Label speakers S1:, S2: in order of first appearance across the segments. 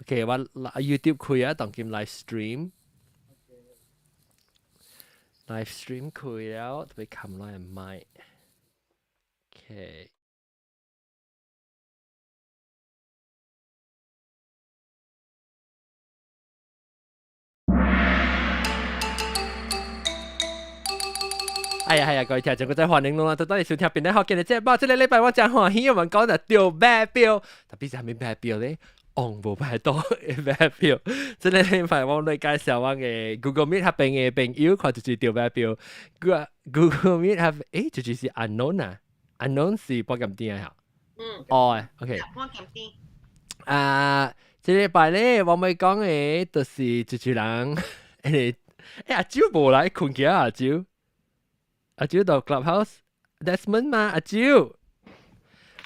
S1: OK，我 YouTube 開啊，當今 live stream。live stream 開了，特別冚落嚟麥。OK。哎呀，係啊，各位聽眾，各位歡迎攏啦，到底收聽邊咧？好，今日這報，這個禮拜我真歡喜，我們講就著馬標，特別是啥物馬標咧？王無排多的馬標。這個禮拜我來介紹我的 Google Meet 彼邊的朋友，看就是著馬標。Google Meet 彼，就是 unknown 啊，unknown 是半鹹甜的哈。
S2: 嗯。
S1: 哦，OK。
S2: 半鹹甜。
S1: 啊，這禮拜咧，我欲講的就是一一人，阿周無來睏去啊，阿周。阿周到 Clubhouse Desmond 嘛，阿周。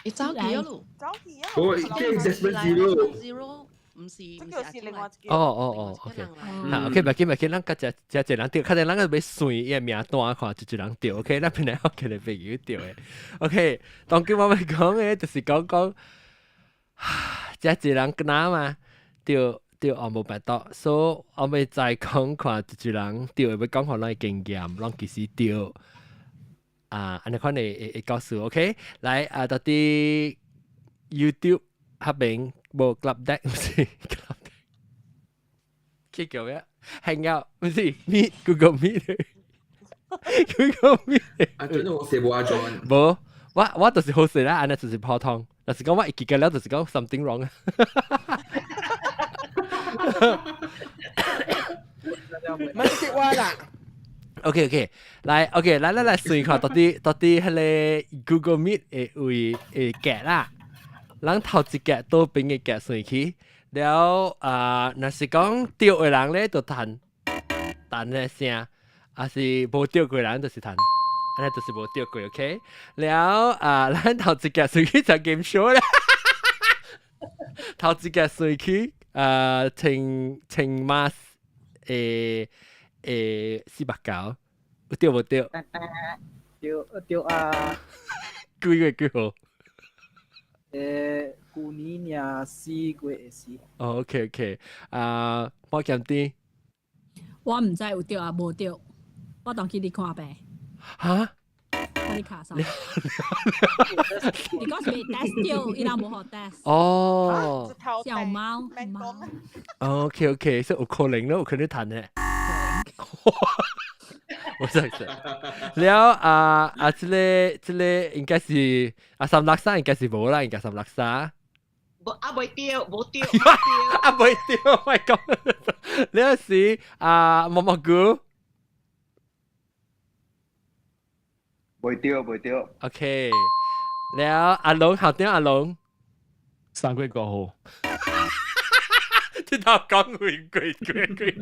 S3: 伊走去了咯。
S2: 走去啊！
S4: 我這 Desmond Zero。
S3: Zero 毋是毋是阿周來。
S1: 哦哦哦，OK。好，OK，袂緊袂緊，咱較遮遮濟人著，較濟人個欲算伊个名單看，一一人著，OK，咱本來有一個朋友著的，OK。當今我欲講的，就是講講，遮濟人敢若嘛，著著王無辦法，所以我欲再講看一一人著，欲講予咱的經驗，攏其實著。啊，按呢款會告訴，OK，來啊，到底 YouTube 彼邊無 Club Deck 毋是 Club Deck，去叫咩？Hangout 毋是 Meet Google Meet，Google Meet。
S4: 阿 John 我寫無阿 John。
S1: 無，我就是好勢啦，按呢就是普通，若是講我會記得了，就是講 something wrong。
S5: 咪識我啦。
S1: OK OK，來 OK，來來來，算看到底到底彼个 Google Meet 會位會格啦，咱頭一格倒邊的格算去，了啊，若是講著的人咧，就彈彈个聲，啊是無著過人就是彈，按呢就是無著過，OK。了啊，咱頭一格算去就 game show 啦，頭一格算去啊，穿穿 mask 490，有著無著？
S5: 著著啊！
S1: 幾月幾號？
S5: 舊年爾4月四。
S1: 哦，OK OK，啊，保險啲。
S6: 我毋知有著啊無著，我當去你看病。
S1: 哈？
S6: 我咧咳嗽。你講是未 test 著，伊人無予 test。
S1: 哦。
S6: 小貓貓。
S1: OK OK，所以有可能咯，有可能彈的。我真係了啊啊！這個應該是啊三六三應該是無啦，應該三六三。
S2: 無啊，未著，無著。
S1: 啊未著，我講，了是啊毛毛菇。
S7: 未著，未著。
S1: OK，了阿龍校長阿龍。
S8: 3月5號。
S1: 這頭講回鬼鬼鬼。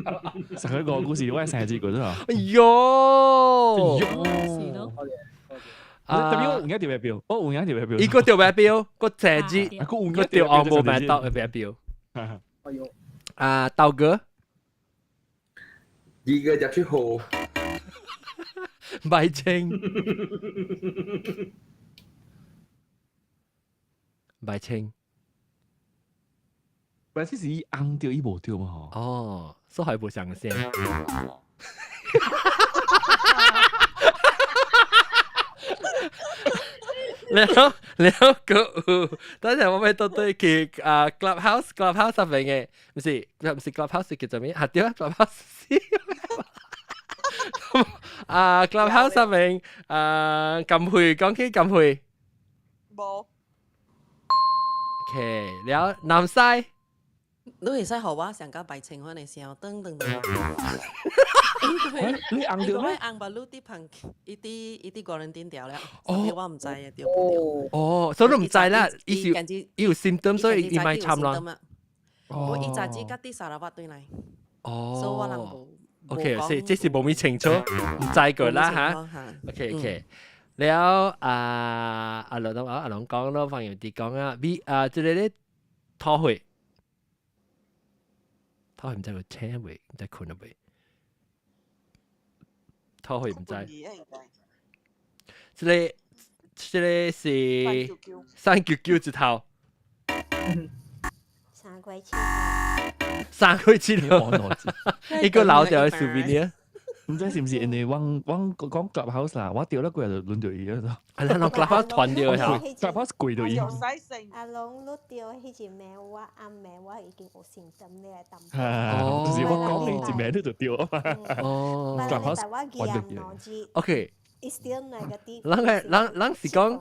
S8: 3月5故事我生日過咗。
S1: 哎喲！
S6: 是咯。
S8: 啊！特別我有影著馬標，我有影著馬標。
S1: 伊個著馬標，個生日，
S8: 個
S1: 著王無辦法的馬標。
S8: 哎
S5: 喲！
S1: 啊，豆哥。
S4: 2月17號。
S1: 白青。白青。
S8: 白青是伊紅著伊無著嘛吼。
S1: 哦，所以無相聲。了了個有，等陣我欲倒對去啊 Clubhouse Clubhouse 上面的，毋是 Clubhouse 叫做咩？啊對啊 Clubhouse 啊 Clubhouse 上面啊金慧講起金慧。
S2: 無。
S1: OK，了南西。
S3: 你會使予我上較白清款的聲，噔噔噔。
S8: 你紅著咩？
S3: 紅目女佇旁，伊佇 quarantine 掉了，所以我毋知會著無著。
S1: 哦，所以你毋知啦，伊是伊有 symptom，所以伊莫參啦。
S3: 哦。伊早子佮佇砂拉越轉來。
S1: 哦。
S3: 所以我人無。
S1: OK，是這是無咪清楚，毋知過啦哈。OK OK，了啊阿龍阿龍講咯，方言啲講啊，B 啊，這個咧桃會。桃會毋知有請未，毋知睏了未？桃會毋知。這個是399一頭。
S9: 三3月7號。
S1: 3月7號，一個老掉嘅 souvenir。
S8: 唔知是唔是因為我講 Clubhouse 啦，我掉咗幾日就輪到伊啦。
S1: 係啦，攏 Clubhouse 團掉嚇。
S8: Clubhouse 貴到伊。
S9: 阿龍，你掉彼一暝，我暗暝我已經有心針咧淡薄。
S8: 哦，就是我講你一暝你就掉啊嘛。
S1: 哦
S8: ，Clubhouse
S9: 我記腦子。 Still negative。
S1: 咱個咱咱是講，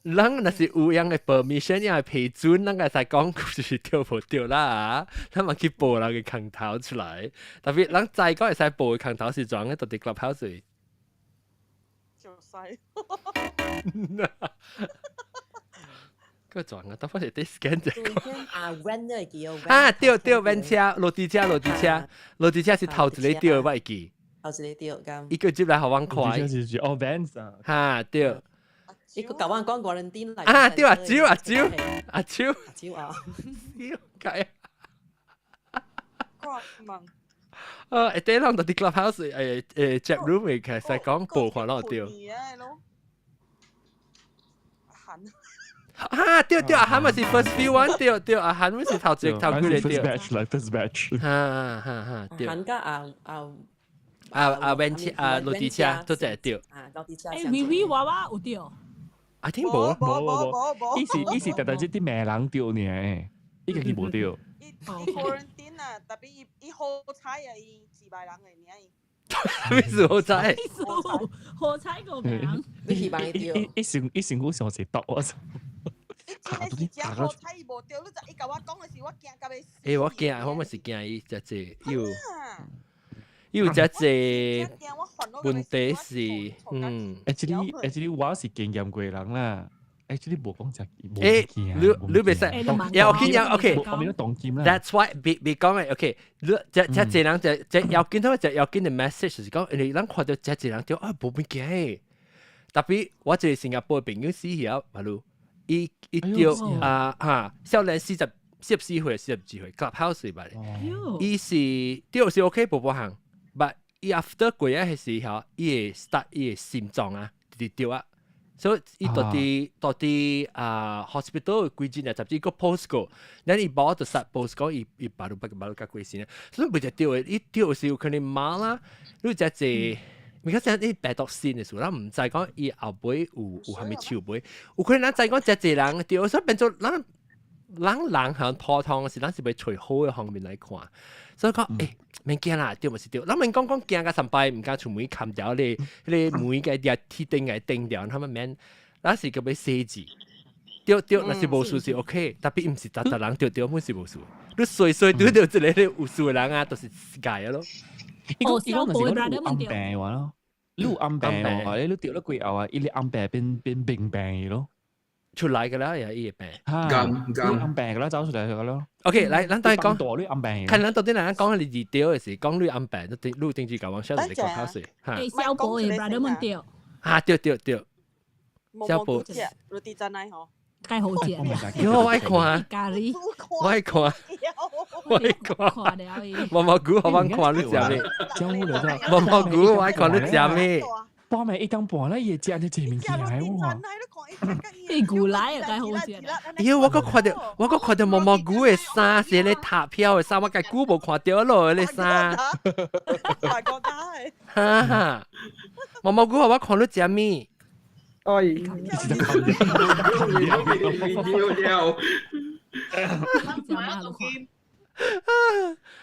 S1: 咱若是有樣嘅 permission，樣嘅批准，咱個才講是對無對啦。咱嘛去報人嘅空頭出來，特別咱再講會使報嘅空頭是怎嘅？到底 Clubhouse。
S2: 就使。
S1: 個撞啊！當翻是啲 scan 者。
S3: 啊，van 都會記哦。
S1: 啊，對對，van 車、落地車、落地車、落地車是頭一個對，我會記。
S3: 頭一個對，咁。
S1: 伊個接來予阮看。
S8: 哦，van 啊。
S1: 哈，對。
S3: 伊個共阮講 quarantine 來。
S1: 啊，對啊，招啊招，阿招。
S3: 阿招啊。
S1: 笑解。
S2: 掛問。
S1: 啊，會底人就佇 Clubhouse chat room 會開始講報看攏對。
S2: 韓。
S1: 啊，對對，阿韓嘛是 first few one，對對，阿韓嘛是頭一頭幾個對。
S8: First batch 來 first batch。
S1: 哈哈哈，對。
S3: 韓甲阿阿
S1: 阿阿 van 車阿落地車都這對。
S3: 啊，落地車。
S6: 誒，微微娃娃有對。
S1: I think 無
S8: 無無無，伊是伊是特特這啲罵人對呢，伊家己無對。
S2: 伊 quarantine 啊，特別伊伊好彩啊，伊自敗人嘅爾。
S1: 咩事好彩？
S6: 好彩個名。
S3: 你希望伊對。
S8: 伊上伊身軀上是毒我。
S2: 伊真的是真好彩，伊無對，你知伊共我講的時，我驚甲欲死。
S1: 欸，我驚，我嘛是驚伊遮濟有，伊有遮濟問題是，嗯。
S8: Actually 我是經驗過人啦。Actually 無講真，
S1: 欸，你你袂使，要緊要 OK。
S8: 我沒有動金啦。
S1: That's why 別別講嘅 OK，你這這濟人這這要緊，他這要緊的 message 就是講，因為咱看到這濟人就啊無物件，特別我一個新加坡朋友死去啊，馬路，伊伊著啊哈，少年44歲42歲，Clubhouse 吧，伊是著是 OK 無無項，but 伊 after 過啊彼時候，伊會 start 伊的心臟啊，直直著啊。所以伊到佇到佇啊 hospital 幾日啊，甚至個 post 過，咱伊無就實 post 講伊伊巴魯巴巴魯較過身啊，所以袂只對的，伊對是有可能麻啦，你只濟，你看這你病毒新的時候，咱毋知講伊後尾有有啥物手尾，有可能咱知講遮濟人對，所以變做咱咱人向普通是咱是欲揣好的方面來看，所以講欸，免驚啦，對毋是對，咱免講講驚甲三擺，毋敢出門冚掉你，彼個門共鐵頂共釘掉，他們免，咱是閣欲細緻，對對，若是無事是 OK，特別毋是逐逐人對對，本是無事。你隨隨拄著一個咧有事的人啊，就是界咯。
S8: 哦，小寶的你有暗病話咯，你有暗病話，你著了幾後啊，伊個暗病變變明病咯。
S1: 出來個啦，也伊個病。
S4: 咁咁
S8: 暗病個啦，走出來個咯。
S1: OK，來，咱等下講。
S8: 你暗病。
S1: 看咱到底哪講你二對的是講你暗病，你你定住共我小一個考試。
S6: 欸，小寶的 brother 們對。
S1: 啊，對對對。小寶。
S2: 你佇真愛吼。
S6: 太好食。
S1: 喲，我愛看。
S6: 咖喱。
S1: 我愛看。我愛看。
S6: 看了伊。
S1: 毛毛菇，我愛看你食咩？毛毛菇，我愛看你食咩？
S8: 半暝1點半咧，伊會食這濟物件喎。
S6: 伊牛奶也太好食。
S1: 妖，我閣看著，我閣看著毛毛菇的衫，是咧塔飄的衫，我家久無看著咯，彼個衫。
S2: 大國家的。
S1: 哈哈，毛毛菇，我看你食咩？
S5: 哎，
S4: 了。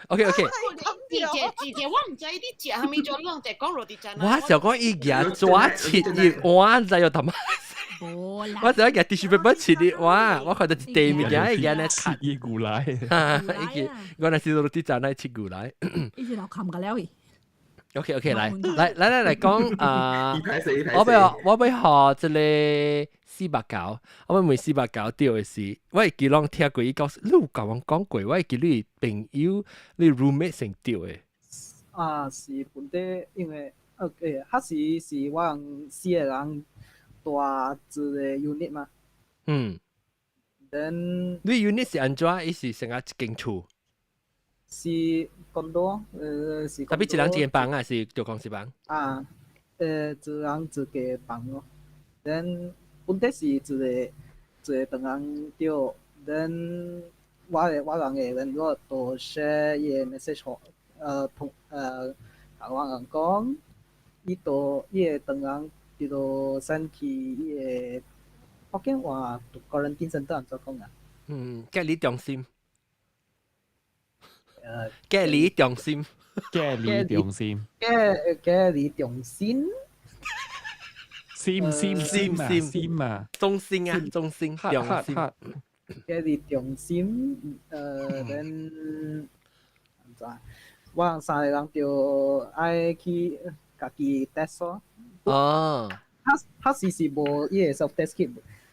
S1: OK OK。
S2: 姐姐，我毋知你食啥物，就攏在講落佇真。
S1: 我想講伊舉紙切一碗，知有他媽。我想舉 tissue paper 切一碗，我看到一地物件，伊舉咧
S8: 切伊牛奶。
S1: 哈，伊我若是落佇真來切牛奶。
S6: 伊是老冚個了伊。
S1: OK OK，來來來來來講啊！我欲我欲學這個四百九，我欲問四百九對的是，我會記攏聽過伊講，你有共阮講過，我會記你朋友你 roommate 先對的。
S5: 啊，是本地，因為欸，彼時是我人四個人住一個 unit 嘛。Then
S1: 你 unit 是按怎？伊是成個一間厝？
S5: 是 condo，是。
S1: 特別一人一間房啊，是就公司房？
S5: 啊，一人一間房咯。Then 本底是一個一個唐人著，then 我人嘅 landlord 都 share 伊個 message 予同共我人講，伊都伊個唐人佇度 send 去伊個福建話 quarantine center 按怎講啊？
S1: 嗯，隔離中心。隔離中心。
S8: 隔離中心。
S5: 隔離中心。
S8: 心心心啊心啊，
S1: 中心啊，中心中心。
S5: 隔離中心，then 按怎？我人三個人就愛去家己 test 咯。
S1: 哦。
S5: 彼時是無伊個 self test kit，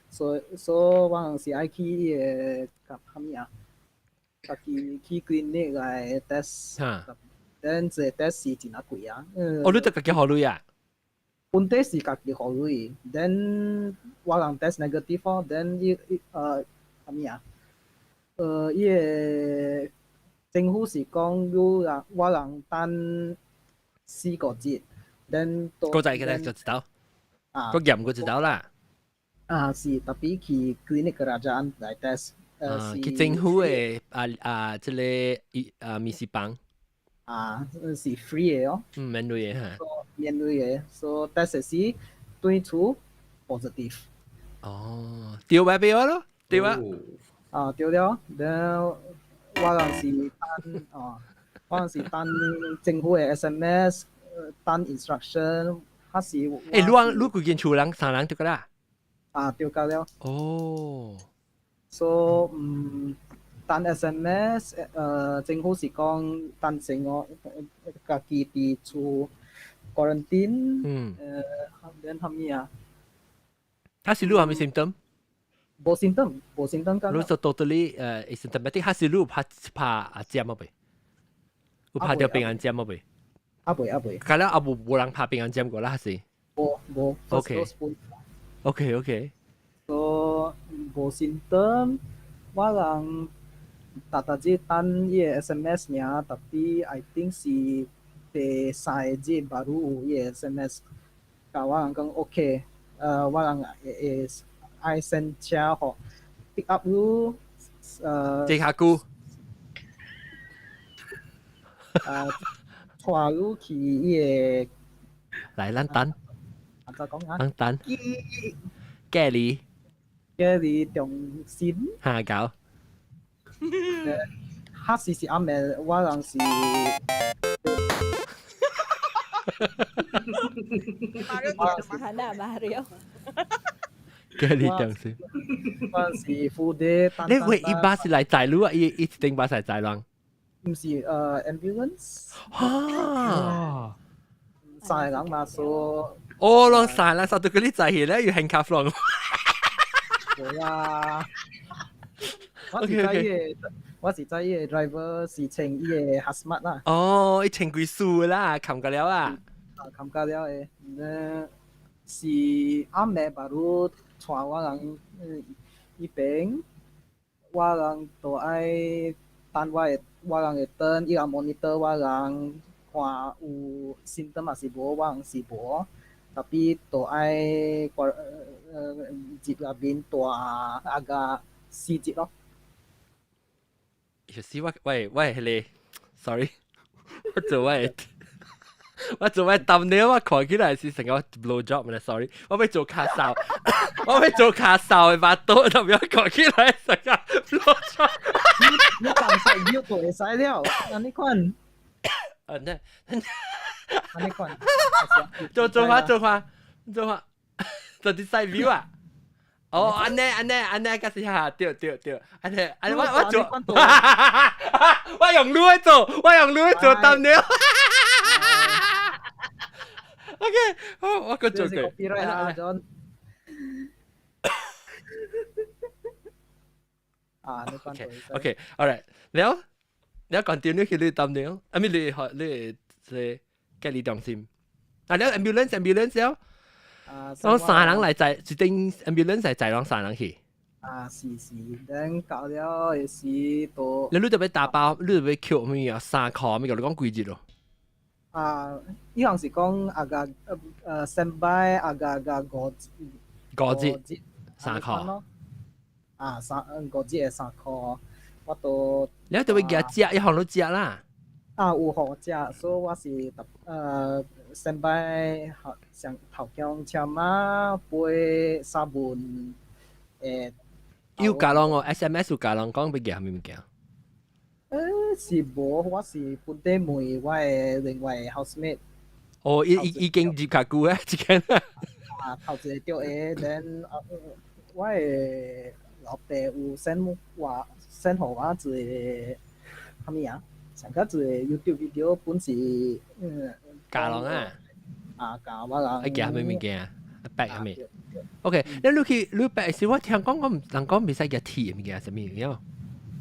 S5: 所以我人是愛去伊個甲啥物啊？家己去 clinic 來 test。then 這個 test 是真仔貴啊。
S1: 哦，你得家己予鐳啊？
S5: 本底是家己予鐳，then 我人 test negative 咯，then 伊伊啥物啊？伊個政府是講你人我人等4個月，then
S1: 個仔嘅就知道，
S5: 啊，
S1: 個驗過知道啦。
S5: 啊，是 tapi 去 klinik kerajaan 來 test，
S1: 去政府嘅這個啊咪是幫。
S5: 啊，是 free 嘅哦。
S1: 嗯，免鐳嘅嚇。
S5: 免鐳嘅，所以 test 時對出 positive。
S1: 哦，對咪俾我咯，對啊。
S5: 啊，對了，然後我人是等哦，我人是等政府嘅 SMS，等 instruction，還是？
S1: 欸，你規間厝人三人對個啦？
S5: 啊，對個了。
S1: 哦。
S5: 所以等 SMS，政府是講等成我家己佇厝 quarantine，然後咩啊？
S1: 他是你有啥物 symptom？
S5: 無 symptom，無 symptom。
S1: 你就 totally asymptomatic，還是你有拍拍阿針啊未？有拍著平安針啊未？
S5: 啊未啊未。
S1: 咁了啊無人拍平安針過啦，還是？
S5: 無無。
S1: OK。OK OK。
S5: 所以無 symptom，我人逐逐日等伊個 SMS 爾，tapi I think 是第三個日 baru 有伊個 SMS，共我人講 OK，我人會愛 send 車予 pick up 你，
S1: 這較久。
S5: 帶你去伊個。
S1: 來，咱等。
S5: 按怎講啊？
S1: 咱等。隔離。
S5: 隔離中心。
S1: 嚇搞。
S5: 彼時是暗暝，我人是。
S9: Mana Mario？
S1: 隔離中心。
S5: 我是 full day。
S1: 你會伊巴是來載你啊？伊一定巴是來載人？
S5: 毋是ambulance。
S1: 哈！
S5: 三個人嘛，所
S1: 哦，攏三人，殺到佢啲載起咧，要 handcuff 咯。
S5: 無啦。我是知伊個，我是知伊個 driver 是穿伊個 hazmat 啦。
S1: 哦，伊穿規數啦，冚過了啊。
S5: 啊，冚過了的，那是暗暝 baru 帶我人伊邊，我人都愛等我的，我人會等，伊人 monitor 我人看有 symptom 還是無，我人是無，tapi 都愛入內面蹛 agak 4日咯。
S1: 其實我喂喂，彼個，sorry，我做我 thumbnail 我看起來是成個 blow job 啦，sorry，我欲做跤瘦，我欲做跤瘦的腹肚，特別看起來成個 blow job。
S5: 你講晒你就會使了，按呢款。
S1: 啊，那，
S5: 按呢款。
S1: 做做下做下做下，做啲 side view 啊。哦，按呢按呢按呢，嗰時下對對對，按呢按呢我做，我用鐳去做，我用鐳去做 thumbnail。OK，好，我閣做過。
S5: Copyright 啊，John。啊，你講
S1: OK，all right，了了 continue 去你 thumbnail，啊咪你學你是隔離中心，啊了 ambulance ambulance 了。當三人來載，一定 ambulance 係載攏三人去。
S5: 啊，是是，等到了的時都。
S1: 你特別打包，你特別扣咩啊？3箍咩？你講幾日咯？
S5: 啊，伊人是講 agak standby agak 5
S1: 5日3箍。
S5: 啊，3 5日的3箍，我都
S1: 你就會夾食，一項都食啦。
S5: 啊，有予食，所以我是特先擺上頭強簽啊，飛三文
S1: 有教人哦，SMS 有教人講欲夾啥物物件？
S5: 是無，我是本地問我的另外 housemate。
S1: 哦，已經入較久啊，這間。
S5: 啊，頭一個著的，then 我的老爸有 send 我 send 予我一個啥物啊？上個一個 YouTube video 本是
S1: 教人啊。
S5: 啊，教我人。
S1: 啊，夾啥物物件？白啥物？OK，你你去你白時，我聽講我唔人講袂使夾鐵物件，啥物樣？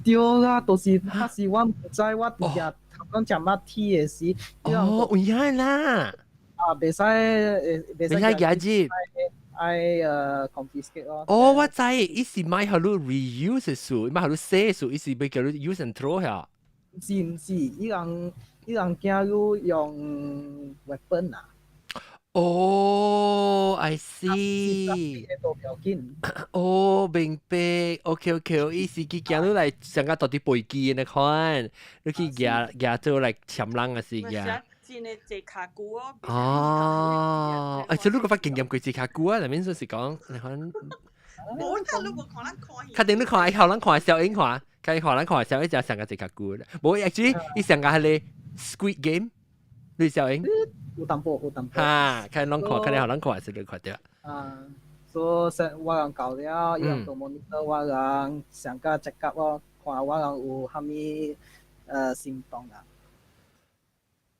S5: 對啦，就是彼時我毋知，我佇遐頭講食馬鐵的時。
S1: 哦，有影啦。
S5: 啊，袂使，袂
S1: 使夾入。
S5: 愛confiscate 咯。
S1: 哦，我知，伊是買予你 reuse 的數，買予你洗數，伊是欲叫你 use and throw 遐。
S5: 毋是毋是，伊人驚你用 weapon 啊。
S1: 哦，I see。
S5: 都不要緊。
S1: 哦，明白。OK OK，伊是佢驚你來上個到底飛機那款，你去舉舉做來攕人還是舉？
S2: 真的坐跤久哦。
S1: 哦，欸，這你閣捌經驗過坐跤久啊？那免說是講，你看。
S2: 無，你無看咱看戲。
S1: 確定你看，予人看小影看，看予人看小影就上個坐跤久啦。無，actually 伊上個彼个 Squid Game，你小影。
S5: 有淡薄，有淡薄。
S1: 哈，看人看，看你予人看是你看著。
S5: 啊，所以我人到了，伊人就 monitor 我人上個 check up 咯，看我人有啥物行動啊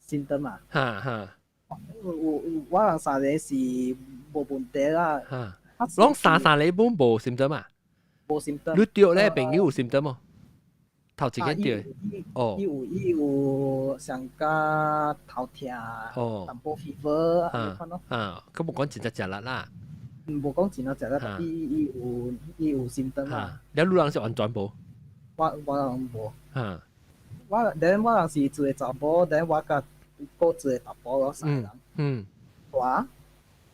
S5: ，symptom 啊。
S1: 哈哈。
S5: 有我人三個是無問題啦。
S1: 哈。攏三個本無 symptom 啊？
S5: 無 symptom。
S1: 你著咧朋友有 symptom 無？頭一個著。哦。
S5: 伊有上加頭痛，淡薄 fever 按呢款咯。
S1: 啊，佢無講真正食力啦。
S5: 無講真正食力，但伊有 symptom 啊。
S1: 了你人是完全無？
S5: 我人無。我 then 我人是一個查某，then 我佮閣一個查埔咯，三個人。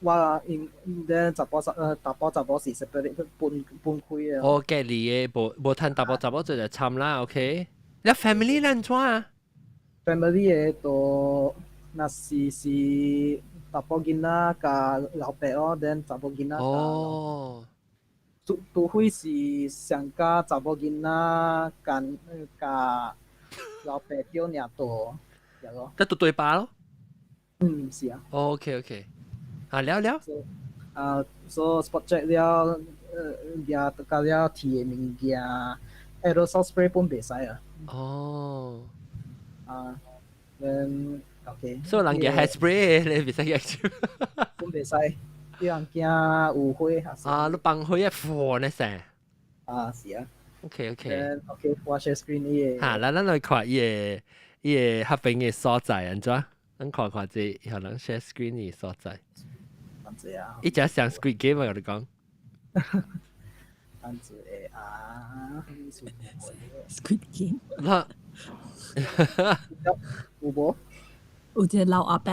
S5: 我因 then 查埔查某是 separate 分開的。
S1: 哦，隔離的，無無趁查埔查某做就參啦，OK。你 family 咱怎啊
S5: ？family 的都若是查埔囡仔佮老爸哦，then 查某囡仔。
S1: 哦。
S5: 除非是上加查某囡仔佮老爸叫爾多，對咯。
S1: 得對對吧咯？
S5: 嗯，是啊。
S1: OK OK，啊了了。
S5: 啊，所以 spot check 了，也得了鐵的物件，aerosol spray 本袂使啊。
S1: 哦。
S5: 啊，嗯，OK。
S1: 所以人嘅 hairspray 你袂使入。
S5: 本袂使，伊人驚有火。
S1: 啊，你放火啊，火呢噻。
S5: 啊，是啊。
S1: OK OK。
S5: OK，我 share screen 伊個。
S1: 哈，咱來看伊個合併的所在，按怎？咱看看這予人 share screen 的所在。
S5: 等者啊。
S1: 伊只像 Squid Game 啊，我你講。
S5: 等者啊。
S6: Squid Game。
S1: 那。
S5: 有無？
S6: 有一個老阿伯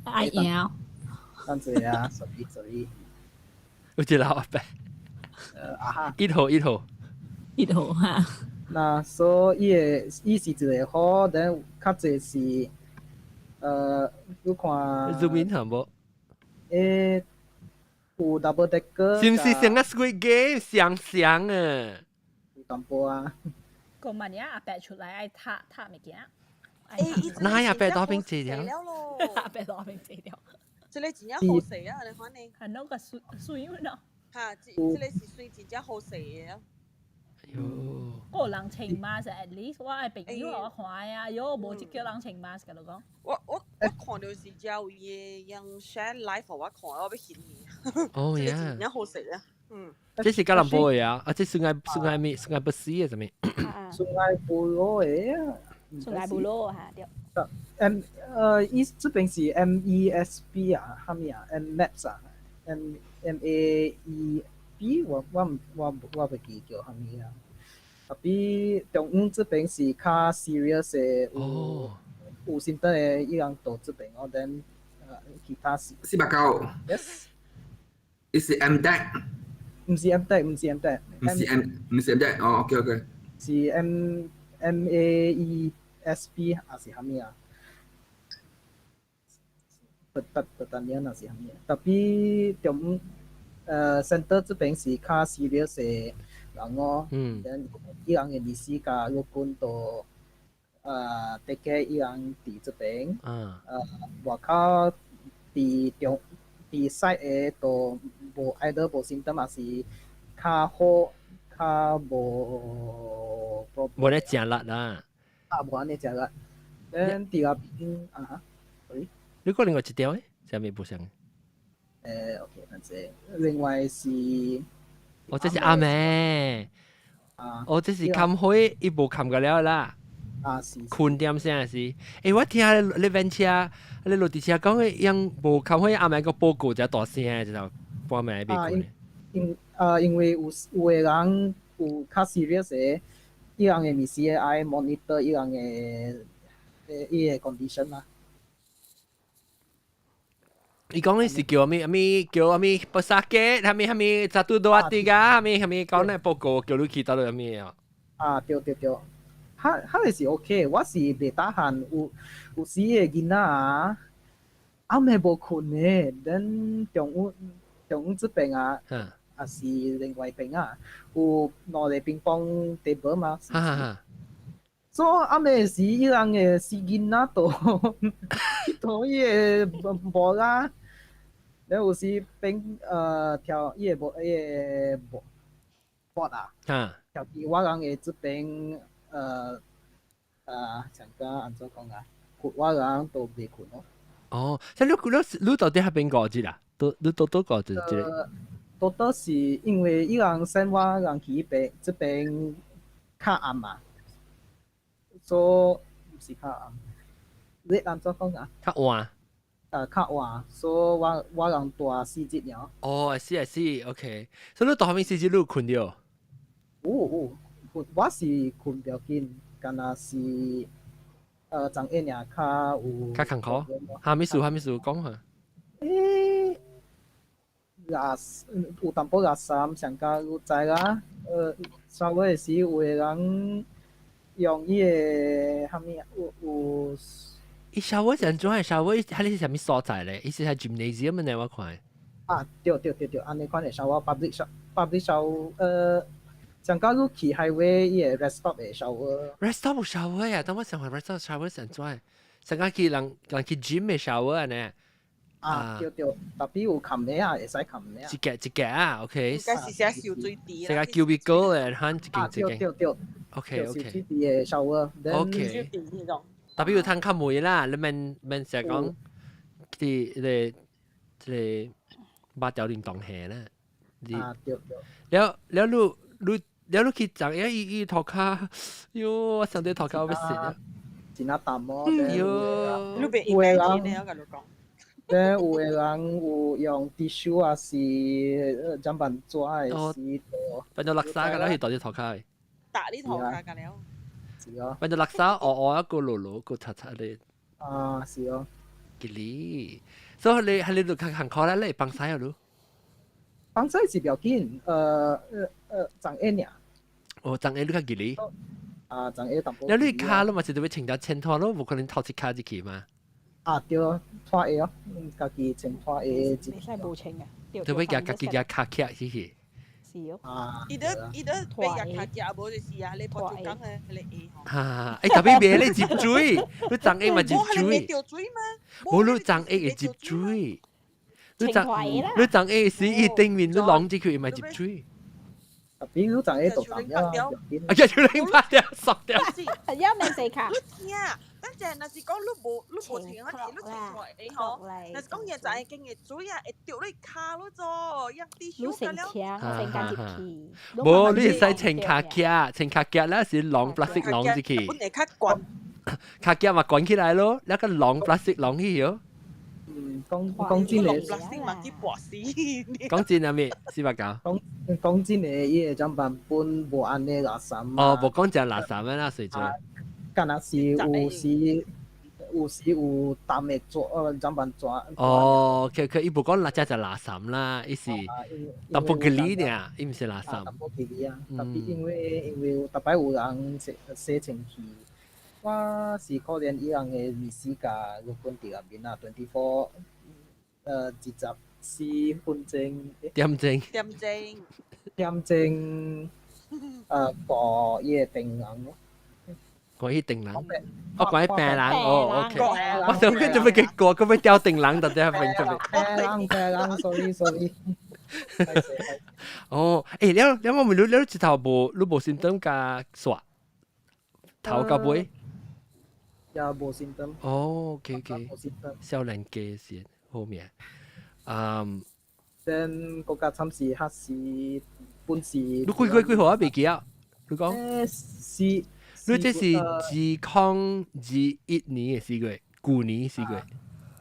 S6: 愛贏。
S5: 等者啊，sorry sorry。
S1: 有一個老阿伯。
S5: 啊哈。
S1: 一號一號。
S6: 一號哈。
S5: 那所以伊個伊是一個好，但較濟是，你看。
S1: Zoom in 好無？
S5: 有 double decker。
S1: 是毋是像個 Squid Game 相像啊？
S5: 有淡薄啊。
S6: 個萬一阿伯出來愛踢踢物件。
S1: 哪阿伯多邊坐了？
S6: 阿伯多邊坐了。
S2: 這个真正好勢啊！你看呢？
S6: 係啷個水水咯？
S2: 哈，這個是水真正好勢的。
S1: 喲。
S6: 個人穿 mask at least 我的朋友我看啊，喲無一叫人穿 mask 佮你講。
S2: 我看到是有伊用 share live 我看，我欲眩你。
S1: 哦
S2: 這個真正好勢啊！嗯。
S1: 這是吉隆坡的啊，啊，這 Sungai 咩 Sungai Besi 的啥物
S5: ？Sungai Buloh 的。
S6: Sungai Buloh 哈對。
S5: M 伊這邊是 MESB 啊，啥物啊？M Maps 啊，M M A E B 我袂記叫啥物啊。特別中央這邊是較 serious 的，有心得的，伊人到這邊哦，then 其他是。
S4: 489。
S5: Yes。
S4: 伊是 M DAC。
S5: 毋是 M DAC，毋是 M DAC。
S4: 毋是 M，毋是 M DAC，哦，OK OK。
S5: 是 M M A E S B 還是啥物啊？不不不單年還是啥物啊？Tapi 中午center 這邊是較 serious 的人哦，then 伊人的律師佮律官都take care 伊人佇這邊，外口佇中佇 site 的都無 either 無 symptom 還是較好較無 problem。
S1: 無咧誠力啦。
S5: 啊，無按呢誠力。Then 佇那邊啊哈，sorry。
S1: 你講另外一條咧，啥物無相？OK，
S5: 等陣。另外是，
S1: 哦，這是暗暝。
S5: 啊。
S1: 哦，這是冚火，伊無冚個了啦。
S5: 啊是。
S1: 困點聲是，我聽你電車，你落地車講的，用無冚火暗暝個報告才大聲，就半暝袂睏。
S5: 因為有的人有較 serious 的，伊人的物事愛 monitor 伊人的伊的 condition 啦。
S1: 伊講的是叫啥物啥物叫啥物 pesakit，啥物啥物 satu dua tiga，啥物啥物講咧報告叫你去倒落啥物啊？
S5: 啊，對對對，彼个是 OK，我是袂 tahan，有時的囡仔啊，暗暝無睏的，then 中午這邊啊，也是另外邊啊，有兩个乒乓 table 嘛。
S1: 哈哈。
S5: 所以暗暝時，伊人的死囡仔都去討伊个無啦，了有時變跳伊个無伊个無 board 啊，跳佇我人的這邊像講按怎講啊，我人都袂睏咯。
S1: 哦，即你到底係邊個節啊？都你到個節這個？
S5: 多多是因為伊人 send 我人去彼邊這邊較暗嘛，所以毋是較暗，你按怎講啊？
S1: 較晚。
S5: 較晚，所以我人蹛4日爾。
S1: 哦，是是，OK。所以你到後面4日你有睏著？
S5: 有有，我是睏著緊，敢若是昨下爾較有。
S1: 較艱苦。啥物事啥物事講下？
S5: 有淡薄垃圾，上加有知啦。稍微時有的人用伊个啥物有有。
S1: 伊 shower 是按怎？shower 彼個是啥物所在咧？伊是喺 gymnasium 呢？我看。
S5: 啊，對對對對，按呢款的 shower，public shower，public shower，上加你去 highway 伊個 rest stop 的 shower。
S1: rest stop 有 shower 呀？當我想看 rest stop shower 是按怎？上加去人人去 gym 的 shower 按呢？
S5: 啊，對對，tapi 有冚的啊，會使冚的啊。
S1: 一格一格啊，OK。
S2: 應該是寫燒水池
S1: 這個 cubicle 的，喊一間一間。
S5: 對對對。
S1: OK。
S5: 燒水池的 shower。
S1: OK。特別有通較梅啦，你免免成日講啲這個馬條林當下啦。
S5: 啊，對對。
S1: 了了，你你了你去昨日伊伊塗跤，喲，我想到塗跤欲死啊！
S5: 真啊淡哦。
S1: 喲，
S2: 你別 imagine 咧，我共你講。
S5: 咧有的人有用 tissue 啊，是砧板紙的是。
S1: 變做垃圾㗎啦，去倒啲塗跤。
S2: 打你塗跤㗎了。
S5: 是哦。
S1: 變做垃圾，烏烏一個羅羅個擦擦的。
S5: 啊，是哦。
S1: 吉利，所以你係你就較艱苦啦，你會放屎啊？你？
S5: 放屎是不要緊，昨下爾。
S1: 哦，昨下你較吉利。
S5: 啊，昨下淡薄。
S1: 那你跤你嘛是著欲穿條穿脫咯，無可能頭一跤入去嘛。
S5: 啊對，脫鞋哦，家己穿拖鞋。
S6: 袂使無穿啊，
S1: 著欲共家己共跤徛起去。
S6: 是哦。
S5: 啊。
S2: 伊都欲共跤徛，無就是啊，你博酒港的彼個鞋吼。
S1: 哈，欸，特別袂咧入水，你昨下嘛入水。
S2: 無著水嗎？
S1: 無，你昨下會入水。你昨你昨下時伊頂面你挵入去，伊嘛入水。
S5: 比如昨下就淡了。
S1: 啊，叫手拎拍掉，索掉。
S6: 也免洗跤。
S2: 你聽，等陣若是講你無穿啊，你穿拖鞋吼，若是講伊昨下經的水啊，會著你跤咯做，一啲
S6: 你成車，成間入去。
S1: 無，你會使穿跤屐，穿跤屐咧是挵 plastic 挵入去。
S2: 本來較懸。
S1: 跤屐嘛懸起來咯，那個挵 plastic 挵去喲。
S5: 嗯，講講真的，
S1: 講真係咩？489。
S5: 講講真的，伊個砧板本無按呢垃圾。
S1: 哦，無講真垃圾咩啦，水準。
S5: 敢若是有時有有時有淡的做，怎辦做？
S1: 哦，佢伊無講垃圾就垃圾啦，伊是淡薄距離呢，伊毋是垃圾。
S5: 淡薄距離啊，特別因為逐擺有人洗洗清氣，我是可憐伊人的歷史甲日本佇內面啊，2424分鐘。
S1: 點鐘。
S2: 點鐘。
S5: 點鐘，過伊的病人咯。
S1: 關於定人，哦，關於病人，哦，OK。我想佢做咩結果，佢要吊定人，到底係明做咩？
S5: 病人病人，sorry sorry。
S1: 哦，了了我問你，你一頭無，你無 symptom 加煞頭到尾？
S5: 也無 symptom。
S1: 哦，OK OK。
S5: 無 symptom。
S1: 少年家先好命。嗯。
S5: then 國家參事黑是本是。
S1: 你幾幾幾號啊？未記啊？你講。
S5: 是。
S1: 你這是2021年的4月，舊年4月。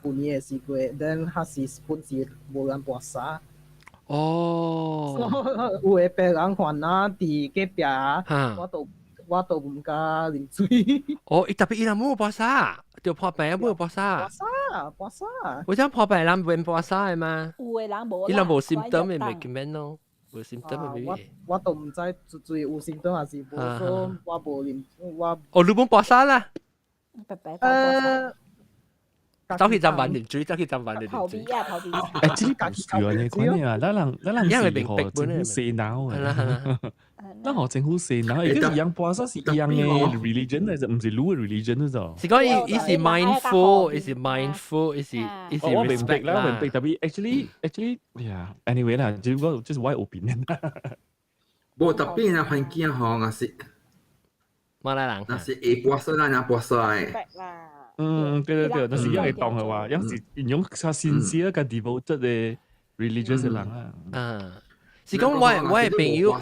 S5: 舊年的四月，then 黑是本是無人跋沙。
S1: 哦。
S5: 有的別人煩惱佇隔壁，我都毋敢啉水。
S1: 哦，伊特別伊人無跋沙，就破病無跋沙。
S5: 跋沙，跋沙。
S1: 我想破病人免跋沙的嗎？
S6: 有的人無。
S1: 伊人無 symptom 的咪咁樣咯。無 symptom 咪
S5: 我我都毋知絕對有 symptom 還是無，所以我無啉我。
S1: 哦，你冇跋沙啦？
S6: 白白。
S1: 走去浸飯啉水，走去浸飯啉
S6: 水。跑鼻啊，跑鼻。
S8: 這個不是啊，你看啊，咱人是吼政府洗腦啊。咱吼政府洗腦，伊個樣跋沙是一樣的 religion 嚟，唔是你的 religion 啫。
S1: 是講伊伊是 mindful，伊是 mindful，伊是伊是
S8: 我明白啦，我明白。特別 actually yeah，anyway 啦，只不過就是我 opinion。
S4: 無特別啊，環境吼，若是
S1: 馬來人，
S4: 若是會跋沙，咱也跋沙的。
S8: 嗯，對對對，但是一會當的話，樣是用較 sincere 佮 devoted 的 religious 的人啊。
S1: 嗯，是講我的朋友，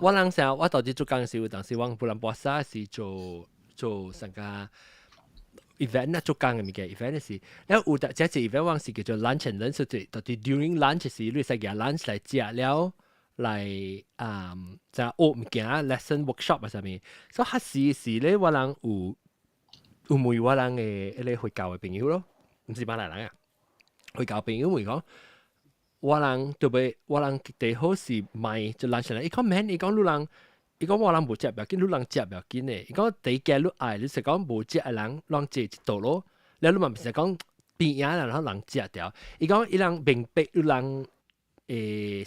S1: 我人成我到底做工時，有當時我本來跋沙是做做成個 event 啊，做工的物件 event 是，了有得這一 event 我是叫做 lunch and learn，就到底 during lunch 時，你使夾 lunch 來食了。來啊，就學物件 lesson workshop 啊啥物，所以彼時是咧，我人有問我人的彼个佛教的朋友咯，毋是馬來人啊，佛教朋友問講，我人特別我人最好是賣就 lunch 來，伊講免，伊講你人，伊講我人無食袂要緊，你人食袂要緊的，伊講第一件你愛，你是講無食的人，攏坐一桌咯，了你嘛毋是講邊仔然後人食掉，伊講伊人明白你人。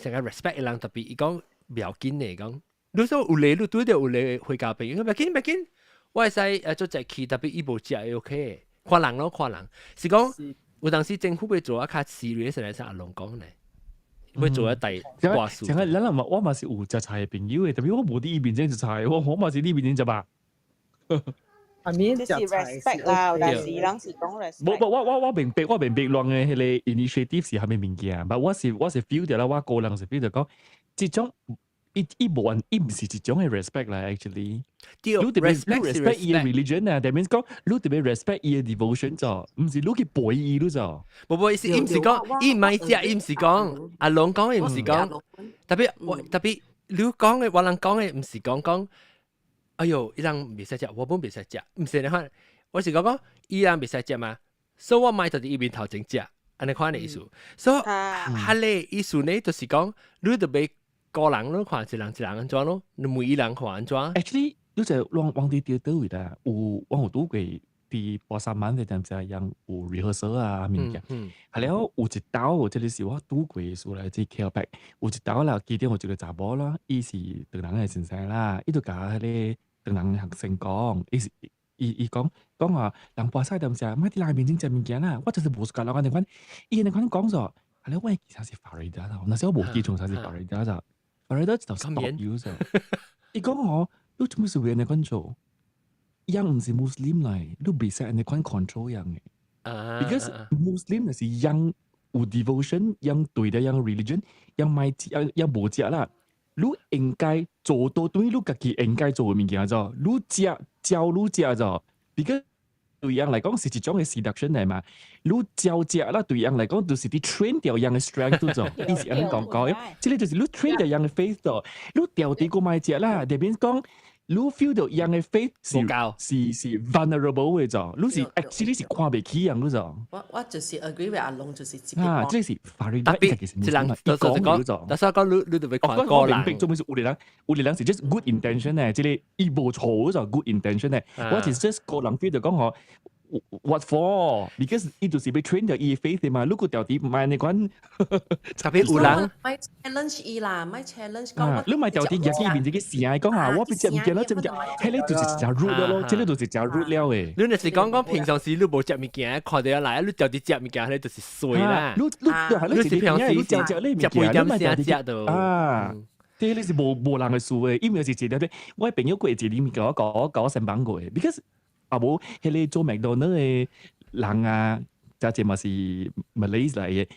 S1: 成個 respect 伊人特別，伊講袂要緊的，講你說有禮你拄著有禮回家朋友，袂緊袂緊，我會使做隻去，特別伊無食 OK，看人咯看人，是講有當時政府欲做啊較 serious 來阿龍講咧，欲做啊大掛數。
S8: 像咱人嘛，我嘛是有食菜的朋友的，特別我無佇伊面前食菜，我嘛是佇面前食肉。
S5: I mean
S2: 這是 respect 啦，但是人是講 respect。
S8: 無無，我明白，我明白人的彼个 initiative 是啥物物件，但我是 feel 到啦，我個人是 feel 到講，這種伊伊無按，伊毋是一種的 respect 啦，actually。
S1: 你
S8: 特別 respect 伊的 religion 啊，that means 講你特別 respect 伊的 devotion 咗，毋是你去背伊你咗。
S1: 無無，伊是伊毋是講，伊毋係食，伊毋是講，阿龍講的毋是講，特別我特別你講的，我人講的毋是講講。哎喲，伊人袂使食，我本袂使食，毋是你看，我是講講伊人袂使食嘛，所以我莫佇伊面頭前食，按呢款的意思。所以，彼个意思呢，就是講你著欲個人咯，看一人一人按怎咯，你每一人看按怎。
S8: Actually，你就往往佇佇佗位啦，有我有拄過佇跋沙晚的陣時樣有 rehearsal 啊物件，係了有一道，這个是我拄過的事來，這 KL 有一道啦，其中有一個查某啦，伊是唐人的先生啦，伊就共彼个唐人學生講，伊是伊伊講講話人跋沙點時，莫佇人面前食物件啦，我就是無 suka 人按呢款，伊按呢款講咗，係了我會記啥是 Farida 啦，那時我無記錯啥是 Farida 咋，Farida 就 stop you 咗，伊講吼，你做咩事會按呢款做？樣毋是 Muslim 來，你袂使按呢款 control 樣的。Because Muslim 就是樣有 devotion，樣對的樣 religion，樣莫食，樣無食啦。你應該做到對你家己應該做的物件咗，你食教你食咗，because 對樣來講是一種的 seduction 來嘛。你教食啦，對樣來講就是佇 train 掉樣的 strength 咗，伊是按呢講講，這个就是你 train 掉樣的 faith 咗，你調底閣莫食啦，代表講。你 feel 到人嘅 faith 是是 vulnerable 嘅就，你是 actually 是看袂起人嗰種。
S3: 我就是 agree with 阿龍，就是這
S8: 啊，這是法律
S1: 特別一人，就是講，但是講你你就會看個人。
S8: 做咩是有啲人，有啲人是 just good intention 咧，這個伊無錯就 good intention 咧。我是 just 個人 feel 就講嗬。What for？Because 伊就是被 train 掉伊 faith 嘛。如果掉啲唔係你講，
S1: 特別有人
S3: 咪 challenge 伊啦，咪 challenge 講。
S8: 你咪掉啲日記面自己時間講下，我別食唔見啦，食唔見？迄個就是真 rude 咯，這個就是真 rude 了誒。
S1: 你若是講講平常時你無食物件，看到來你掉啲食物件，迄就是衰啦。
S8: 你你
S1: 你是平常時
S8: 食食你物
S1: 件，食半點先食到
S8: 啊。這個是無無人嘅事誒，因為是一個我朋友過一年甲我講講成版過，because 啊無，彼個做麥當勞的人啊，真濟嘛是馬來來的，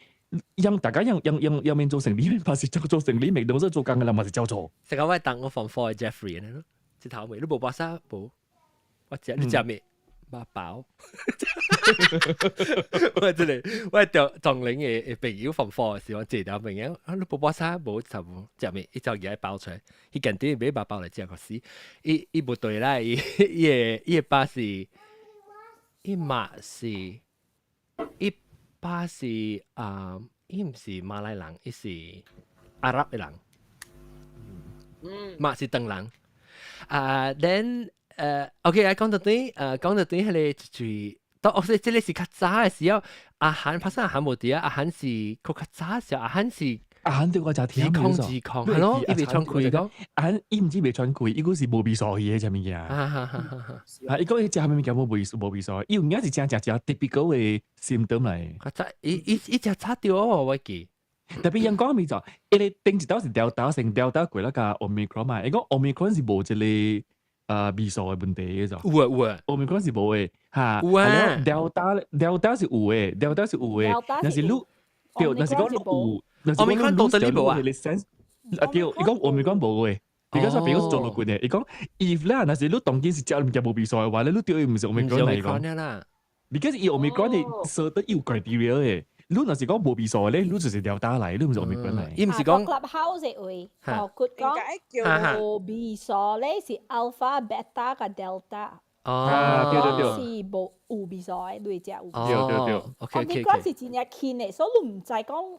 S8: 因大家用用用用面做生意，嘛是做做生意，麥當勞做工的人嘛是照做。
S1: 成個我當我放貨 Jeffrey 呢咯，這頭尾你無巴沙無，我食你食咩？肉包。我這裡我條撞零的朋友放貨的時候，這條朋友啊，你無巴沙無食無食咩？伊就舉包出來，伊肯定買肉包來食個死。伊伊無對啦，伊伊的伊的爸是，伊媽是，伊爸是啊，伊毋是馬來人，伊是阿拉伯人。嗯，媽是唐人。啊，then OK 啊，講到對，講到對，彼個就是，當我說這個是較早的時候，阿韓發生阿韓無佇啊，阿韓是閣較早時候，阿韓是
S8: 阿韓對我就聽
S1: 自控自控，係咯，伊袂喘氣講，
S8: 阿韓伊毋止袂喘氣，伊閣是無味素去的啥物件。啊，伊講伊食啥物件無味無味素，伊有影是真正真 typical 的 symptom 來。
S1: 較早，伊伊伊食早著哦，我記。
S8: 特別人講咪就，伊個頂一道是 Delta 先 Delta 過了個 Omicron 嘛，伊講 Omicron 是無這個味素的問題的就。
S1: 有啊有啊
S8: ，Omicron 是無的，哈。
S1: 有啊。
S8: Delta Delta 是有的，Delta 是有的，但是你對，但是講你有，
S1: Omicron 到底無啊？
S8: 啊對，伊講 Omicron 無的。比如說，比如說做落過的，伊講 if 啦，若是你當今是食物件無味素的話咧，你對伊毋是 Omicron 來講。
S1: 啦。
S8: Because 伊 Omicron 的設得有 criteria 的。你若是講無味素咧，你就是 Delta 來，你毋是 Omicron 來。
S1: 伊毋是講
S9: Clubhouse 的話，哦，佢講無味素咧是 Alpha、Beta 佮 Delta。
S1: 哦，
S8: 對對對，
S9: 是無有味素的，你會食有。
S8: 對對對
S1: ，OK。
S9: Omicron 是真正輕的，所以你毋知講，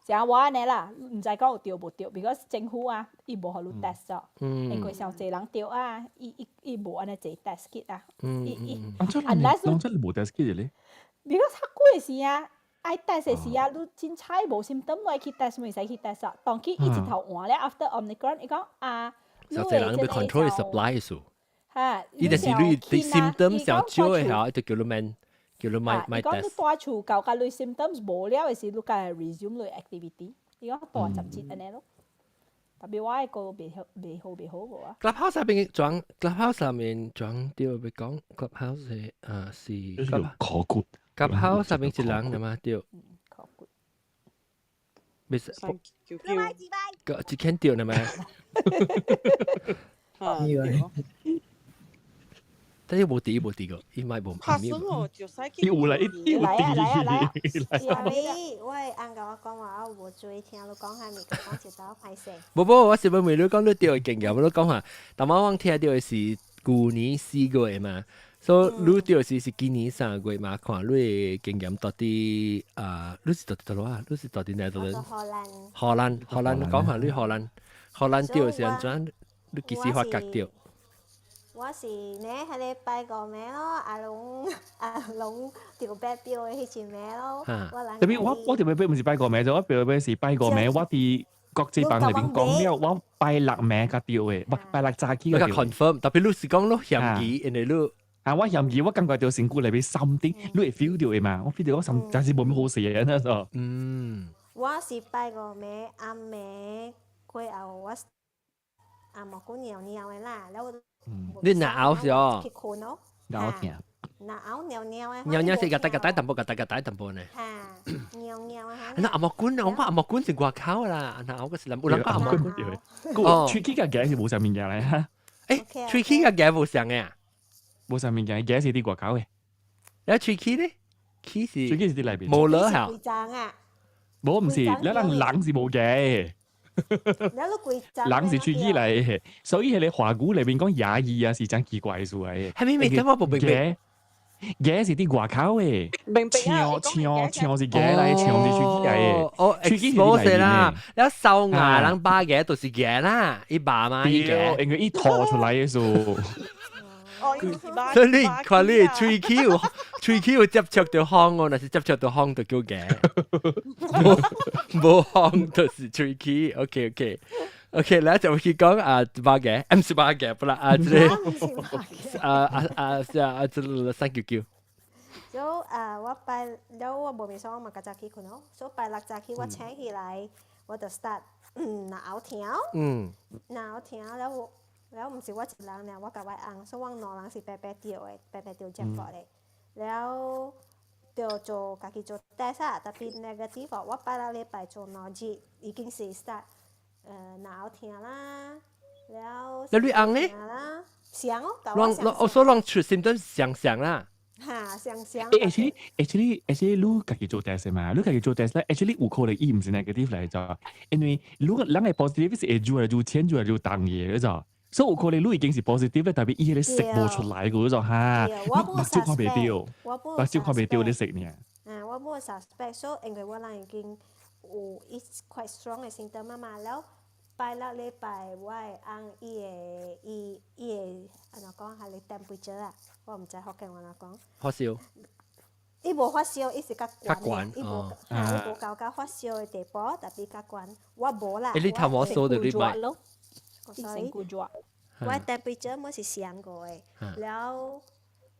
S9: 像我按呢啦，毋知講有著無著，because 政府啊，伊無予你 test 咗，因為上濟人著啊，伊伊伊無按呢濟 test kit 啊，伊伊，
S8: unless 當真無 test kit 咧
S9: ？because 較久的時啊。愛 test 的時啊，你凊彩無 symptom，你愛去 test 咪使去 test 啊。當佢伊一頭換咧，after Omicron，伊講啊，
S1: 就濟人欲 control supply 數。
S9: 嚇，
S1: 伊就是你啲 symptom 上少的時候，就叫你免叫你莫莫
S9: 伊講你
S1: test。
S9: 蹛厝到甲你 symptoms 無了的時，你才 resume 你 activity。伊講蹛10日按呢咯。特別我的個袂好，袂好，袂好過啊。
S1: Clubhouse 上面裝 Clubhouse 上面裝掉欲講 Clubhouse 的啊是。
S8: 可骨。
S1: Clubhouse 上面一人的嘛對。
S9: 可骨。
S1: 未使。個一間掉了嘛？
S2: 啊，
S1: 但是無滴無滴個，伊咪無。
S2: 拍死我就使
S8: 伊有來，伊有
S9: 來啊來啊來啊！ Sorry，我翁共我講話，我無注意聽你講啥物，講一道歹勢。
S1: 無無，我是欲問你講你著的經驗，你講下。但我聽著的是舊年4月嘛，所以你著是是今年3月嘛，看你的經驗到底啊，你是到底佗落啊？你是到底哪度人？
S9: 荷蘭。
S1: 荷蘭，荷蘭，講下你荷蘭，荷蘭著是按怎？你幾時發覺著？
S9: 我是呢，彼个拜五暝咯，阿龍阿龍著白表的彼一暝咯。我人
S8: 特別我我著白表毋是拜五暝，就我著白是拜五暝，我佇國際房內面講了，我拜六暝才著的，唔拜六早起
S1: 個 confirm，特別你是講你嫌疑，因為你
S8: 啊，我嫌疑，我感覺著身軀內面 something，你會 feel 著的嘛？我 feel 著我什，真是無咩好勢的，那時候。
S9: 我是拜五暝暗暝過後，我啊毛骨尿尿的啦，了我。
S1: 你若嘔是哦？
S9: 去睏咯。
S8: 嘔疼。
S9: 若嘔尿尿的。
S1: 尿尿是個大個大淡薄，個大個大淡薄呢。
S9: 嚇，尿尿啊！
S1: 那阿毛棍，我阿毛棍是外口啦，若嘔個是人有人講阿毛棍。
S8: 哦，喙齒佮牙是無啥物件來哈。
S1: 欸，喙齒佮牙無相的啊？
S8: 無啥物件，牙是佇外口的。
S1: 那喙齒呢？齒是
S8: 喙齒是佇內面。
S1: 無了嚇。
S9: 規鬃啊？
S8: 無，毋是，咱人人是無牙的。人是喙齒來的，所以彼个華語內面講牙醫啊是真奇怪的事來的。
S1: 係咪咪？等我無明白。
S8: 牙是佇外口的，唱唱唱是牙來，唱是喙齒來的。
S1: 哦，
S8: 喙齒是內
S1: 啦，了掃牙人拔牙就是牙啦，伊拔嘛，伊牙，
S8: 因為伊吐出來的時候。
S1: 所以你看你的喙齒有接觸著風哦，若是接觸著風就叫牙，無風就是喙齒。OK OK OK，來就去講啊，拔牙，毋是拔牙，不啦啊，這个啊啊啊啊，這个399。
S10: 所以啊，我拜了我無眠，所以我嘛較早起睏咯。所以拜六早起我醒起來，我就 start 嚨疼。嚨疼了我。了毋是我一人爾，我佮我翁，所以阮兩人是白白著的，白白著接觸的。了，著做家己做 test 啊，tapi negative。我拜六禮拜做兩日，已經是 start 嚨疼啦，了。
S1: 那你翁呢？
S10: 相哦，
S1: 攏我所攏出 symptom 相像啦。
S10: 哈，相像。
S8: 欸，actually，你家己做 test 嘛？你家己做 test 咧，actually 有可能伊毋是 negative 來著，因為如果人會 positive 是會愈來愈淺，愈來愈重的，你知？所以有可能你已經是 positive 咧，但係伊彼個色無出來個，就哈，目睭看袂著，目睭看袂著你色爾。
S10: 啊，我無 suspect，所以因為我人已經有伊 quite strong 的 symptom 嘛，了拜六禮拜我的翁伊會伊會按怎講，彼个 temperature 啊，我毋知福建話按怎講。
S1: 發燒。
S10: 伊無發燒，伊是較懸，伊無伊無到較發燒的地步，但比較懸。我無啦。
S1: 欸，你頭毛梳著你買。
S10: 所以，我 temperature 毋是上過的，了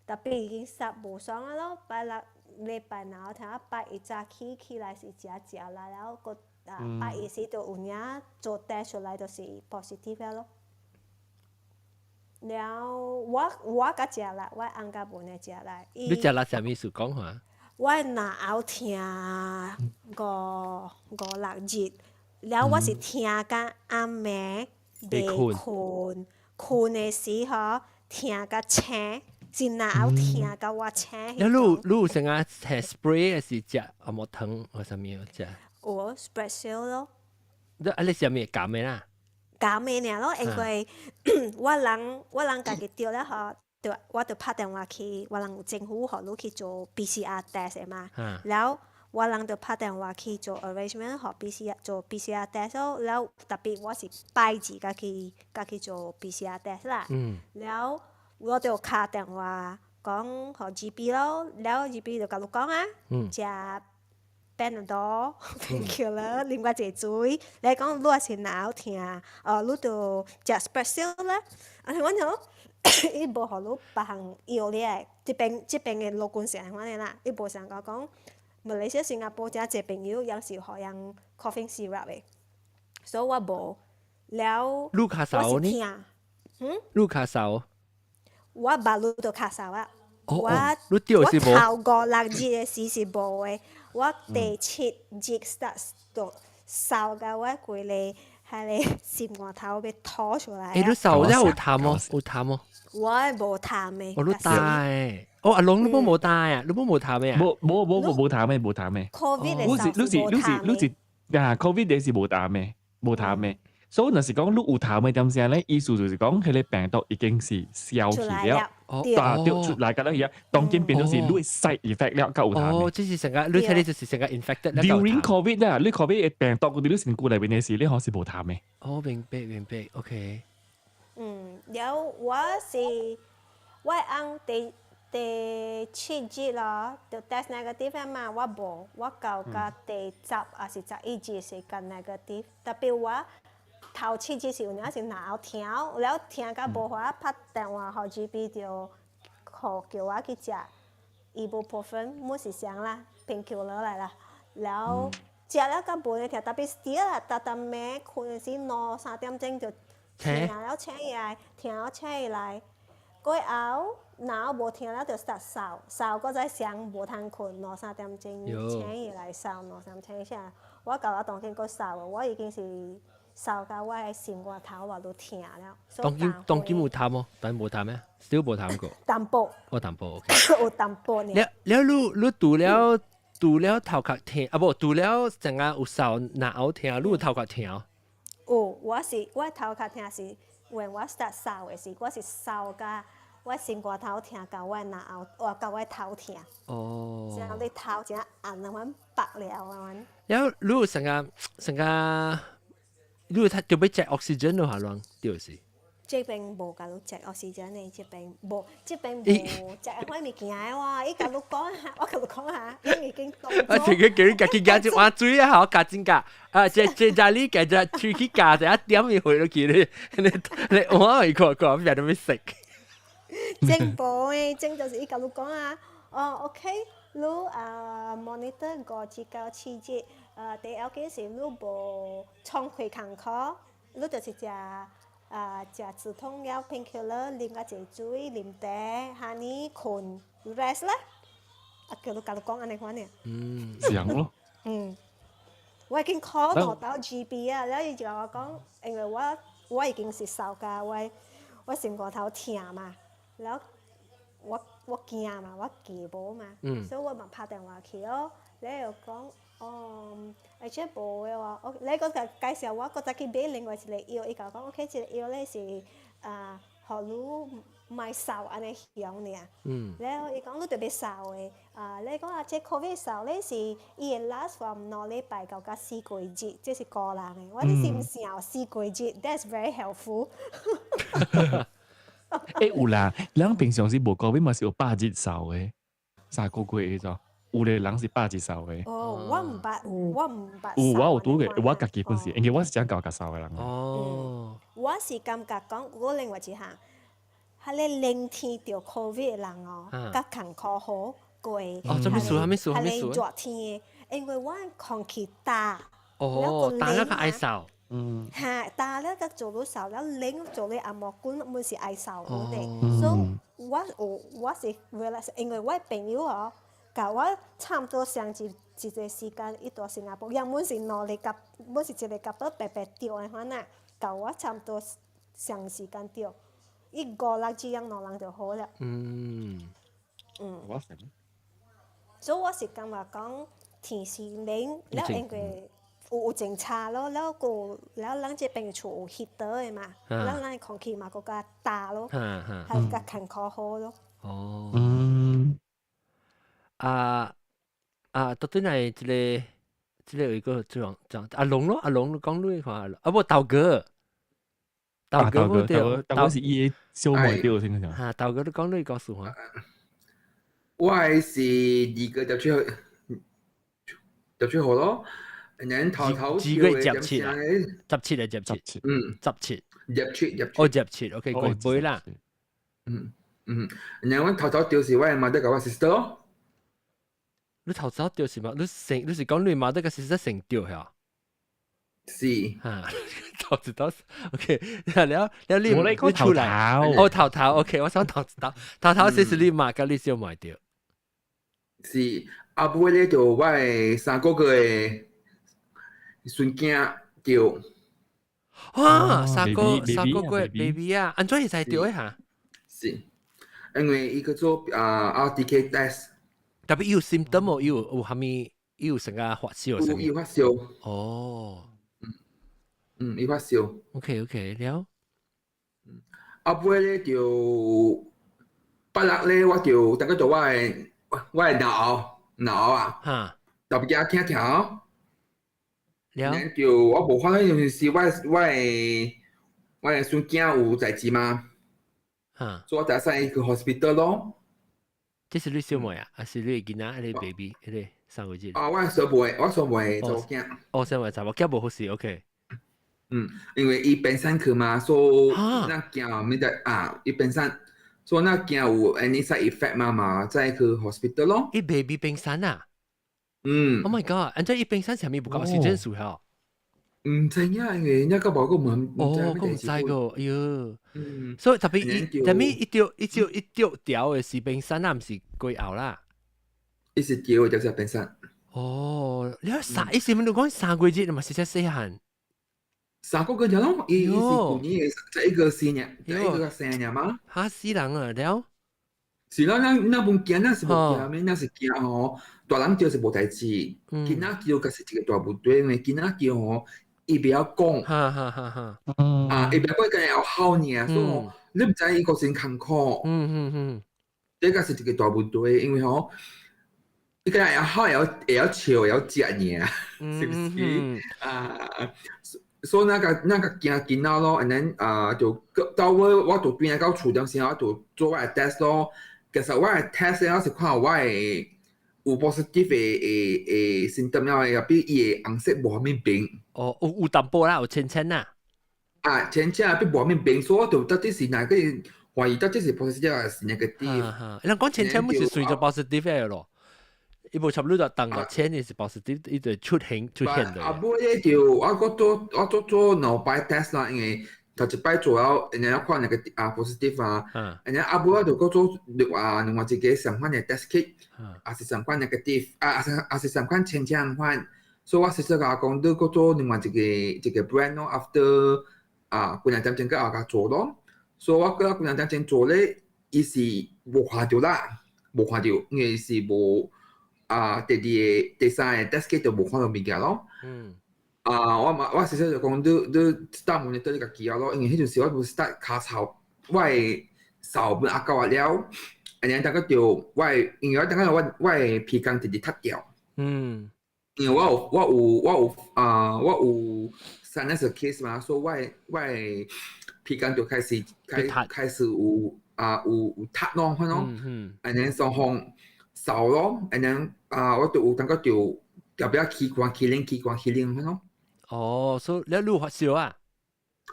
S10: tapi 已經煞無爽啊咯。拜六禮拜然後聽拜一早起起來是誠食力，了閣啊拜一時就有影做 test 出來就是 positive 了咯。了我較食力，我翁較無呢食力。
S1: 你食力啥物事講下？
S10: 我嚨疼五五六日，了我是疼甲暗暝袂睏，睏的時吼疼甲青，是嚨疼甲我青。
S1: 了你有啥個 spray 還是食紅毛糖或啥物食？
S10: 有 Spray 咯。
S1: 你啊，你啥物鹹的啦？
S10: 鹹的爾咯，因為我人家己著了吼，就我就拍電話去，我人有政府予你去做 PCR test 的嘛。了我人就拍電話去做 arrangement，予 PCR 做 PCR test 咯。了 tapi 我是拜二才去做 PCR test 啦。了我就敲電話講予 GP 咯，了 GP 就共你講啊，食 Panadol painkiller 啉較濟水，你講你若是嚨疼，哦，你就食 Spray 啦。啊，我講伊無予你別項藥咧，這邊的勞工是按款的啦，伊無像講馬來西亞、新加坡遮濟朋友，也是予人 coughing syrup 的，所以我無了。
S1: 你咳嗽呢？
S10: 嗯？
S1: 你咳嗽？
S10: 我捌你就咳嗽啊！
S1: 我
S10: 我頭五六日的時是無的，我第七日 start 就嗽甲我規个彼个心肝頭欲吐出來。
S1: 欸，你嗽了有痰無？有痰無？
S10: 我無痰的。
S1: 哦，你帶。哦，阿龍你冇無帶啊？你冇無痰的啊？
S8: 無無無無無痰的，無痰的。
S10: Covid 的
S8: 你是你是你是你是啊？Covid 的是無痰的，無痰的。所以若是講你有痰的點聲咧，意思就是講，彼個病毒已經是消去了，啊對，出來㗎啦，而家當今變做是你 side effect 了，較有痰。
S1: 哦，這是成個，你睇你就是成個 infected。
S8: During Covid 啊，你 Covid 的病毒佇你身軀內面的時，你可是無痰的。
S1: 哦，明白明白，OK。
S10: 嗯，了我是我翁第七日咯，就 test negative 嘛，我無，我到甲第十抑是11日是較 negative，tapi 我頭七日是有影是嚨疼，了疼甲無法拍電話予 GP 就予叫我去食 ibuprofen，毋是啥啦，painkiller 來啦，了食了較無呢疼，tapi still 啦，逐逐暝睏的時兩三點鐘就疼了醒起來，疼了醒起來，過後嚨無疼了就 start 嗽，嗽閣再上無通睏，兩三點鐘醒起來嗽，兩三點鐘醒，我到我當今閣嗽，我已經是嗽到我的心肝頭我都疼了。
S1: 當今有痰無？但無痰咩？still 無痰過。
S10: 淡薄。
S1: 我淡薄 OK。
S10: 有淡薄呢。
S1: 了了，你除了頭殼疼啊，無除了成個有嗽嚨疼，你有頭殼疼？
S10: 我是我頭殼疼是，when 我 start 嗽的時，我是嗽甲我心肝頭疼，甲我腦後，我甲我頭疼。然後你頭真按啊，阮白了啊，阮。
S1: 然後如果成個成個，如果他就欲食 oxygen 的話，亂就是。
S10: 這邊無共你食 oxygen 的，這邊無，這邊無食彼物件的哇！伊共你講下，我共你講下，伊已經當
S1: 我這個叫你家己加一碗水啊，好加真加，啊，這這家你加只喙去加一點伊回落去咧，你你碗一個個邊都欲食。
S10: 正無的，正就是伊共你講啊，哦，OK，你啊 monitor 5至到7日，第要緊是你無創開工課，你就是食。啊，食止痛藥 painkiller，啉較濟水，啉茶，哈呢睏 rest 啦。啊，叫你共你講按呢款爾。
S8: 是樣咯。
S10: 嗯，我已經 call 到到 GP 啊，了伊就共我講，因為我我已經是嗽甲我我心肝頭疼嘛，了我我驚嘛，我記無嘛，所以我嘛拍電話去哦，了又講，哦，而且無的話，我你閣介紹我，閣再去買另外一個藥，伊共我講，OK，這個藥咧是啊，予你莫嗽按呢樣爾。了伊講你特別嗽的，啊，你講啊，這 COVID 嗽咧是伊會 last from 2禮拜到甲4個月，這是個人的。我就是毋想四個月，that's very helpful。
S8: 欸，有啦，人平常時無 COVID 嘛是有百日嗽的，3個月的，有的人是百日嗽的。
S10: 哦，我毋捌，我毋捌。
S8: 有，我有拄過，我家己本是，因為我是真𠢕較嗽的人。
S1: 哦。
S10: 我是感覺講，我另外一項，彼个冷天著 COVID 的人哦，較艱苦好過。
S1: 哦，啥物事？啥物事？啥物事？
S10: 熱天的，因為我空氣焦。
S1: 哦，焦了較愛嗽。
S10: 嚇，焦了較做愈嗽了，冷做咧紅毛菌毋是愛嗽的。所以我有我是 realize，因為我朋友哦，共我差毋多相一一個時間，伊佇新加坡，原本是兩日夾，本是一個夾倒白白著的款啊，共我差毋多相時間著，伊五六日樣兩人就好了。
S8: 我
S10: 所以我是感覺講天時冷，了因為有有政策咯，了閣了咱這邊厝有 heater 的嘛，了咱的空氣嘛閣較焦咯，還較艱苦好咯。
S1: 哦。啊啊，到底係這個這個有一個這樣阿龍咯，阿龍講你看，啊無豆哥，豆哥無對，
S8: 豆哥是伊的小妹對，聽講。
S1: 哈，豆哥你講你告訴我。
S4: 我係是2月17，17號咯。人頭頭
S1: 2月17啊，17啊，17，17，17
S4: 入
S1: 哦，17，OK，過背啦。
S4: 嗯嗯，然後我頭頭就是我的 mother 佮我 sister 咯。
S1: 你頭頭就是嘛？你成你是講你媽得個 sister 成著嚇？
S4: 是。
S1: 哈，頭一道，OK，了了你
S8: 我咧講頭頭，
S1: 哦頭頭，OK，我想頭頭頭頭是是你媽佮你小妹著。
S4: 是，後尾咧就我的三個月的孫囝著。
S1: 哇，三個三個月 baby 啊，按怎會使著的哈？
S4: 是，因為伊去做啊 RTK test。
S1: 特別有 symptom 哦，有有啥物，有成個發燒。
S4: 有有發燒。
S1: 哦。
S4: 嗯，伊發燒。
S1: OK OK，了。
S4: 後尾咧就8日咧，我就等個做我的腦腦啊，特別驚疼疼。
S1: 了。
S4: 就我無法，因為是我的孫囝有代誌嘛。所以我就送伊去 hospital 咯。
S1: 這是你小妹啊，還是你囡仔？彼個 baby，彼個3個月？
S4: 啊，我小妹，我小妹查某囝。
S1: 哦，小妹查某囝無好勢，OK。
S4: 嗯，因為伊邊山去嘛，所以咱驚免得啊，伊邊山，所以咱驚有 any side effect 嘛嘛，再去 hospital 咯。
S1: 伊 baby 邊山啊？
S4: 嗯。
S1: Oh my god！按怎伊邊山啥物無夠時間數嚇？
S4: 毋知影，因為人家個無個問。
S1: 哦，我毋知個，哎喲。所以特別伊，特別伊著伊著伊著調的是邊山啊，毋是過後啦。
S4: 伊是著就是邊山。
S1: 哦，你三，伊是毋是講3個月嘛？是才細漢。
S4: 3個月咯，伊伊是舊年的這一個生日，這一個生日嘛。
S1: 嚇死人啊！了。
S4: 是啦，咱咱無驚，咱是無驚咩？咱是驚吼，大人著是無代誌，囡仔著閣是一個大問題，因為囡仔著吼，伊袂曉講。
S1: 哈哈哈哈。
S4: 啊，伊袂曉講，敢會好爾，所以你毋知伊個真艱苦。這個是一個大問題，因為吼，你敢會好會曉會曉笑會曉食爾，是毋是？啊，所以那個驚囡仔咯，and then 啊就到尾我就轉來到厝點時我就做我的 test 咯。其實我的 test 咧，我是看我的有 positive 的 symptom 了的，比伊的紅色無啥物變。
S1: 哦，有淡薄啦，有淺淺啦。
S4: 啊，淺淺啊，比無啥物變，所以我就到底是哪個懷疑到底是 positive 還是 negative？
S1: 人講淺淺毋是隨就 positive 的咯。伊無差不多就當個淺是 positive，伊就出現的。
S4: 啊，尾咧就我閣做我做做兩擺 test 啦，因為頭一擺做了，然後看那個啊 positive 啊，然後啊尾我就閣做另外一個相反的 test kit，也是相款 negative，啊也是相款淺淺款，所以我實際共我講，你閣做另外一個 brand 咯，after 啊幾兩點鐘閣後共做咯，所以我閣幾兩點鐘做咧，伊是無看著啦，無看著，因為是無。啊，第二個、第三個 test kit 就無看到物件咯。啊，我嘛，我實際就講，你 start monitor 你家己啊咯，因為彼陣時我無 start 尻臭，我的嗽本阿夠啊了，然後等個就我的，因為我等下我的鼻孔直直脫掉。因為我有啊，我有 sinus case 嘛，所以我的鼻孔就開始有啊有脫咯，可能，然後雙方嗽咯，然後啊，我就有感覺就特別器官起冷，器官起冷，咯。
S1: 哦，所以你發燒啊？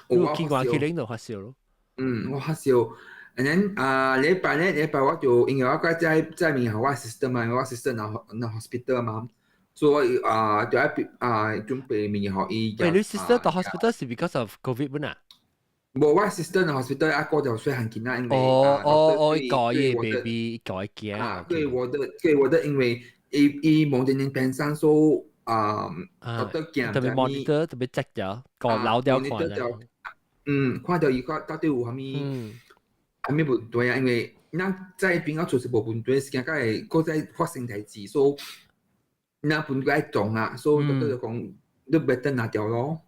S1: 你器官起冷就發燒咯。
S4: 嗯，我發燒。然後啊，禮拜咧，禮拜我就因為我閣在面予我 sister 嘛，我 sister 若 hospital 嘛，所以啊，就愛啊準備物件予伊。
S1: 喂，你 sister 到 hospital 是 because of COVID 本啊？
S4: 無，我 sister 若 hospital 啊，顧著細漢囡仔，因為
S1: 哦哦，改伊 baby 改驚。
S4: 啊，對我的，因為伊伊望見變生說啊，覺得驚
S1: 特別 monitor 特別 check 咗，個老掉看。
S4: 嗯，看著伊看到底有啥物啥物問題啊？因為咱在邊仔厝是無問題，時間會閣再發生代誌，所以咱本該動啊，所以就講你別等拿掉咯。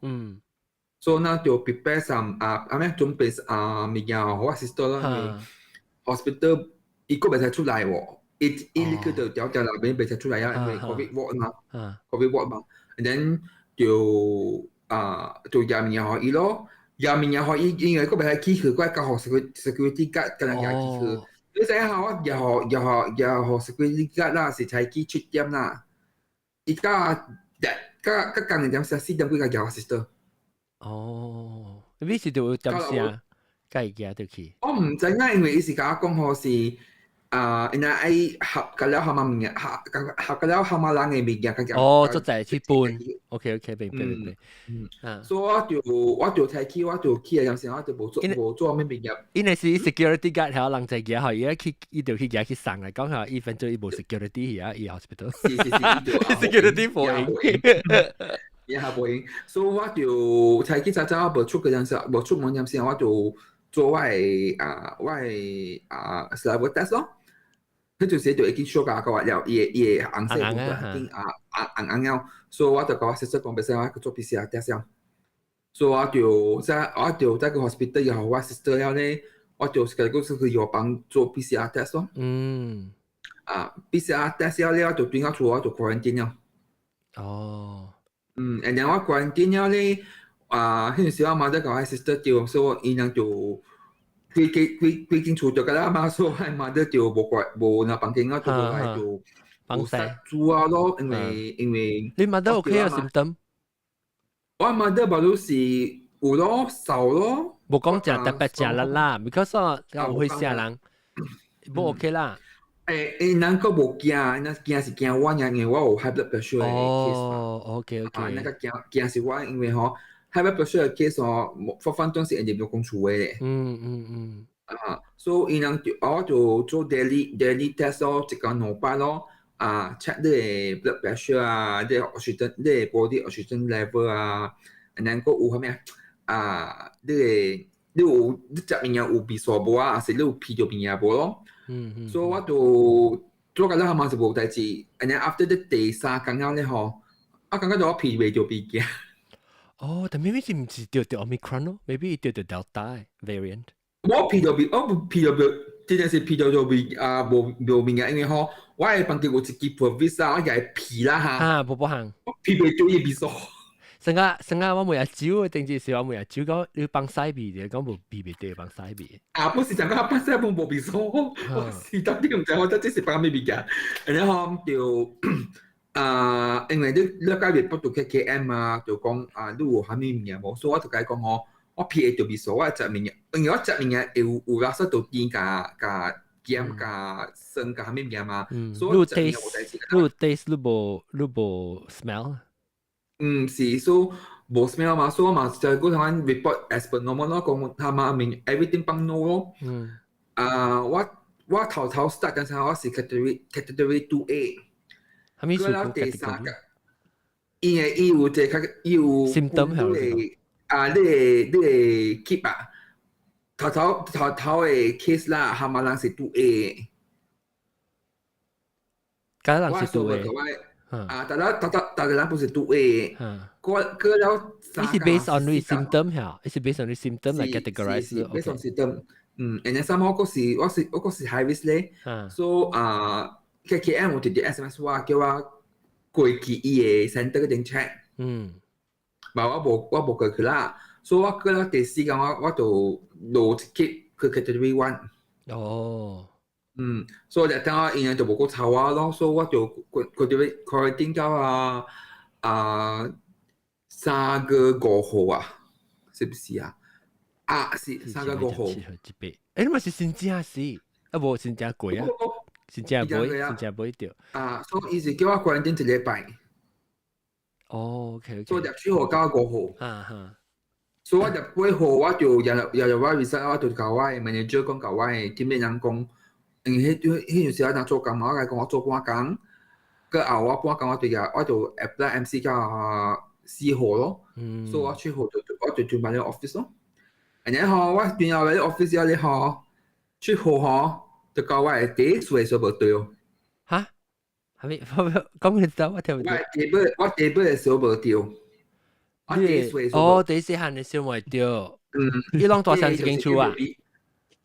S4: 所以咱就 prepare some 啊啊咩準備啊物件，予我 sister 咯，因為 hospital 伊閣袂使出來喎，伊伊立刻就調調那邊袂使出來啊，因為 covid ward 嘛，covid ward 嘛，and then 就啊就挾物件予伊咯。挾物件予伊，因為閣袂使起去，閣交予 security guard 敢若挾起去。你知影下我挾予挾予挾予 security guard 啦，是早起7點啦。伊甲甲甲工點4點幾共挾我 sister。
S1: 哦，你是就點聲，共伊挾著去？
S4: 我毋知影，因為伊是共我講吼是啊，𪜶愛合甲了蛤蟆物件，合合甲了蛤蟆人的物件，較
S1: 哦，做在去搬。OK，明白明白。
S4: 嗯，所以我就提起，我就起來陣時，我就無做啥物物件。
S1: 因為是 security guard 係人在舉，伊去伊就去舉去送來講下，伊反正伊無 security 遐，伊 hospital。
S4: 是是是
S1: ，security 無閒。
S4: 也係無閒，所以我就早起早早我無出去陣時，無出門陣時，我就做我的啊 saliva test 咯。佢就寫就已經 show 甲我了，伊的紅色部分已經啊啊紅紅了，所以我就共我 sister 講，袂使我去做 PCR test 了。所以我就在個 hospital 以後，我 sister 了咧，我就家己去藥房做 PCR test 咯。啊，PCR test 了咧，我就轉到厝，我就 quarantine 了。嗯，然後我 quarantine 了咧，啊，彼陣時我媽就共我 sister 叫，所以伊人就規規規規間厝就共阿媽說，我媽就無怪無拿房間，我就無來就無殺住啊咯，因為
S1: 你媽都 OK 啊？symptom？
S4: 我媽都無都是有咯，瘦咯。
S1: 無講食特別食力啦，because 我有會嚇人，無 OK 啦。
S4: 欸，人閣無驚，人驚是驚我，因為我有 high blood pressure 的 case 嘛。
S1: 哦，OK。
S4: 啊，那個驚驚是我，因為吼 high blood pressure 的 case 吼，分分鐘是會入到公厝的咧。啊，所以伊人就我就做 daily test 咯，一工兩擺咯，啊，check 你的 blood pressure 啊，你 oxygen，你的 body oxygen level 啊，然後閣有啥物啊？啊，你有你食物件有味素無啊？還是你有鼻著物件無咯？所以我就做甲了嘛是無代誌，and then after 第三工了咧吼，我感覺到我鼻袂著物件。
S1: 哦，但 maybe 是毋是著著 Omicron 咯？maybe 著著 Delta variant。
S4: 我鼻著鼻，我鼻著鼻，真正是鼻著著鼻啊，無無物件，因為吼，我的房間有一支 Provis 啊，我也會鼻啦哈。
S1: 啊，無無行。
S4: 我鼻袂著伊味素。
S1: 成個成個我問阿酒，定住是我問阿酒講你放屎味的，講無鼻袂著放屎味。
S4: 啊，不是講講放屎無無味素，我是到底毋知我這是放咩物件。然後就啊，因為你了解袂不到 KKM 啊，就講啊，你有啥物物件無？所以我就共伊講吼，我鼻會著味素，我食物件，因為我食物件會有有垃圾就甜加加鹹加酸加啥物物件嘛。所以
S1: 你 taste，你 taste 你無 smell？
S4: 嗯，是說無 smell 嘛，所以我嘛就嗰陣 report as per normal 咯，講他媽面 everything 幫 no 咯。啊，我頭頭 start 嗰陣我是 category 2A。
S1: 係咪
S4: 過了第三個，因為伊有一個伊有
S1: symptom 係
S4: 啊，你會 keep 啊，頭頭頭頭的 case 啦，冚唪唥是 2A。
S1: 敢人是 2A。
S4: 啊，大家大家大家人不是 2A，過過了。
S1: 你是 based on 你 symptom 嚇？你是 based on 你 symptom 來 categorize？
S4: based on symptom，嗯，and then 三號嗰時我嗰時 high risk 咧，所以啊，KKM 有直接 SMS 我叫我過去伊个 center 嗰邊 check，嘛我無過去啦，所以我過了第四工我就落一級去 category one。嗯，所以就等我𪜶就無閣吵我咯，所以我就過 quarantine 到啊3月5號啊，是不是啊？啊，是3月5號。
S1: 一百，欸，你嘛是新正是，啊無新正過啊，新正尾，新正尾著。
S4: 啊，所以伊是叫我 quarantine 一禮拜。
S1: 哦，OK OK。
S4: 所以入7號到5號。
S1: 啊哈。
S4: 所以我入8號我就入入我 result，我就共我的 manager 講，共我的 teammate 人講。因為彼陣時我若做工嘛，我共伊講我做半工，過後我半工我就 apply MC 到4號咯，所以我7號就我就轉返去 office 咯。然後我轉入來 office 了咧吼，7號吼就到我的第一歲數無對哦。
S1: 哈？係咪？講你知我聽唔
S4: 到。我 table 的數無對。我第一歲
S1: 哦，第四項的數無對。
S4: 嗯。
S1: 你攏住仝一間厝啊？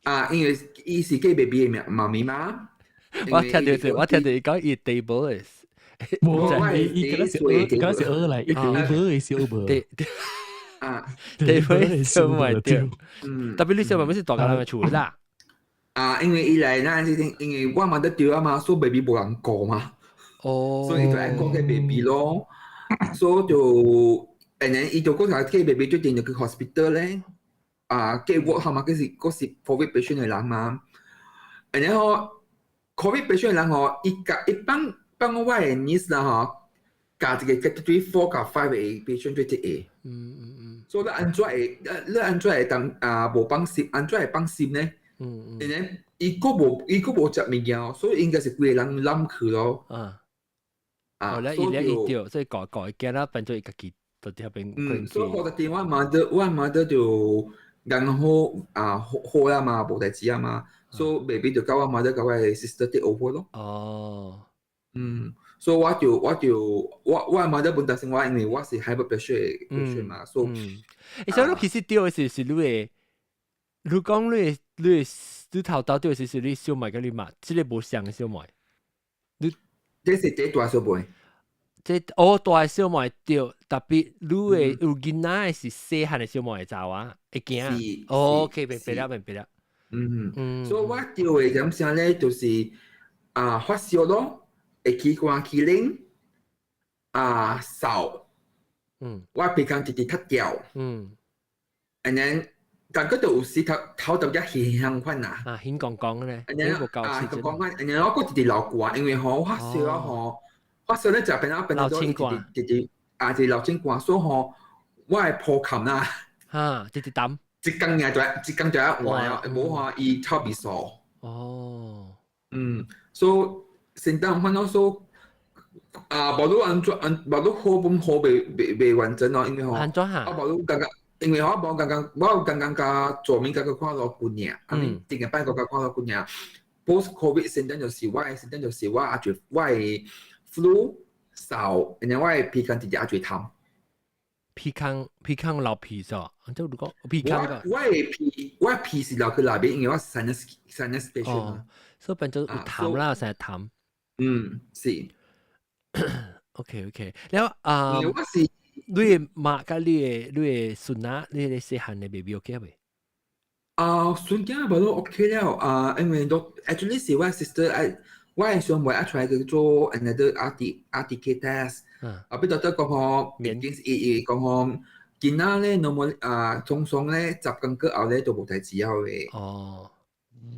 S4: 啊，因為伊是給 baby 的媽咪嘛。
S1: 我聽到伊講伊 table 的。
S8: 無，伊伊敢是學來，伊 table 的小無。
S1: 對。
S4: 啊
S1: ，table 的小無對。
S4: 嗯。
S1: 特別你小妹妹是大家人的厝啦。
S4: 啊，因為伊來咱這邊，因為我嘛得對啊嘛，所以 baby 無人顧嘛。所以伊就愛顧個 baby 咯。所以就，and then 伊就閣來給 baby 決定就去 hospital 咧。啊，給我號嘛，閣是 COVID patient 的人嘛。然後 COVID patient 的人吼，伊共伊幫幫我的 niece 啦吼，共一個 category 4 佮 5 的 patient 做一個。所以你按怎會，你按怎會當啊無放心？按怎會放心呢？因為伊閣無食物件，所以應該是規个人攬去咯。
S1: 啊。哦，咧伊咧伊著，所以改改驚啦，變做伊家己到佇遐邊。
S4: 嗯，所以我的電話嘛，我媽的就。然後啊好好啦嘛，無代誌啊嘛，所以 baby 就交我媽的共我的 sister take over 咯。嗯，所以我媽的本擔心我，因為我是 high blood pressure 嘛，所以。
S1: 欸，所以你其實著的是你的，你講你頭頭著的是你小妹佮你媽，這个無像的小妹。你
S4: 這是第大小妹。
S1: 這哦大小妹著，特別你的有囡仔的是細漢的小妹的查某會驚。哦，OK，明白了，明白了。
S4: 嗯，所以我著的點聲咧，就是啊發燒咯，會起寒起冷，啊嗽，我鼻孔直直脫掉，and then 感覺就有時頭頭特別興款啊，
S1: 啊興光光咧，
S4: 啊光光款，and then 我閣直直流汗，因為吼發燒啊吼，發燒咧就變啊變做直直直直啊直流清汗，所以吼我會破冚啦，
S1: 哈，直直澹，
S4: 一工爾就一工就愛換啊，無話伊臭味素。嗯，所以先當反正說啊，無論按怎按，無論好本好未完整咯，因為吼，
S1: 啊
S4: 無論剛剛，因為我無剛剛，我剛剛共做面共佢看到幾年，啊，頂個拜個共看到幾年。Post COVID 先就是我的先就是我阿住我的 flu 嗽，然後我的鼻孔直直阿住痰。
S1: 鼻孔鼻孔流鼻咗，即如果鼻孔個。
S4: 我的鼻是流去內邊，因為我 sinus patient
S1: 哦，所以變做有痰啦，成日痰。
S4: 嗯，是。
S1: OK，然後啊，
S4: 我是
S1: 你的媽佮你的孫仔，你的細漢的 baby OK 未？
S4: 啊，孫囝無都 OK 了啊，因為都 actually 是我 sister 愛，我係想問一出來去做 another RTK test，啊，比 doctor 講吼，已經是伊講吼，囡仔咧 normal 啊，通常咧10工過後咧就無代誌了的。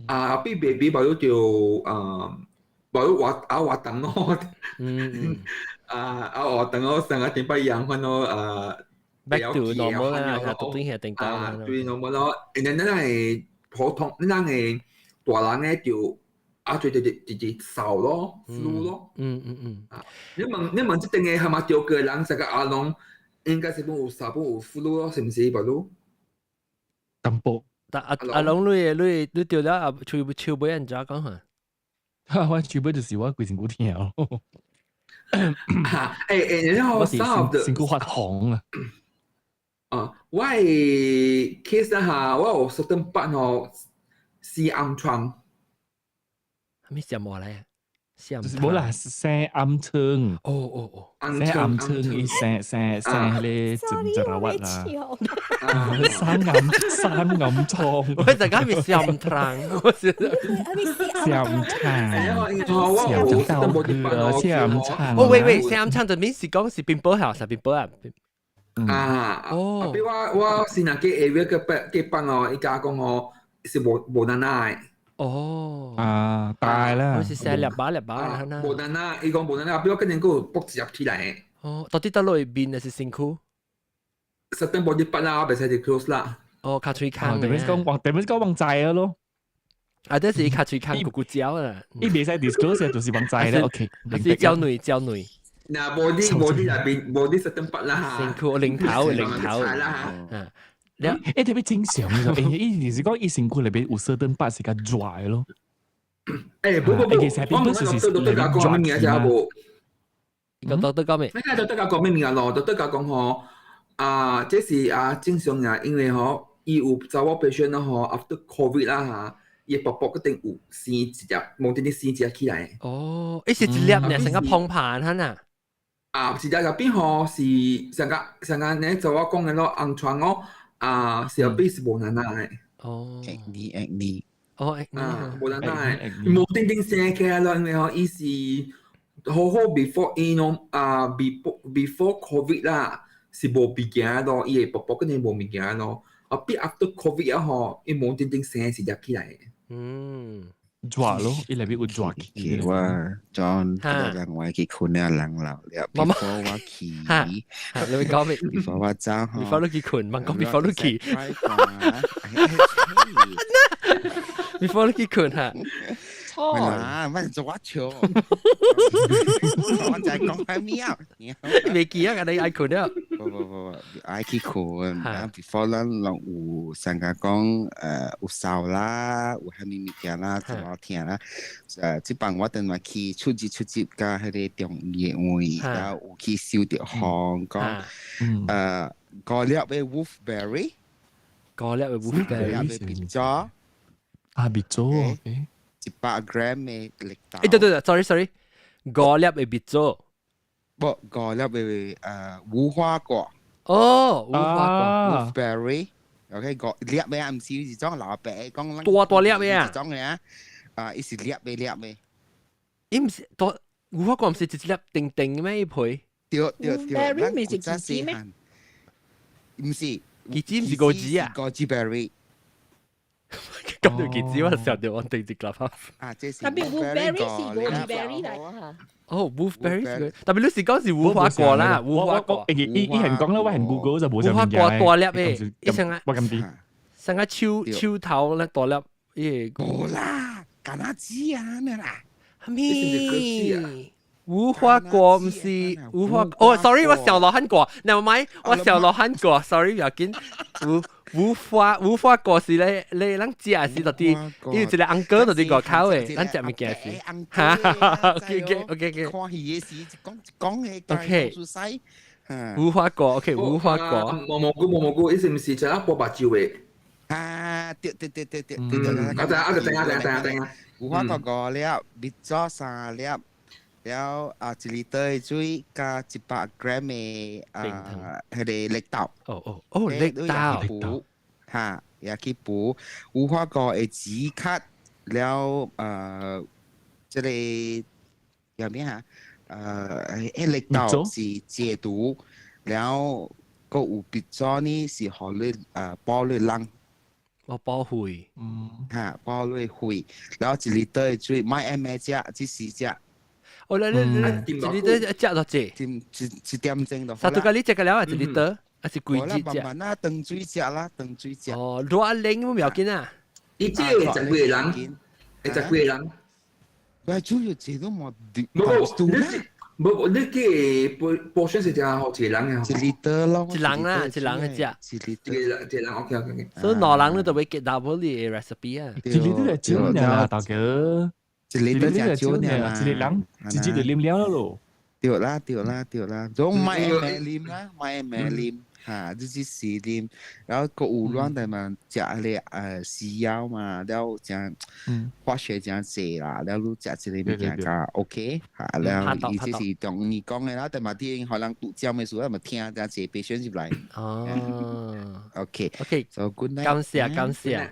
S4: 啊，比 baby 無就啊，無活啊活動咯。啊啊活動咯，上個禮拜樣款咯啊。
S1: back to normal 啦，係讀啲係定
S4: 啊，對 normal 咯，然後咱係普通，咱係大人咧就啊，最就瘦咯，flu 咯。啊，你問這邊個係咪掉過人，成個阿龍應該是本有瘦本有 flu 咯，是毋是？白魯？
S8: 淡薄。
S1: 但阿龍你掉了啊，手手尾按怎講嚇？
S8: 我手尾就是我規身軀疼咯。
S4: 欸，然後
S8: 我是身軀發紅啊。
S4: 啊，我的 case 哈，我有 certain part 吼是暗瘡。
S1: 啥物什麼來啊？
S8: 無啦，生暗瘡。
S1: 哦。
S8: 生暗瘡，伊生生生彼個真真核啦。生暗瘡。
S1: 我就講係暗瘡，我是。
S8: 暗瘡。生暗瘡。
S1: 哦喂喂，生暗瘡就免是講是 pimple 嚇，是 pimple 啊。
S4: 啊，哦，比我是若去 area 去幫去幫哦，伊家講哦是無難的。
S1: 哦，
S8: 啊，大啦，
S1: 我是生粒把粒把啦，
S4: 無難啊，伊講無難啊，比我今年閣有卜一粒起來。
S1: 哦，到底佗落面還是身軀？
S4: certain body part 啦，我袂使 disclose 啦。
S1: 哦，尻喙空。
S8: 特別是講特別是講網在咯。
S1: 啊，這是尻喙空咕咕焦啦。
S8: 伊袂使 disclose 就是網在啦。OK，
S1: 是焦內焦內。
S4: 嗱，body 內邊 body certain part 啦。
S1: 身軀領頭領頭
S4: 啦。
S1: 嗯。
S8: 欸，特別正常嘅，伊就是講伊身軀內邊有 certain part 是較熱咯。
S4: 欸，不不不，
S8: 其實並不是是內邊熱
S4: 氣嘛。
S1: 個 doctor 講咩？
S4: 你睇 doctor 講咩物件咯？doctor 講吼，啊，這是啊正常啊，因為吼，伊有查某 patient 咯吼，after covid 啦嚇，伊薄薄一定有生一粒，無端端生一粒起來。
S1: 哦，伊是一粒呢，成個膨盤哈呐。
S4: 啊，是粒入邊吼是上個上個你就我講的咯，紅瘡哦。啊，是後邊是無難的。
S1: 哦
S7: ，acne acne。
S1: 哦，
S4: 啊，無難的，無定定生起來咯，因為吼，伊是好好 before 伊儂啊，before covid 啦，是無物件咯，伊會薄薄嗰陣無物件咯。啊，比 after covid 啊吼，伊無定定生是入起來。
S8: 熱咯，伊內邊有熱氣。
S7: 我 John 人我去困了人了，before 我去，
S1: 你會講咩
S7: ？before 我走
S1: ，before 你去困，問講 before 你去。before 你去困嚇。
S7: 錯啦，乜做我笑？我就係講係咩啊？
S1: 未記啊，你愛困了。
S7: 不不不，愛去困。before 咱攏有上個講，有燒啦，有蝦米物件啦，怎麼聽啦？這幫我等下去出入出入甲彼個中醫的位，然後有去收著風講，五粒的 wolfberry，
S1: 五粒的 wolfberry，
S7: 五粒的蜜棗，
S8: 啊蜜棗，OK。
S7: 100 gram 的綠豆。
S1: 欸，對對對，sorry sorry，五粒的蜜棗。
S7: 不，五粒的無花果。
S1: 哦，無花
S7: 果。Wolfberry，OK，五粒的啊，毋是一種老白講。
S1: 大大粒的啊。
S7: 一種的啊，啊，伊是粒的粒的。
S1: 伊毋是大無花果，毋是一粒定定咩？伊皮。
S7: 對對對。
S6: Berry 毋是橘子咩？
S7: 毋是，
S1: 橘子毋是果子啊。
S7: 果子 berry。
S1: 講到橘子，我想到我對住 club。
S7: 啊，這是。
S6: 特別 wolfberry 是果子 berry 嚟。
S1: 哦，wolfberry，特別你是講是無花果啦，無花果。
S8: 伊係講啦，我係 Google 就冇
S1: 無花果大粒的，伊成個
S8: 我咁啲，
S1: 成個樹樹頭咧大粒，伊
S7: 個。無啦，橄欖枝啊咩啦？
S1: 咩？無花果毋是無花哦，sorry，我小羅漢果，你咪我小羅漢果，sorry，要緊。無花果是咧，你咱食是到底，因為一個 uncle 到底外口的，咱食物件是。哈哈，OK OK OK OK。
S7: 看戲的時，一講一講的
S1: ，OK。無花果，OK，無花果。
S4: 無蘑菇無蘑菇，伊是毋是食啊波白酒的？
S7: 啊，對對對對對。
S4: 嗯，我知啊，我知啊，知啊，知啊。
S7: 無花果五粒，蜜棗三粒，了啊一厘的水加100 gram 的啊，彼個綠豆。
S1: 哦哦哦，綠豆。
S7: 補嚇，也去補無花果的籽殼了，這個叫咩啊？綠豆是解毒，了閣有蜜棗呢是予你補你冷。
S1: 我補血，
S7: 嚇，補你血，然後一厘的水，莫愛咩食，只是食。
S1: 哦，你你你一厘多食多濟？
S7: 一點鐘就。
S1: 三度咖你食個了啊？一厘多，還是幾隻
S7: 食？慢慢啊，當水食啦，當水食。
S1: 哦，熱冷冇要緊啊。
S4: 伊這個十幾個人，會十幾個人。
S7: 喂，主要這都冇。
S4: 無，你是無你這個 portion 是只好一個人啊？
S7: 一厘多咯。
S1: 一人啦，一人一隻。
S7: 一厘
S4: 一個人，一個人，OK OK OK。
S1: 所以兩人你都會 get double 的 recipe 啊。
S8: 一厘多係少呢，大哥。
S7: 一厘多真少呢，
S8: 一個人直接就啉了咯。
S7: 對啦對啦對啦，總莫愛啉啦，莫愛啉嚇，就是試啉，然後閣有亂的嘛，食彼個西藥嘛，了誠化學誠濟啦，了你食這個物件較 OK 嚇，了伊這是中醫講的啦，但嘛啲可能拄針的時候嘛聽誠濟 patient 入來。
S1: 哦
S7: ，OK
S1: OK，
S7: so good night。
S1: 感謝感謝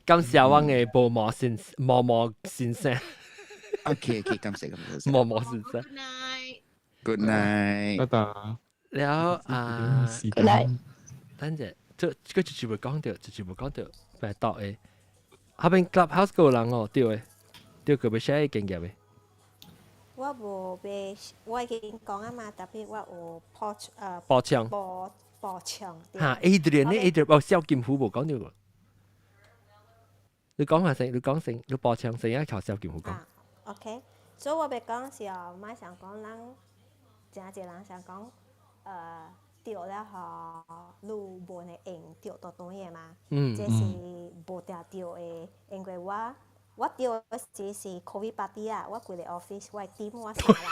S1: 感謝我的毛毛先毛毛先生。
S7: OK OK，感謝感謝。
S1: 毛毛先生。
S2: Good night。
S7: Good night。
S8: 拜拜。
S1: 了啊
S8: ，Good
S1: night。等陣，這這個就是會講到，就是會講到，白到的。後邊 Clubhouse 個人哦，對的，對佢欲寫經驗的。
S10: 我無欲，我已經講啊嘛，特別我有破
S1: 補充，
S10: 補補充。
S1: 嚇，Adrian 呢？Adrian 哦，蕭劍虎無講到個。你講下先，你講先，你補充先，一靠蕭劍虎講。
S10: OK，所以我欲講是哦，莫想講咱誠濟人想講，著了吼，你無會用著倒轉的嘛？這是無定著的，因為我著的時是 COVID party 啊，我規個 office 我的 team 我三人，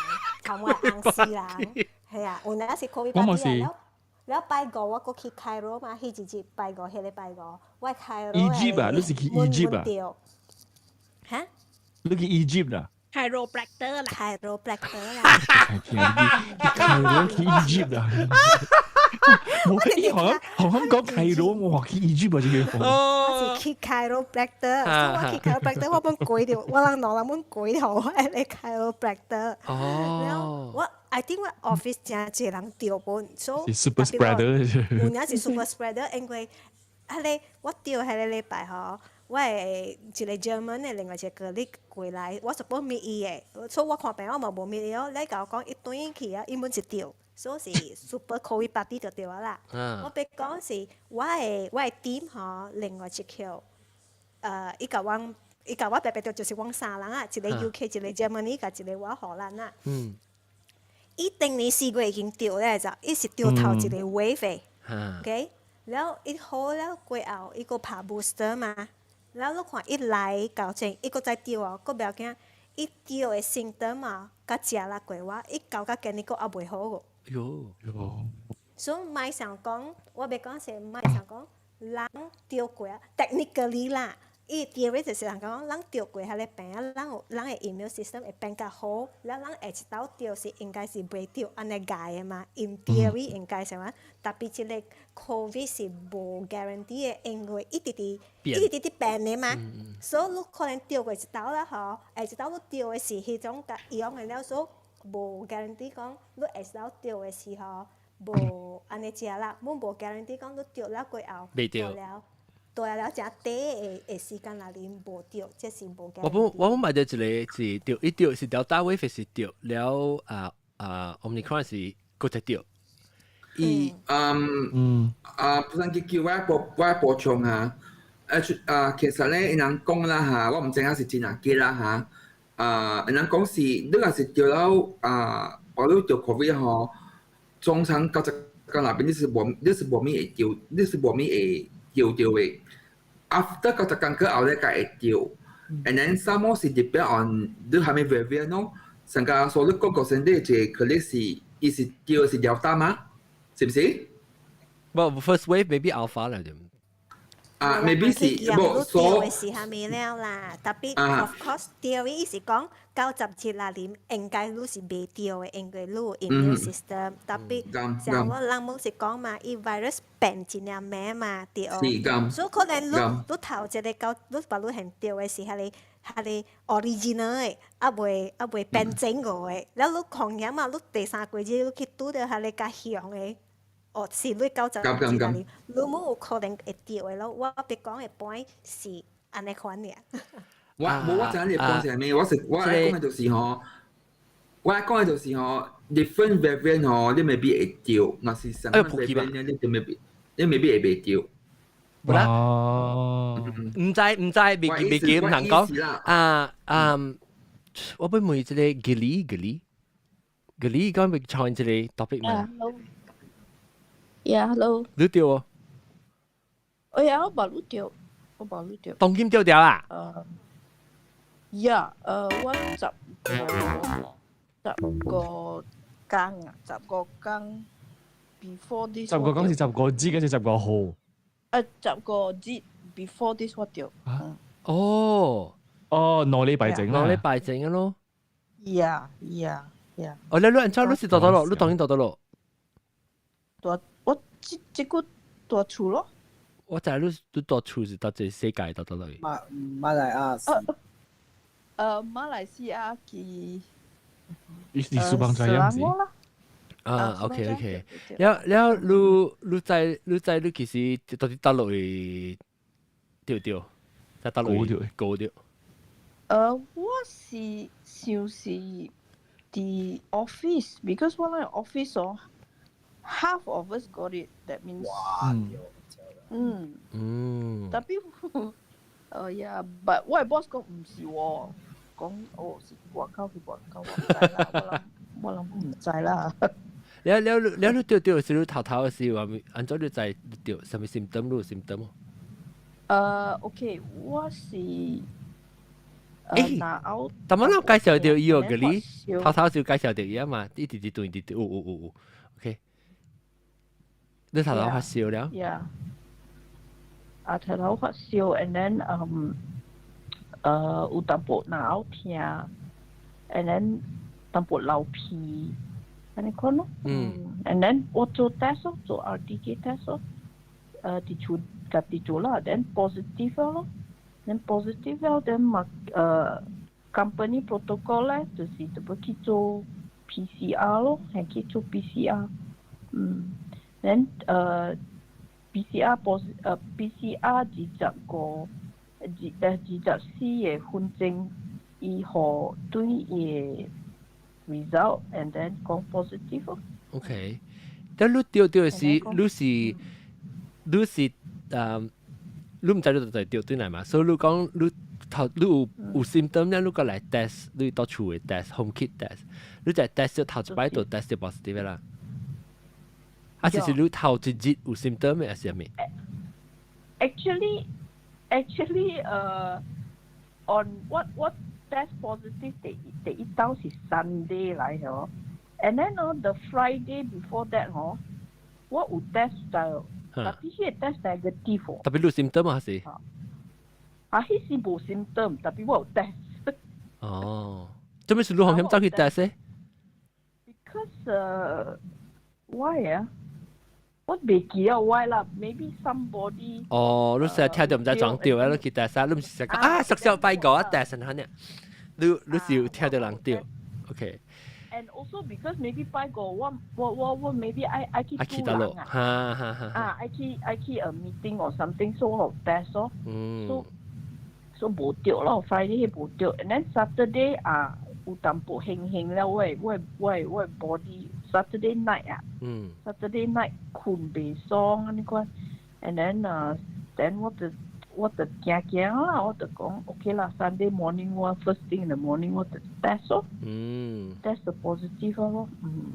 S10: 含我的翁四人，係啊，有影是 COVID party 啊。了了拜五我閣去開羅嘛，彼一日拜五，彼個拜五，我開羅。
S8: Egypt 啊，你是去 Egypt
S10: 啊？哈？
S8: 你去 Egypt 啊？
S9: Chiropractor 啦
S10: ，Chiropractor 啦。
S8: 開羅去 Egypt 啊？我伊好像好像講開羅，我話去 Egypt 啊，這個。
S10: 我是去 chiropractor，所以我去 chiropractor，我本跪著，我人兩人本跪著，我愛咧 chiropractor。
S1: 哦。
S10: 我 I think 我 office 誠濟人著本，所
S8: 以 super spreader。
S10: 有影是 super spreader，因為彼個我著彼個禮拜吼。我會一個 German 的，另外一個你過來，我 suppose meet 伊的，所以我看病我嘛無 meet 伊哦。你共我講伊轉去啊，伊本一著，所以是 super COVID party 就對啊啦。我欲講是我的 team 吼，另外一口，伊共我白白著就是阮三人啊，一個 UK，一個 Germany，共一個我荷蘭啊。伊頂年4月已經著咧，就伊是著頭一個 wave 的，OK，了伊好了過後，伊閣拍 booster 嘛。了你看伊來到前，伊閣再著哦，閣袂要緊。伊著的 symptom 啊，較食力過我，伊到甲今年閣猶袂好個。
S1: 喲
S8: 喲。
S10: 所以莫想講，我欲講是莫想講，人著過啊，technically 啦，伊 theory 就是人講，人著過彼個病啊，人有人的 immune system 會變較好，了人下一擺著是應該是袂著按呢解的嘛。In theory 應該是嘛，特別這個 COVID 是無 guarantee 的，因為一直佇一直佇變的嘛，所以你可能著過一擺了吼，下一擺你著的是彼種共伊樣的了，所以無 guarantee 講你下一擺著的時候無按呢食啦，阮無 guarantee 講你著了過後
S1: 袂著
S10: 了。對了，誠短的時間內面無著，這是無
S1: 我本我本買著一個是著，伊著是 Delta wave 是著了啊啊，Omicron 是閣再著。伊
S4: 嗯啊，不然叫我補充啊，啊，其實咧，𪜶人講啦嚇，我毋知影是真抑假啦嚇。啊，𪜶人講是，你若是著了啊，我你著 COVID 吼，通常90天內邊你是無物會著，你是無物會著著的。After 90天過後咧，才會著。And then some more 是 depend on 你啥物 variant 咯。上加說你各個身體一個可能是，伊是著是 Delta 嗎？是唔是？
S1: 無 first wave maybe alpha 嚟啫。
S4: 啊，maybe 是無
S10: 所以是啥物了啦？Tapi of course theory 是講90日內應該你是袂著的，因為你有 immune system。Tapi 像我人無是講嘛，伊 virus 變真正慢嘛，對。所以可能你你頭一個到你把你現著的是彼个彼个 original 的，猶未變整過的。了你狂險嘛，你第三季節你去拄著彼个較強的。哦，是你90日內，你無有可能會著的咯。我欲講的 point 是按呢款爾。
S4: 我無我知影你講是啥物，我是我愛講的就是吼，我愛講的就是吼，different variant 吼，你 maybe 會著，若是啥物 variant 你就 maybe 你 maybe 會袂著。
S1: 無啦，毋知毋知，未記未記，毋通講。啊啊，我欲問這个吉利吉利吉利，講欲創這个 topic 嘛？
S11: Yeah, hello。
S1: 你著無？
S11: 哎呀，我無著，我無著。
S1: 當今著著啊？
S11: 呀，我10個工啊，十個工 before this。
S8: 十個工是十個日，還是十個號？
S11: 十個日 before this 我著。
S1: 哦，
S8: 哦，2禮拜前。
S1: 2禮拜前咯。
S11: Yeah。
S1: 哦，你你按怎你是佗佗落？你當今佗佗落？
S11: 蹛我這這久蹛厝咯。
S1: 我知你你蹛厝是佗一個世界佗佗落去。
S5: 馬馬來亞。
S11: 馬來西亞去。
S8: 你是蘇邦在樣子？
S1: 啊，OK OK，了了，你你知你知你其實到底佗落去著著，在佗落去過著。
S11: 我是想是佇 office，because 我那 office 哦，half of us got it，that means 特別呀，but 我的 boss 講毋是喎，講哦是外口去外口，我毋知啦，我諗我諗毋知啦。
S1: 了了了，你著著是你頭頭的時候，按怎你知著啥物 symptom？你有 symptom 無？OK，
S11: 我是
S1: 欸，但我介紹著伊哦，個你頭頭就介紹著伊啊嘛，一直直對直直有有有有，OK。你頭頭發燒了
S11: ？Yeah。啊，頭頭發燒，and then 有淡薄腦痛，and then 淡薄流鼻，按呢款咯。And then 我做 test 咯，做 RTK test 咯，佇厝家己做啦，then positive 咯，then positive 了，then 嘛company protocol 咧，就是就欲去做 PCR 咯，係去做 PCR，then PCR pos PCR 25二24個分鐘，伊予對伊 result，and then 講 positive 咯。
S1: OK，但你著著是你是你是你毋知你就著對來嘛？所以你講你頭你有有 symptom 咧，你閣來 test，你佗厝的 test home kit test，你就 test 頭一擺就 test 著 positive 啦。啊，是你頭一日有 symptom 的，還是啥物
S11: ？Actually, on what what test positive 第第一刀是 Sunday 來嗬，and then 哦 the Friday before that 嗬，我有 test 到，tapi 彼個 test negative。
S1: Tapi 你 symptom 還是？
S11: 啊，彼時無 symptom，tapi 我有 test。
S1: 哦，做咩事你紅險走去 test 咧
S11: ？Because why 啊？我袂記得 why 啦，maybe somebody。
S1: 哦，你成日聽到毋知撞著啊，你去 test 啊，你毋是成日講啊，熟熟拜個啊 test 嚇呢？你你是有聽到人著，OK。
S11: And also because maybe 拜個我我我我 maybe 愛去
S1: 愛去佗落，哈哈哈。
S11: 啊，愛去愛去 a meeting or something，so 我有 test 咯。So 無著咯，Friday 無著，and then Saturday 啊有淡薄興興了，我我我 body Saturday night 啊，Saturday night 睏袂爽按呢款，and then 啊，then 我就我就驚驚啦，我就講 OK 啦，Sunday morning 我 first thing in the morning 我就 test 咯，test positive 咯，嗯。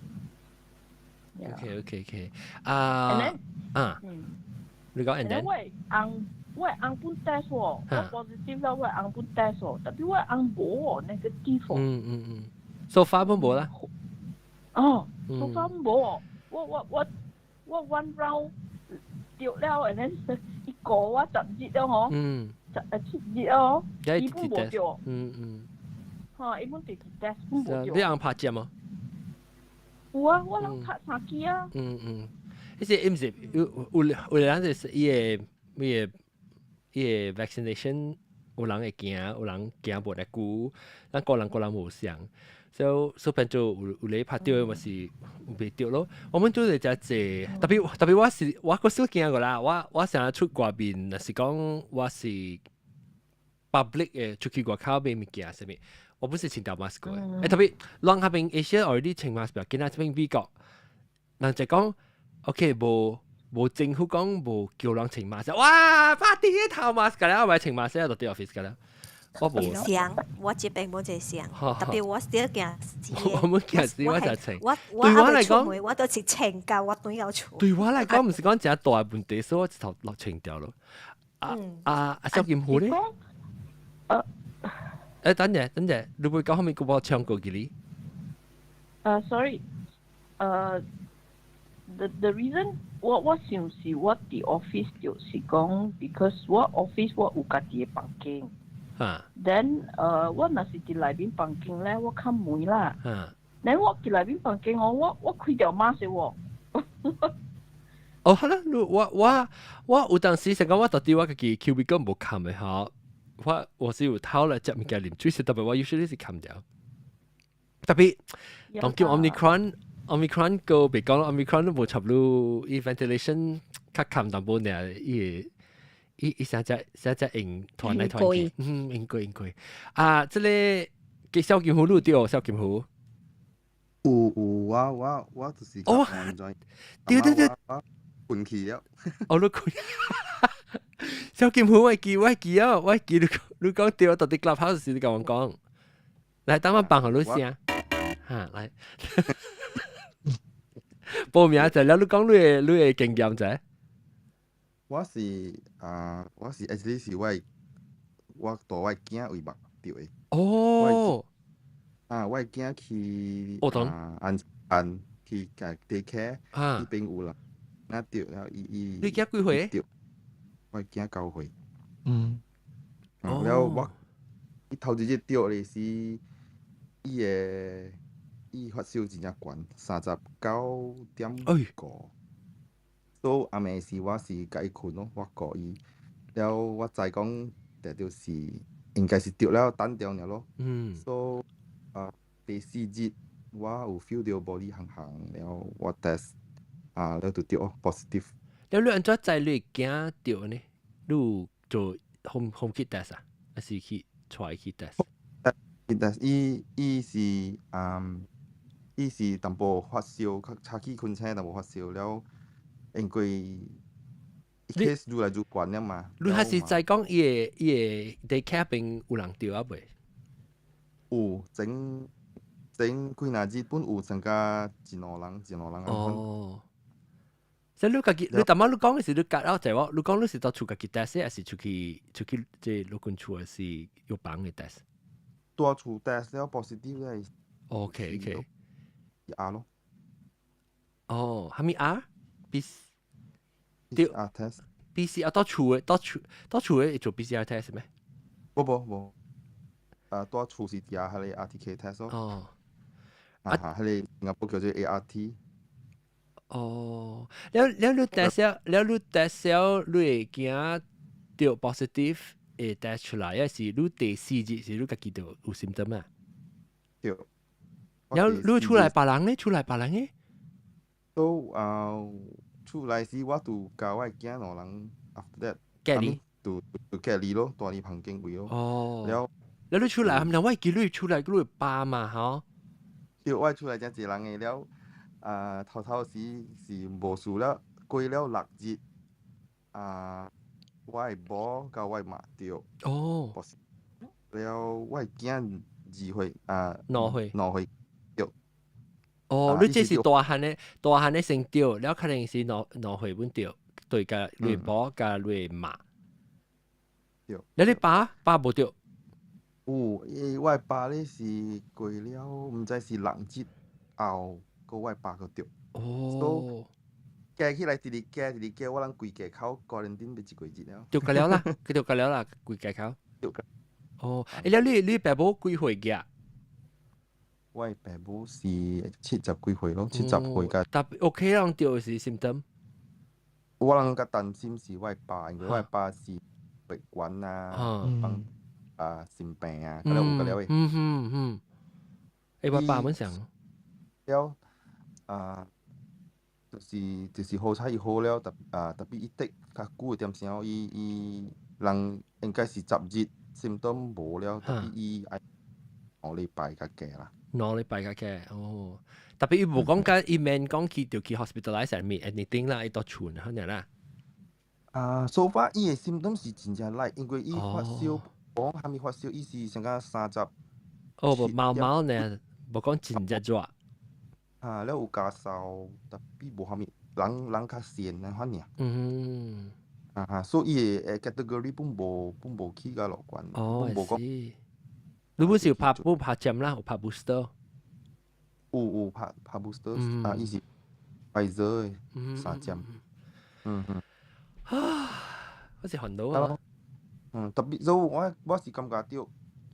S1: OK 啊啊，你講 and then
S11: 我翁我翁本 test 喎，我 positive 啦，我翁本 test 喎，tapi 我翁無喎，negative 喎。
S1: 嗯嗯嗯，so far 本無啦。
S11: 哦，so far 無喎，我我我我 one round 著了，and then 伊過我10日了吼，7日哦，伊本無著。嚇，伊本直直 test 本無著。
S1: 你人拍針嗎？
S11: 有啊，我人拍三支啊。
S1: 嗯嗯，彼是毋是有人就是伊個 vaccination 有人會驚，有人驚無來久，咱個人個人無相，所以變做有咧拍著的嘛是有袂著咯。我們做是誠濟，特別特別我是我閣少驚過啦，我成日出外面，若是講我是 public 的出去外口買物件啥物，我本是穿條 mask 的。特別人彼邊 Asia already 穿 mask，今仔這邊美國，人就講 OK 無政府講無叫人穿 mask，哇！party 頭 mask 㗎啦，我穿 mask 就佇 office 㗎啦。我無。
S10: 像我這邊無這像，特別我still驚死。
S1: 我們驚死，我就穿。
S10: 我對我來講，我都是穿到我轉到厝。
S1: 對我來講，毋是講誠大問題，所以我一頭落穿掉咯。啊啊啊！小金虎咧？等陣等陣，你會講後面個我唱過幾哩？
S11: Sorry，the reason 我想是我佇 office 就是講，because 我 office 我有家己的房間。Then 我若是佇內面房間咧，我較悶啦。Then 我佇內面房間哦，我開掉 mask 喎。
S1: 哦，好啦，我有當時成講我到底我家己 cubicle 無冚的吼，我是有偷來食物件啉水，特別我 usually 是冚掉。特別當叫 Omicron，Omicron 個別講 Omicron 都無插入伊 ventilation 較冚淡薄爾，伊伊啥只用團來團去，應該應該。啊，這個給小金虎錄掉，小金虎。
S7: 有有，我就是
S1: 哦，對對對，
S7: 困去了。
S1: 哦，你困。小金虎，我記啊，我記你講對，到底 Clubhouse 時你共我講，來等我放予你聲，哈來，報名就了，你講你的經驗者。
S7: 我是啊，我是 actually 是我帶我囝為目著的。
S1: 哦。
S7: 啊，我囝去
S1: 啊
S7: 安安去共 daycare，彼邊有人，那著了伊
S1: 你囝幾歲？
S7: 我囝9歲。了我伊頭一日著的是伊的伊發燒真正懸，39.5。所以暗暝時我是共伊睏咯，我顧伊。了我知講，定就是應該是著了等著爾咯。所以啊，第四日我有 feel 到 body 紅紅，了我 test 啊，了就著 positive。
S1: 了你按怎知你囝著呢？你有做 home kit test 啊？還是去帶去 test？
S7: test 伊是嗯，伊是淡薄發燒，較早起困醒淡薄發燒了，因為 case 愈來愈懸了嘛。
S1: 你還是知講伊個 daycare 邊有人著啊未？
S7: 有，前幾若日本有參加一兩人，一兩人。
S1: 哦。所以你家己，你頭仔你講的是你隔了在我，你講你是到厝家己 test，還是出去這老公厝還是藥房的 test？
S7: 蹛厝 test 了 positive 咧。
S1: OK。
S7: R 咯。
S1: 哦，啥物 R？B
S7: 對 R test。
S1: PCR 蹛厝的，蹛厝的會做 PCR test 咩？
S7: 無無無。啊，蹛厝是食彼個 RTK test 咯。
S1: 哦。
S7: 啊哈，彼個新加坡叫做 ART。
S1: 哦，了了你 test 了，了你 test 了，你會驚著 positive 會 test 出來，抑是你第四日是你家己就有 symptom 啊？
S7: 對。
S1: 了你厝內別人呢？厝內別人呢？
S7: 都啊，厝內時我就共我囝兩人 after that
S1: 隔離，
S7: 就隔離咯，蹛佇房間位咯。
S1: 哦。
S7: 了，
S1: 了你厝內，毋是我記你厝內你爸嘛，吼？
S7: 對，我厝內誠濟人的了。啊，頭頭時是無事了，過了6日，啊，我的某佮我的媽著。
S1: 哦。
S7: 了，我的囝2歲啊，
S1: 2歲，
S7: 2歲著。
S1: 哦，你這是大漢的，大漢的先著，了可能是兩歲本著，對，共你某佮你媽。
S7: 對。
S1: 了你爸無著？
S7: 有，伊我的爸咧是過了，毋知是6日後。閣我爸閣著。
S1: 哦。
S7: 加起來直直加直直加，我人規家口 quarantine 欲一個月了。
S1: 著個了啦，佢著個了啦，規家口。
S7: 著。
S1: 哦，欸了你爸母幾歲嘅？
S7: 我的爸母是70幾歲咯，70歲甲。
S1: 但 OK 啦，著是 symptom。
S7: 我人較擔心是我的爸，因為我的爸是血管啊，放啊心病啊，佮了有佮了的。
S1: 嗯嗯嗯。欸，我爸們想。
S7: 了啊，就是好彩伊好了，特啊特別伊得較久一點時，伊人應該是10日 symptom 無了，特別伊愛2禮拜較加啦。
S1: 2禮拜較加，哦。特別伊無講甲伊免講去就去 hospitalize 係咪 anything 啦，伊到厝可能啦。
S7: 啊，so far 伊的 symptom 是真正 light，因為伊發燒，講啥物發燒，伊是上甲30。
S1: 哦，無毛毛呢，無講真正熱。
S7: 啊，了有加燒，特別無啥物，人較閒啊，反爾。啊哈，所以伊的 category 本無去甲樂觀。
S1: 哦，
S7: 無講。
S1: 你本是有拍有拍針啦，有拍 booster。
S7: 有拍 booster，啊，伊是 Pfizer 的三針。嗯嗯。
S1: 啊，我是煩惱啊。
S7: 嗯，特別做我是感覺著，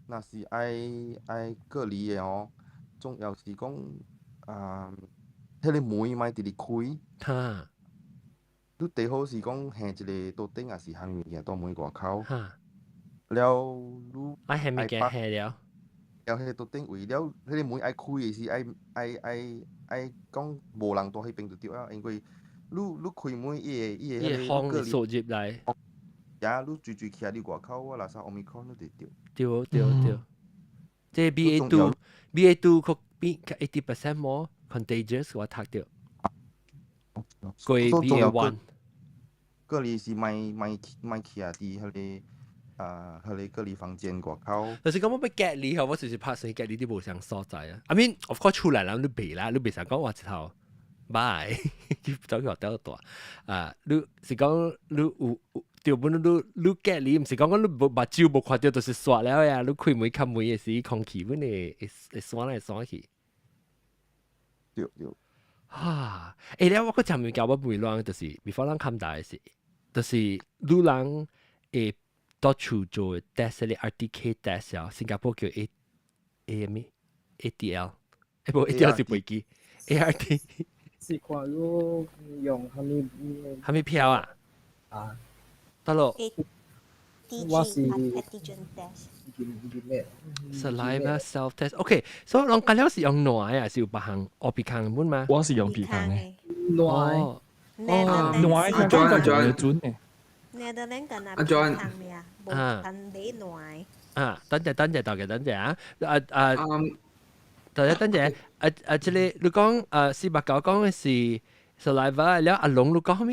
S7: 若是愛隔離的吼，重要是講啊，彼個門莫直直開。你最好是講還一個桌頂，抑是啥物物件佇門外口。了，你
S1: 愛還物件還了。
S7: 了，彼個桌頂位了，彼個門愛開的時，愛講無人佇彼邊就對了，因為你開門，伊會
S1: 伊會風會掃入來。
S7: 呀，你隨隨徛佇外口，我若啥 Omicron 你就著。
S1: 對對對。這 BA2 BA2 較比較 80% more contagious 我讀著。過 BA1。
S7: 隔離是莫徛佇彼個啊，彼個隔離房間外口。
S1: 就是講我欲隔離吼，我就是拍算隔離佇無相所在啊。I mean, of course 出來啦，你袂啦，你袂使講我一頭拜，去走去學掉大啊！你是講你有對本你隔離，毋是講講你無目睭無看著就是煞了呀！你開門開門的時，空氣本會散來散去。
S7: 對對。
S1: 啊！欸，了我閣講物件我袂亂，就是 before 咱看大的是，就是女人會到處做 test 咧 RTK test 啊，新加坡叫 A A 咩 ATL，欸無 ATL 是飛機 ART。
S5: 是看你用啥物？
S1: 啥物票啊？
S5: 啊。
S1: 得咯。
S5: 我是
S10: 咩
S1: ？Saliva self test。OK，所以攏講了是用爛的，還是有別項學鼻孔本嗎？
S8: 我是用鼻孔的。
S5: 爛。
S1: 哦。
S8: 爛的聽講就準的。
S10: Netherlands 敢若
S4: 阿 John
S10: 鼻孔爾，無通買爛。
S1: 啊，等陣等陣，大家等陣啊！啊啊，等陣等陣，啊啊，這個你講啊，489講的是 saliva，了阿龍你講啥物？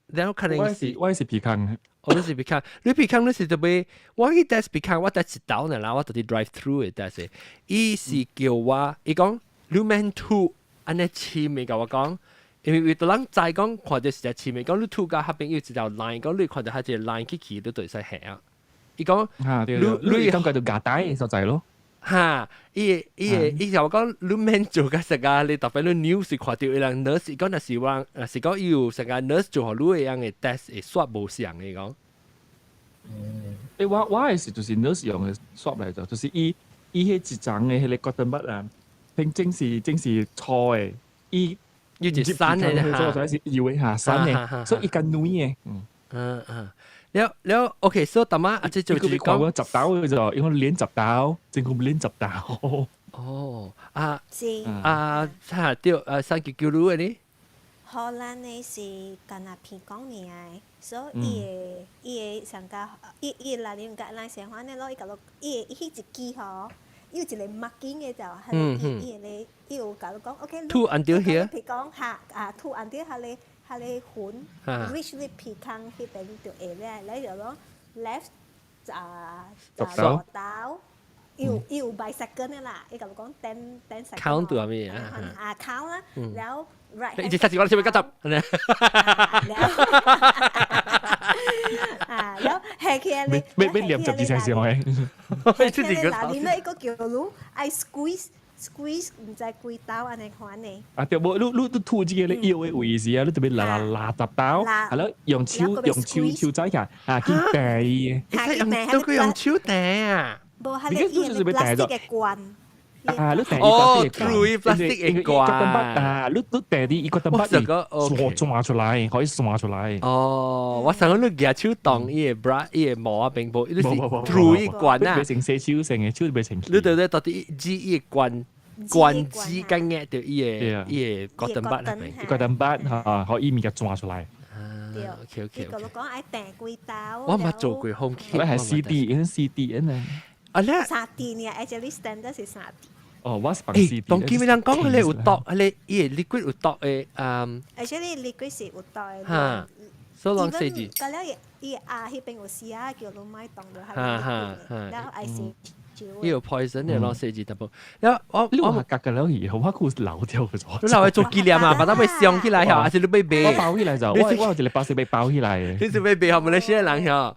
S1: 了可能
S8: 是我是鼻孔的。
S1: 我是鼻孔，你鼻孔你是特別，我去 test 鼻孔，我 test 一道呢啦，我特地 drive through 的 test，伊是叫我，伊講你免吐，按呢簽的共我講，因為為到人知講看著是隻簽的，講你吐到彼邊有一條 line，講你看著彼一個 line 去去，你就會使下啊。伊講，
S8: 你你感覺就夾帶的所在咯。
S1: 哈，伊就我講，你免做個啥個，你特別你 news 看著伊人 nurse 講，若是我，若是講伊有啥個 nurse 做予你的樣的 test 會刷無相的講。
S8: 欸，我的是就是 nurse 用的 swab 來做，就是伊彼一層的彼個 cotton bud 啊，平正是正是粗的，伊
S1: 伊是散的
S8: 哈，所以是油的哈，散的，所以伊較軟的。嗯
S1: 嗯嗯。了了，OK，所以大媽啊，這就是
S8: 講10刀的就，因為連10刀，政府連10刀。
S1: 哦，啊，
S10: 是
S1: 啊，哈對，啊，399你的呢？
S10: 荷蘭的是敢若鼻孔爾，所以伊會上較伊會內面佮咱相反的咯，伊共你伊會伊彼一支吼，伊有一個 marking 的就，伊伊會咧，伊有共你講，OK，
S1: 吐 until here，
S10: 鼻孔哈啊，吐 until 彼個痕，reach 你鼻孔彼邊就會咧，你就講 left 啊
S8: 10刀
S10: 刀，伊有 by second 的啦，伊共你講 10 10 second。
S1: count 到咩啊？
S10: 啊 count 啦，了 right。
S1: 一三四五六七八九十，
S10: 了啊，了下起來咧，
S8: 欲欲念12聲先嘅。
S10: 下起來內面咧，伊閣叫你愛 squeeze。squeeze 毋知幾刀按呢款的。
S8: 啊對，無你吐這個咧腰的位置啊，你特別拉拉拉十刀，係咯，用手用手手仔下啊，去掟伊。
S1: 都佢用手掟啊！
S10: 無，係你伊個 plastic 的罐。
S8: 啊！你掟
S1: 哦，through plastic 的罐
S8: 啊！你掟啲伊個燈筆，刷出來，可以刷出來。
S1: 哦，我想講你舉手擋伊个 bra 伊个毛啊，並無，你是 through 伊罐啊。
S8: 袂成洗手成个手袂成。
S1: 你對對，到底指伊个罐罐子跟壓到伊个 cotton bud 那邊。
S8: cotton bud 嚇，可以物件抓出來。
S10: 對
S1: ，OK。
S10: 你講愛掟幾刀。
S1: 我毋捌做過 home kit。
S8: 我係 CD，因 CD 啊。
S1: 啊咧。
S10: 三滴呢？actually standard 是三滴。
S8: 哦，我是放
S1: CD。當今人講彼个有毒，彼个伊个 liquid 有毒的，嗯。
S10: actually liquid 是有毒的。
S1: 哈，所以攏洗
S10: 字。到了伊伊啊，彼邊有時啊，叫你莫動就係 liquid 然後愛洗。
S1: 伊有 poison 的攏洗字淡薄。然後我
S8: 我隔個了以後，我佢流掉咗。
S1: 你留去做紀念啊，把它被上起來嚇，還是你欲賣？
S8: 我包起來就，我有一個包是被包起來的。
S1: 你是欲賣，予馬來西亞人嚇？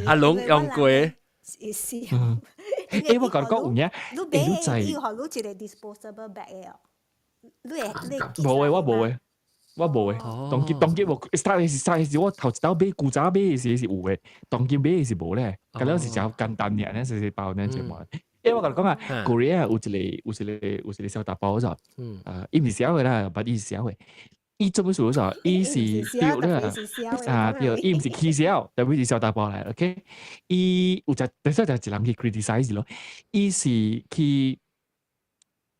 S1: 阿龍用過。
S10: 是。
S8: 欸，我共你講有影，
S10: 你買伊予你一個 disposable bag 的哦，你會你
S8: 無的，我無的，我無的。當今當今無，start 是 start 是我頭一道買古早買的時是有的，當今買的是無咧。咁了是真簡單爾，咱細細包咱就無。欸，我共你講啊，Korea 有一個小查埔就，啊，伊毋是小的啦，but 伊是小的。伊做乜事就，伊是對啦，啊對，伊毋是起痟，特別是小查埔來，OK？伊有隻，等下就一人去 criticize 咯，伊是去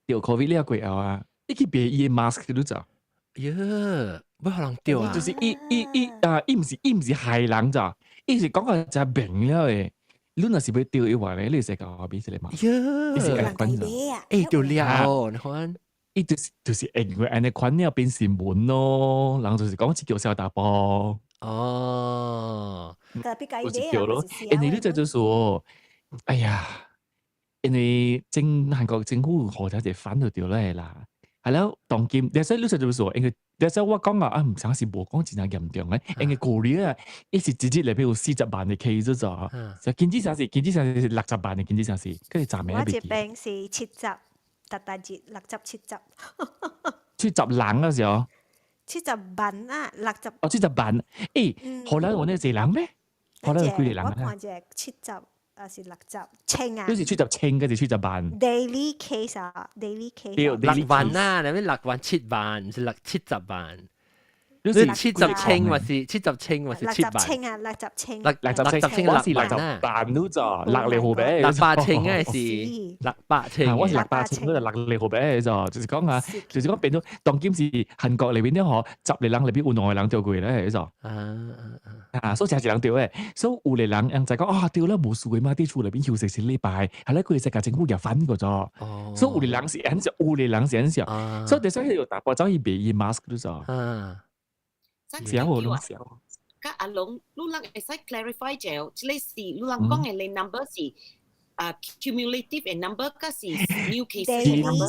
S8: 著 COVID 了過後啊，伊去賣伊的 mask 你知？
S1: 喲，欲予人著啊！
S8: 就是伊伊伊啊，伊毋是害人咋，伊是講個真明了的。你若是欲著伊話咧，你會使共我買一個 mask。
S1: 喲，
S8: 伊是按呢款咋？
S1: 欸，著了哦，你看。
S8: 伊就是因為按呢款了變新聞咯，人就是講這叫小查埔。
S1: 哦，
S8: 有一叫咯，因為你這就是說，哎呀，因為韓國政府予遮濟反就對了啦。係了，當今，你說你這就是說，因為你說我講啊，啊，毋想是無講真正嚴重咧，因為舊年啊，伊是一日內面有40萬的 case 咋，就經濟上是經濟上是60萬的經濟上是，佢是昨暝
S10: 我這邊是70，逐逐日60、70。
S8: 70人嗰時候。
S10: 70萬啊，六十。
S8: 哦，70萬，欸，荷蘭有呢濟人咩？荷蘭有幾個人啊？
S10: 我看者七十。還是60千啊？
S8: 你是70千，還是70萬
S10: ？Daily case 啊，daily case。
S1: 6萬啊，你咩6萬7萬，毋是六七十萬。你70千還是七十千還是7萬？
S10: 60千啊，六十千。
S8: 六十千，我是60萬都咋？六厘號俾。
S1: 600千啊，是600千。
S8: 我是六百千，嗰就六厘號俾咋？就是講啊，就是講變咗當今是韓國裏邊咧，嗬，10個人裏邊有兩個人著過咧，咋？啊，所以真一人著的，所以有個人人就講啊，著了無事的嘛，佇厝內邊休息一禮拜，後來佢世界政府也反過咗，所以有個人是按樣，有個人是按樣，所以第三個有查埔走去賣伊 mask 都咋？小我攏小。
S12: 甲阿龍，你人會使 clarify 者，這個是你人講的你 number 是啊 cumulative 的 number，還是 new cases
S8: 的 number？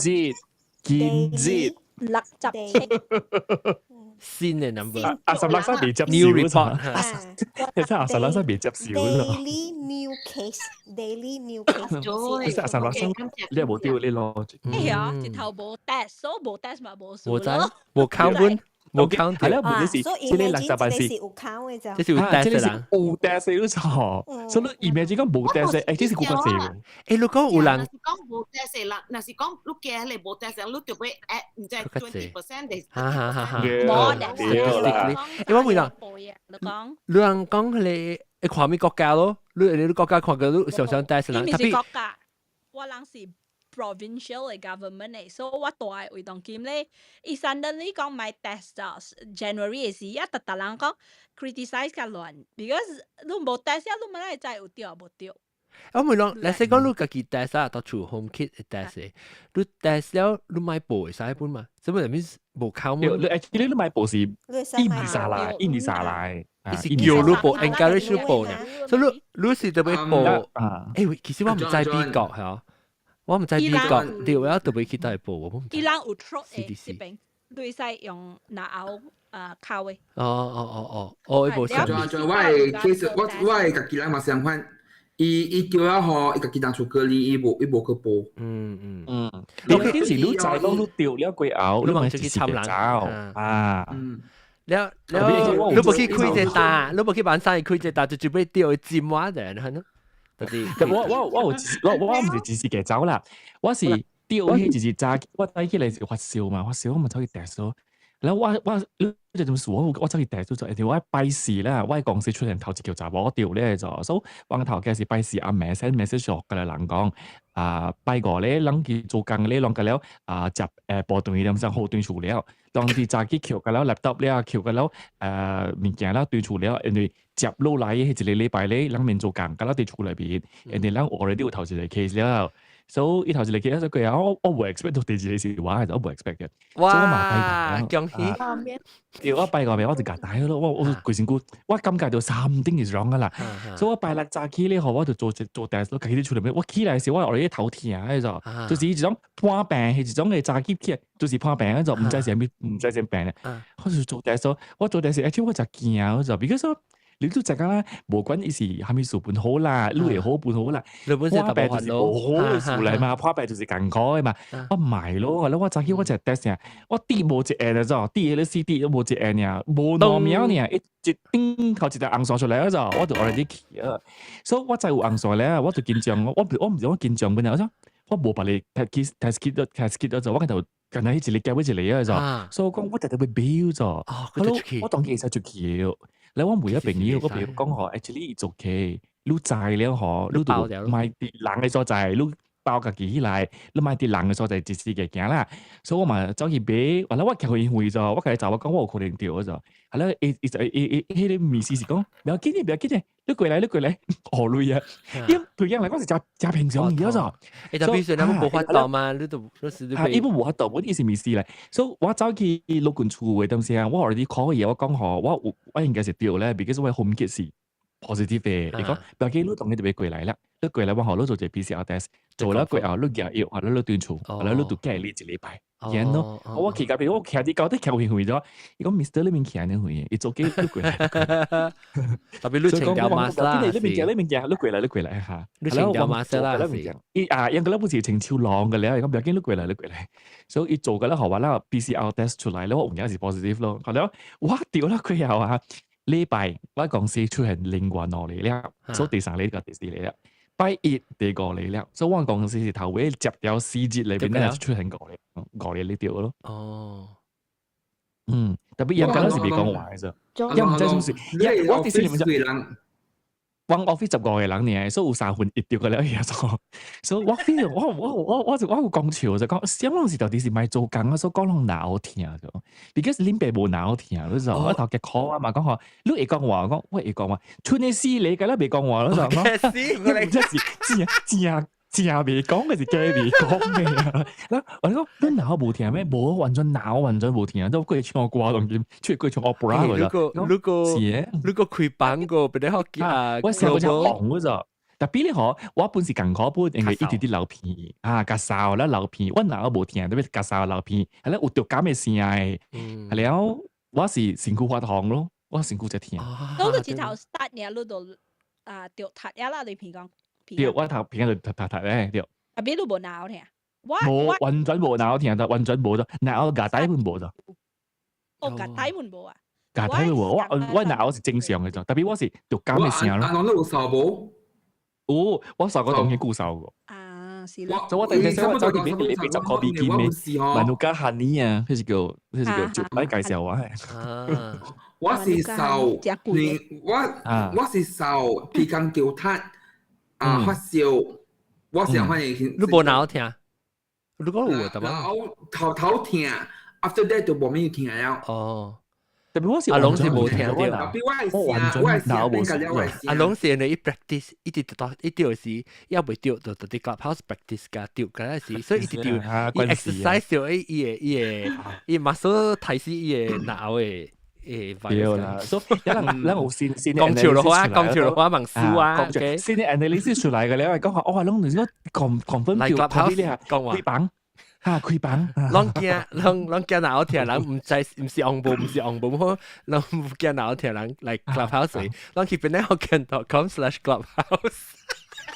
S8: 今日
S9: 60千。
S1: 新的 number。
S8: 阿十六三未接
S1: new report。
S8: 其實阿十六三未接少咯。
S10: Daily new case，daily new case。
S8: 其實阿十六三，你又無丟你攞。
S9: 哎呀，一頭無 test，所以無 test 嘛無數
S1: 無知，無 count 本。無 count
S8: 係啦，問題是，這個60萬是
S10: 有 count 的咋？
S1: 這是有 test 的啦，
S8: 有 test 都錯，所以你 imagine 講無 test，欸，這是更加濟。
S1: 欸，你講有人，
S12: 若是講無 test 啦，若是講你加彼個無 test，你就欲 add 毋知 20% 的。
S1: 哈哈哈哈。
S9: 無 test。
S1: 欸，我問啦，
S9: 你講，
S1: 你人講彼個，會看啥國家咯？你國家看過你常常 test 人，特別
S9: 國家，我人是 provincial 的 government 的，所以我住的位當今咧，伊 suddenly 講莫 test 咗 January 的時，啊，逐逐人講 criticize 較亂，because 你無 test 啊，你嘛會知有著無著。
S1: 我問講，你說講你家己 test 啊，到厝 home kit test 的，你 test 了你莫報會使本嘛？什麼意思？無 count
S8: 你 actually 你莫報是伊毋是啥來，伊毋是啥來，
S1: 伊是叫你報，encourage 你報呢。所以你是特別報。欸，其實我毋知美國嚇。我毋知美國對，我特別去佗報，我毋知。
S9: 伊人有 throat 的這邊，你會使用拿喉啊口的。
S1: 哦哦哦哦，哦，伊無
S4: 仲仲我的 case，我的家己人嘛相反，伊伊著了吼，伊家己當厝隔離，伊無伊無去報。
S8: 你嗰時你知講你著了過後，
S1: 你
S8: 嘛
S1: 出去參人
S8: 走啊。
S1: 了了，你無去開隻單，你無去晚上開隻單，就準備著尖話的，係咯。
S8: 特別我我我我我毋是只是嘅走啦，我是著彼就是早，我早起來是發燒嘛，發燒我咪走去 test 咯。然後我我你就點數我我走去 test 咗，因為我拜四啦，我公司出現頭一叫查某著咧就，所以我頭家是拜四暗暝 send message 落過來人講，啊拜五咧，人去做工咧，攏個了啊食部隊點上好轉厝了，當時早起抾個了 laptop 了，抾個了物件了轉厝了，因為接落來彼一個禮拜咧，人免做工，個了佇厝內邊，因為咱 already 有頭一個 case 了。所以伊頭一個 case 過後，我我無 expect 到第二個是我，我無 expect 嘅。
S1: 哇！恭喜！
S8: 對，我拜五暝我就共帶咯，我我規身軀，我感覺到 something is wrong 啦。所以我拜六早起咧，吼，我就做做 test 咯，家己佇厝內面，我起來時我後日頭疼迄種，就是一種破病，係一種嘅早起起來就是破病嗰種，毋知是啥物，毋知啥病咧。我就做 test，我做 test，而且我就驚，我就，because 你都知影啦，無管伊是啥物事本好啦，你會好本好啦，
S1: 破
S8: 病就是無好嘅事嚟嘛，破病就是艱苦嘅嘛。我唔係咯，我早起我就 test 爾，我滴無一下就，滴彼個 C 滴都無一下爾，無兩秒爾，一一頂頭一條紅線出來嗰我就 already 去啊。所以我知有紅線咧，我就緊張，我我毋是我緊張本來，我講我無別個 test kit test kit test kit 就我個頭。近來一個夾一個啊，就，所以我講我特特會表咗，我當其實出去嘅。你我每一朋友，我朋友講吼，actually it's okay，你知了吼，你就莫佇人的所在，你包家己起來，你莫佇人的所在一時嘅行啦。所以我嘛走去買，完了我徛予伊遠咗，我共伊查某講我有可能著咗。係啦，伊伊伊伊彼個意思是講，不要緊嘅，不要緊嘅，你過來，你過來，何類啊？因對人來講是誠誠平常嘅咗。
S1: 欸，特別是你無法度嘛，你都你是
S8: 伊無無法度，我意思意思咧。所以我走去老君厝嘅當時啊，我 already call 伊，我講吼，我有我應該是著咧，because 我 home kit 是 positive 嘅。伊講，不要緊，你當日就欲過來啦，你過來我予你做一個 PCR test，做了過後你寄藥，後你轉厝，後來你就隔離一禮拜。然咯，我去嗰邊，我徛佇高底徛遠遠咗，伊講 Mister 你免徛呢遠，伊做機你過來。
S1: 特別你穿條 mask 啦，
S8: 你免驚，你免驚，你過來，你過來嚇。
S1: 你穿條 mask 啦，
S8: 伊啊，應該不是穿手籠嘅了，伊講不要緊，你過來，你過來。所以伊做個了，予我啦 PCR test 出來了，我有影是 positive 咯。後來我著了過後啊，禮拜我公司出現另外兩例了，所以第三例佮第四例了。拜一第五例了，所以我公司是頭尾接掉四節裏邊咧出現五例，五例你著咯。嗯，特別人家是袂講話嘅啫，又毋知創啥，我啲是你們我 office 15個人爾，所以有三分一著個了嘢做，所以我 feel 我我我我就我有講笑就講，啥攏是到底是莫做工啊，所以講攏鬧聽咗，because 恁爸無鬧聽，你知我頭家 call 我嘛講吼，你會講話，講我會講話，春的死你個啦袂講話，你知講，這是真真真袂講嘅是假袂講嘅啊！嗱，我講你腦無聽咩？無完全腦完全無聽，都過唱歌當今，出過唱 opera
S1: 如果如果如果開房個，比較好啊，
S8: 我成個就紅嗰咋。特別咧嗬，我本是艱苦本，因為一直佇流鼻啊，咳嗽啦流鼻，我腦無聽，特別咳嗽流鼻，係咧有著感嘅聲嘅，係了我是身軀發紅咯，我身軀在疼。
S9: 都是一頭 start 呢，你都啊著踢一啦，你鼻講。
S8: 對，我頭鼻就踢踢踢咧，對。
S9: 特別你無腦聽，我
S8: 無完全無腦聽，完全無咗，腦牙底本無咗。
S9: 哦，牙底本無啊。
S8: 牙底本無，我我腦是正常嘅啫，特別我是著感嘅聲咯。
S4: 阿你有嗽無？
S8: 有，我嗽過當然久嗽過。
S9: 啊，是啦。
S8: 所以我第日我走去買買10塊美金的 Manuka honey 啊，彼是叫彼是叫就來介紹我。
S4: 我是嗽，你我我是嗽，鼻孔著塞啊發燒，我是反應。
S1: 你無腦疼？你講有得嘛？
S4: 頭頭疼，after that 就無咩疼了。
S1: 哦。
S8: 特別我是
S1: 阿龍是無聽到，
S4: 我完全腦無聲。
S1: 阿龍是因為伊 practice 一直到一著時，猶未著就佇 clubhouse practice 甲著嗰陣時，所以一直著伊 exercise 著伊伊個伊個伊 muscle 提示伊個腦的誒。
S8: 對啦，所以有人咱有先先
S1: 講笑的話，講笑的話問輸啊，
S8: 先啲 analysis 出來嘅咧，講話哦，攏你講講分
S1: 票講話
S8: 開房。嚇開房，
S1: 攏驚，攏攏驚腦聽人毋知，毋是紅布，毋是紅布，好，攏毋驚腦聽人來 clubhouse，攏去邊咧福建 .com/clubhouse。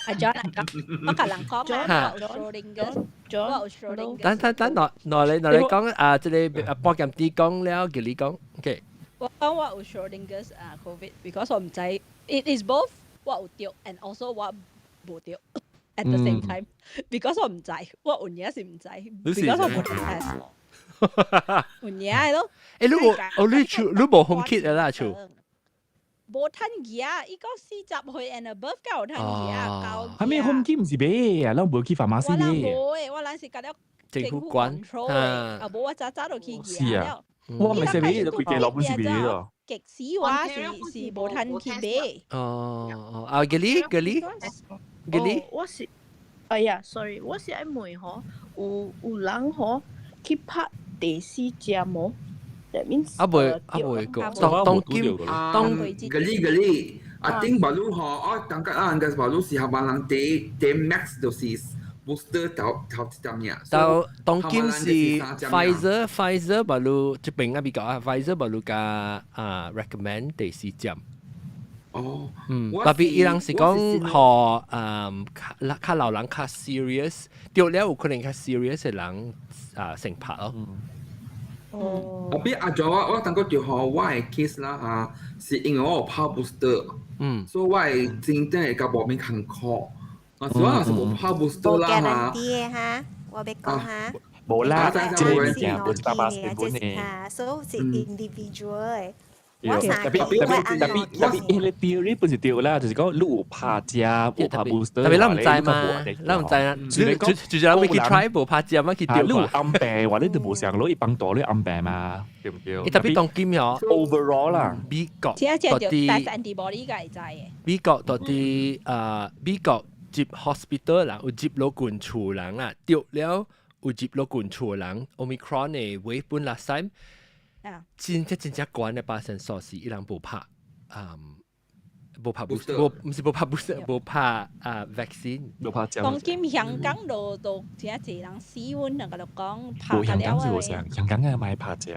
S9: 阿 John 阿 John，我共人講啊，我有 Schrödinger，我有 Schrödinger。
S1: 等等等，來來你來你講啊，這個啊，波劍啲講了，叫你講，OK。
S9: 我講我有 Schrödinger 啊 COVID，because 我毋知，it is both 我有著，and also 我無著 at the same time，because 我毋知，我有影是毋知，because 我無 test。有影的咯。
S1: 欸，你無哦，你厝你無 home kit 的啦厝。
S9: 無趁額，伊講40歲 and above 才有趁額，夠。
S8: 係咩 home kit 毋是買啊？咱無去 pharmacy
S9: 買。我人無的，我人是共了
S1: 政府管
S9: control 的，啊無我早早就去
S8: 是啊，我唔係買，就規間老本是買咯。
S9: 極死我是無趁去買。
S1: 哦哦，啊，吉利吉利吉利，
S11: 我是，哎呀，sorry，我是愛問吼，有人吼去拍第四針無？That means
S1: 啊未啊未個，當當今當
S4: 吉利吉利，I think baru 吼，我感覺啊，應該 baru 是下班人第 max 就是 booster 頭頭一針爾。
S1: 到當今是 Pfizer Pfizer baru 這邊啊比較啊 Pfizer baru 共啊 recommend 第四針。
S4: 哦，
S1: 嗯，特別伊人是講，予較較老人較 serious，著了有可能較 serious 的人啊先拍咯。
S11: 哦。
S4: 特別阿咗我我感覺就予我的 case 啦嚇，是因為我有拍 booster，所以我的真正會較無免艱苦。啊，所以我是無拍 booster 啦嚇。
S10: 無哈，我欲講哈。
S8: 無啦，這個物件無100%本的。
S10: 哈，所以是 individual 的。
S8: 特別特別特別特別，彼个 theory 本是對啦，就是講你有拍針，有拍 booster，
S1: 特別咱毋知嘛，咱毋知啊，就就咱欲去 try 無拍針，欲去著
S8: 你有暗病，或者就無上攞一幫大你暗病嘛，對毋對？
S1: 特別當今哦
S8: ，overall 啦，
S1: 美國
S9: 這這就 test antibody 才會知的。
S1: 美國到底啊，美國入 hospital 人有入老近厝人啊，著了有入老近厝人，Omicron 的 wave 本 last time。真正真正懸的百分數是伊人無拍，無拍 booster，無毋是無拍 booster，無拍啊 vaccine，
S8: 無拍針。
S9: 當今香港都都真濟人死阮兩個就講拍
S8: 無香港是無啥，香港也莫拍針。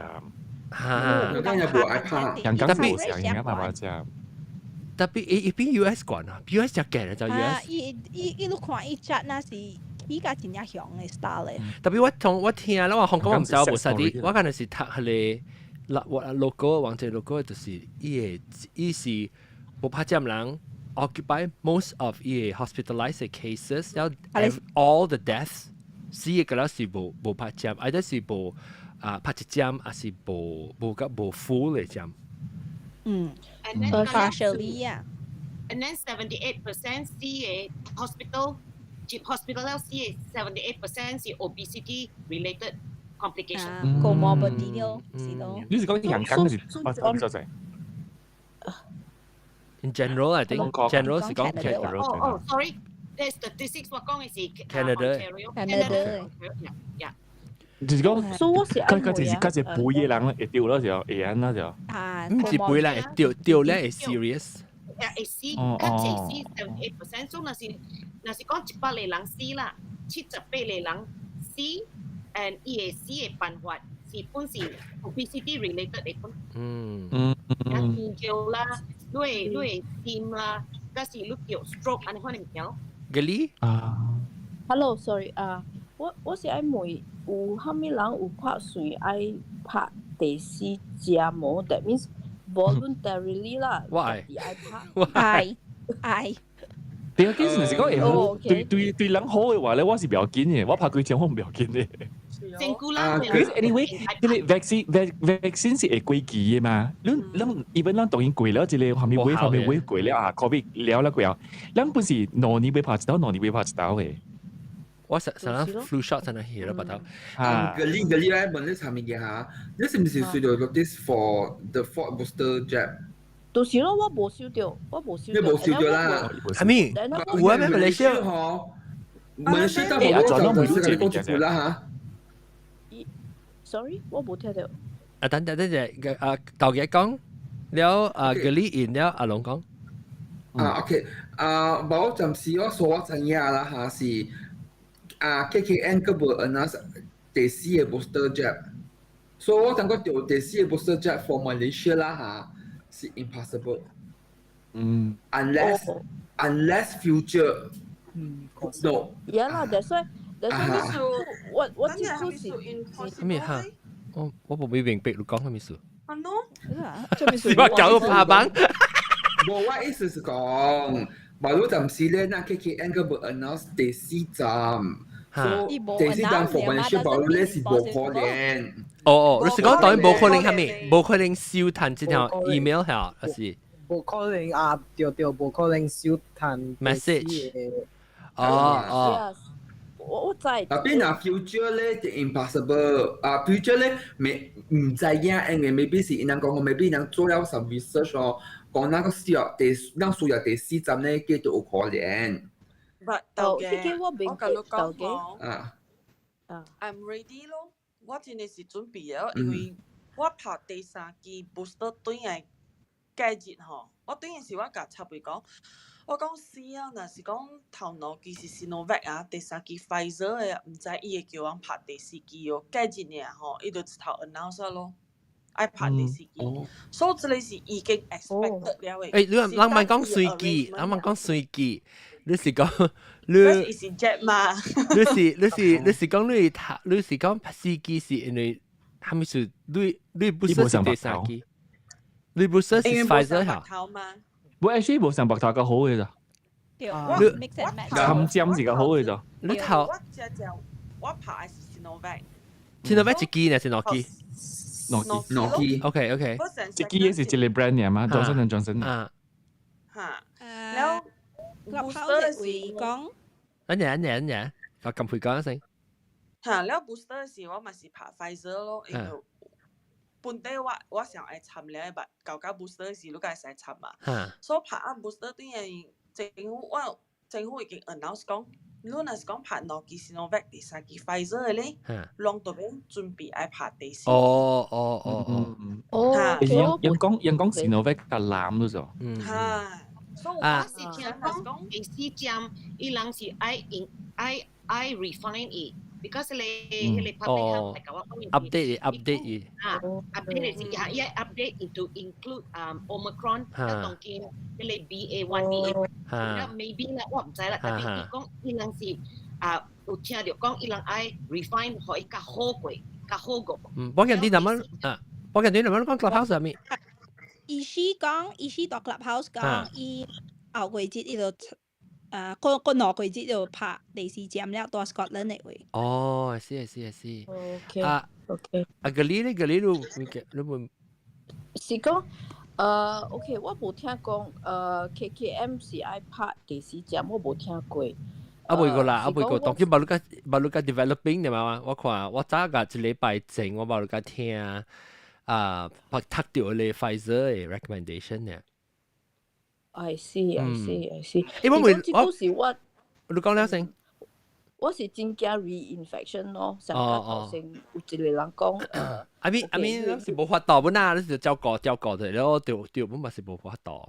S1: 哈，
S4: 香港也無愛拍，
S8: 香港是無啥，香港莫拍針。
S1: 特別伊伊比 US 懸啊，US 就驚就 US。
S9: 伊伊伊，你看伊隻那是比較真正強的 style 咧。
S1: 特別我同我聽啦，我香港我毋知我無實啲，我可能是讀彼個我 local 網站 local 就是伊個伊是無拍針人 occupy most of 伊個 hospitalized cases，然後 all the deaths 死的個了是無無拍針，either 是無啊拍一針，還是無無個無 full 的針。
S9: 嗯，partially 啊。
S12: And then 78% 死的 hospital 入 hospital 了死的 78% 是 obesity related complication。
S9: comorbidity 咯，是咯。
S8: 你是講香港還是啊？多謝。
S1: In general, I think general 是講
S12: Canada。哦哦，sorry，the statistics 我講的是
S1: Canada。
S9: Canada。
S12: Yeah。
S8: 就是講，佢佢就是佢是肥的人會著咯，就會按啦就。
S9: 啊，
S1: 毋是肥人會著著咧會 serious。
S12: 會死，較濟死 78%，所以若是若是講100個人死啦，78個人死，and 伊會死的辦法是本是 obesity related 的本。啊，心跳啦，你會心啦，抑是你著 stroke 按呢款的物件。
S1: 吉利
S8: 啊
S11: ，Hello，sorry 啊，我是愛問有啥物人有打算愛拍第四針無？That means voluntarily 啦，
S1: 我愛，
S11: 愛拍，
S1: 我
S9: 愛愛。
S8: 對啊，其實是講會對對對人好的話咧，我是不要緊的，我拍幾針我毋要緊的。
S12: 真久啦。
S8: 其實 anyway，這個 vaccine 是會過期的嘛？你咱 even 咱當然過了這個還沒還沒過了啊，COVID 了了過後，咱本是2年欲拍一刀，2年欲拍一刀的。
S1: 我實實咱 flu shot 真係去了白頭。
S4: 啊，格力格力來問你啥物嘅嚇？你是毋是收到 notice for the fourth booster jab？
S11: 就是咯，我無收到，我無收到。
S4: 你無收到啦？
S1: 係咪？有啊咩？馬來西亞
S4: 嗬，馬來西亞我就就是講一句啦嚇。
S11: Sorry，我無聽到。
S1: 啊，等等等陣，啊，豆姐講了，啊，格力因了，阿龍講。
S4: 啊，OK，啊，無暫時我說我知影啦嚇是。啊，KKN 閣無 announce 第四個 booster jab，所以我感覺著第四個 booster jab for Malaysia 啦嚇是 impossible。Unless future
S5: 嗯
S4: ，no。
S11: Yeah 啦，that's why 我這久是
S1: 咩哈？我無明白你講啥物事。
S2: 啊喏，
S1: 是我搞個拍板。
S4: 無，我意思是講，無你暫時咧，那 KKM 個無 announce 第四站，所以第四站復運是無咧是無可能。
S1: 哦哦，你是講當然無可能係咪？無可能收彈這條 email 係，還是？
S5: 無可能啊！對對，無可能收彈
S1: message。哦哦。
S11: 我知。
S4: Tapi 若 future 咧就 impossible 啊，future 咧未毋知影，因為 maybe 是𪜶人講，maybe 𪜶人做了 some research 哦，講那個需要第，咱需要第四站咧，叫做有可能。
S2: But
S11: 哦，這個我明白，
S2: 頭家。
S4: 啊。
S11: 啊。
S2: I'm ready 咯，我真的是準備了，因為我拍第三支 booster 轉來隔日吼，我等於是我共插伊講，我講死啊！若是講頭兩支是 Sinovac 啊，第三支 Pfizer 的，毋知伊會叫阮拍第四支哦，隔日爾吼，伊就一頭 announce 咯，愛拍第四支，所以這個是已經 expected 了的。
S1: 欸，你人莫講隨機，人莫講隨機，你是講你
S2: 伊是 jab 嘛？
S1: 你是講你頭，你是講四支是因為啥物事？你不是是第三支？你不是是 Pfizer 嚇？
S8: 無 actually 無上白頭較好嘅咋。
S9: 對，
S8: 你含針是較好嘅咋。
S1: 你頭
S2: 我只只我拍的是 Sinovac。
S1: Sinovac 一支呢，是兩支？
S8: 兩支。
S4: 兩支。
S1: OK。
S8: 一支是一個 brand 嘅嘛，Johnson and Johnson。
S1: 啊。
S2: 嚇。了
S9: Clubhouse 是講。
S1: 等陣等陣等陣，我撳佢講一聲。
S2: 嚇，了 booster 時我嘛是拍 Pfizer 咯，因為本底我想愛參了，but 到到 booster 時你該會使參嘛。所以拍啊 booster 等於政府我政府已經 announce 講，你若是講拍兩支 Sinovac，第三支 Pfizer 的咧，攏都免準備愛拍第四支。
S1: 哦哦哦哦。
S11: 哦。
S8: 人講 Sinovac 較濫咗就。
S1: 嗯。
S2: 嚇，所以
S12: 我是聽講第四針，伊人是愛用愛 refine 伊。because 你彼個 public health 來共我講
S1: update update 伊
S12: 啊，update 是嚇，伊 update into include Omicron，啊當今彼個 BA1 BA， maybe 啦，我毋知啦，但係伊講伊人是啊有聽著講伊人愛 refine 予伊較好過，較好過。
S1: 嗯，我見你點樣啊？我見你點樣講 Clubhouse 上面？
S9: 意思講，意思到 Clubhouse 講，伊後過節伊就。個兩個節就拍第四針了，到 Scotland 的位。
S1: 哦，是是是。
S11: OK。
S1: 啊
S11: ，OK。
S1: 啊，個你咧，個你你你
S11: 是講，OK，我無聽講，KKM 是愛拍第四針，我無聽過。
S1: 啊，未過啦，啊未過，當今無你個無你個 developing 對嘛？我看我早個一禮拜前，我無你個聽啊，讀到咧 Pfizer 的 recommendation 呢。
S11: I see, I see, I see。
S1: 因為
S11: 我是我，
S1: 你講了先。
S11: 我是真驚 reinfection 咯，上個頭先有一個人講，
S1: I mean, I mean，是無法度本啊，你是照顧照顧的，然後對對，本嘛是無法度。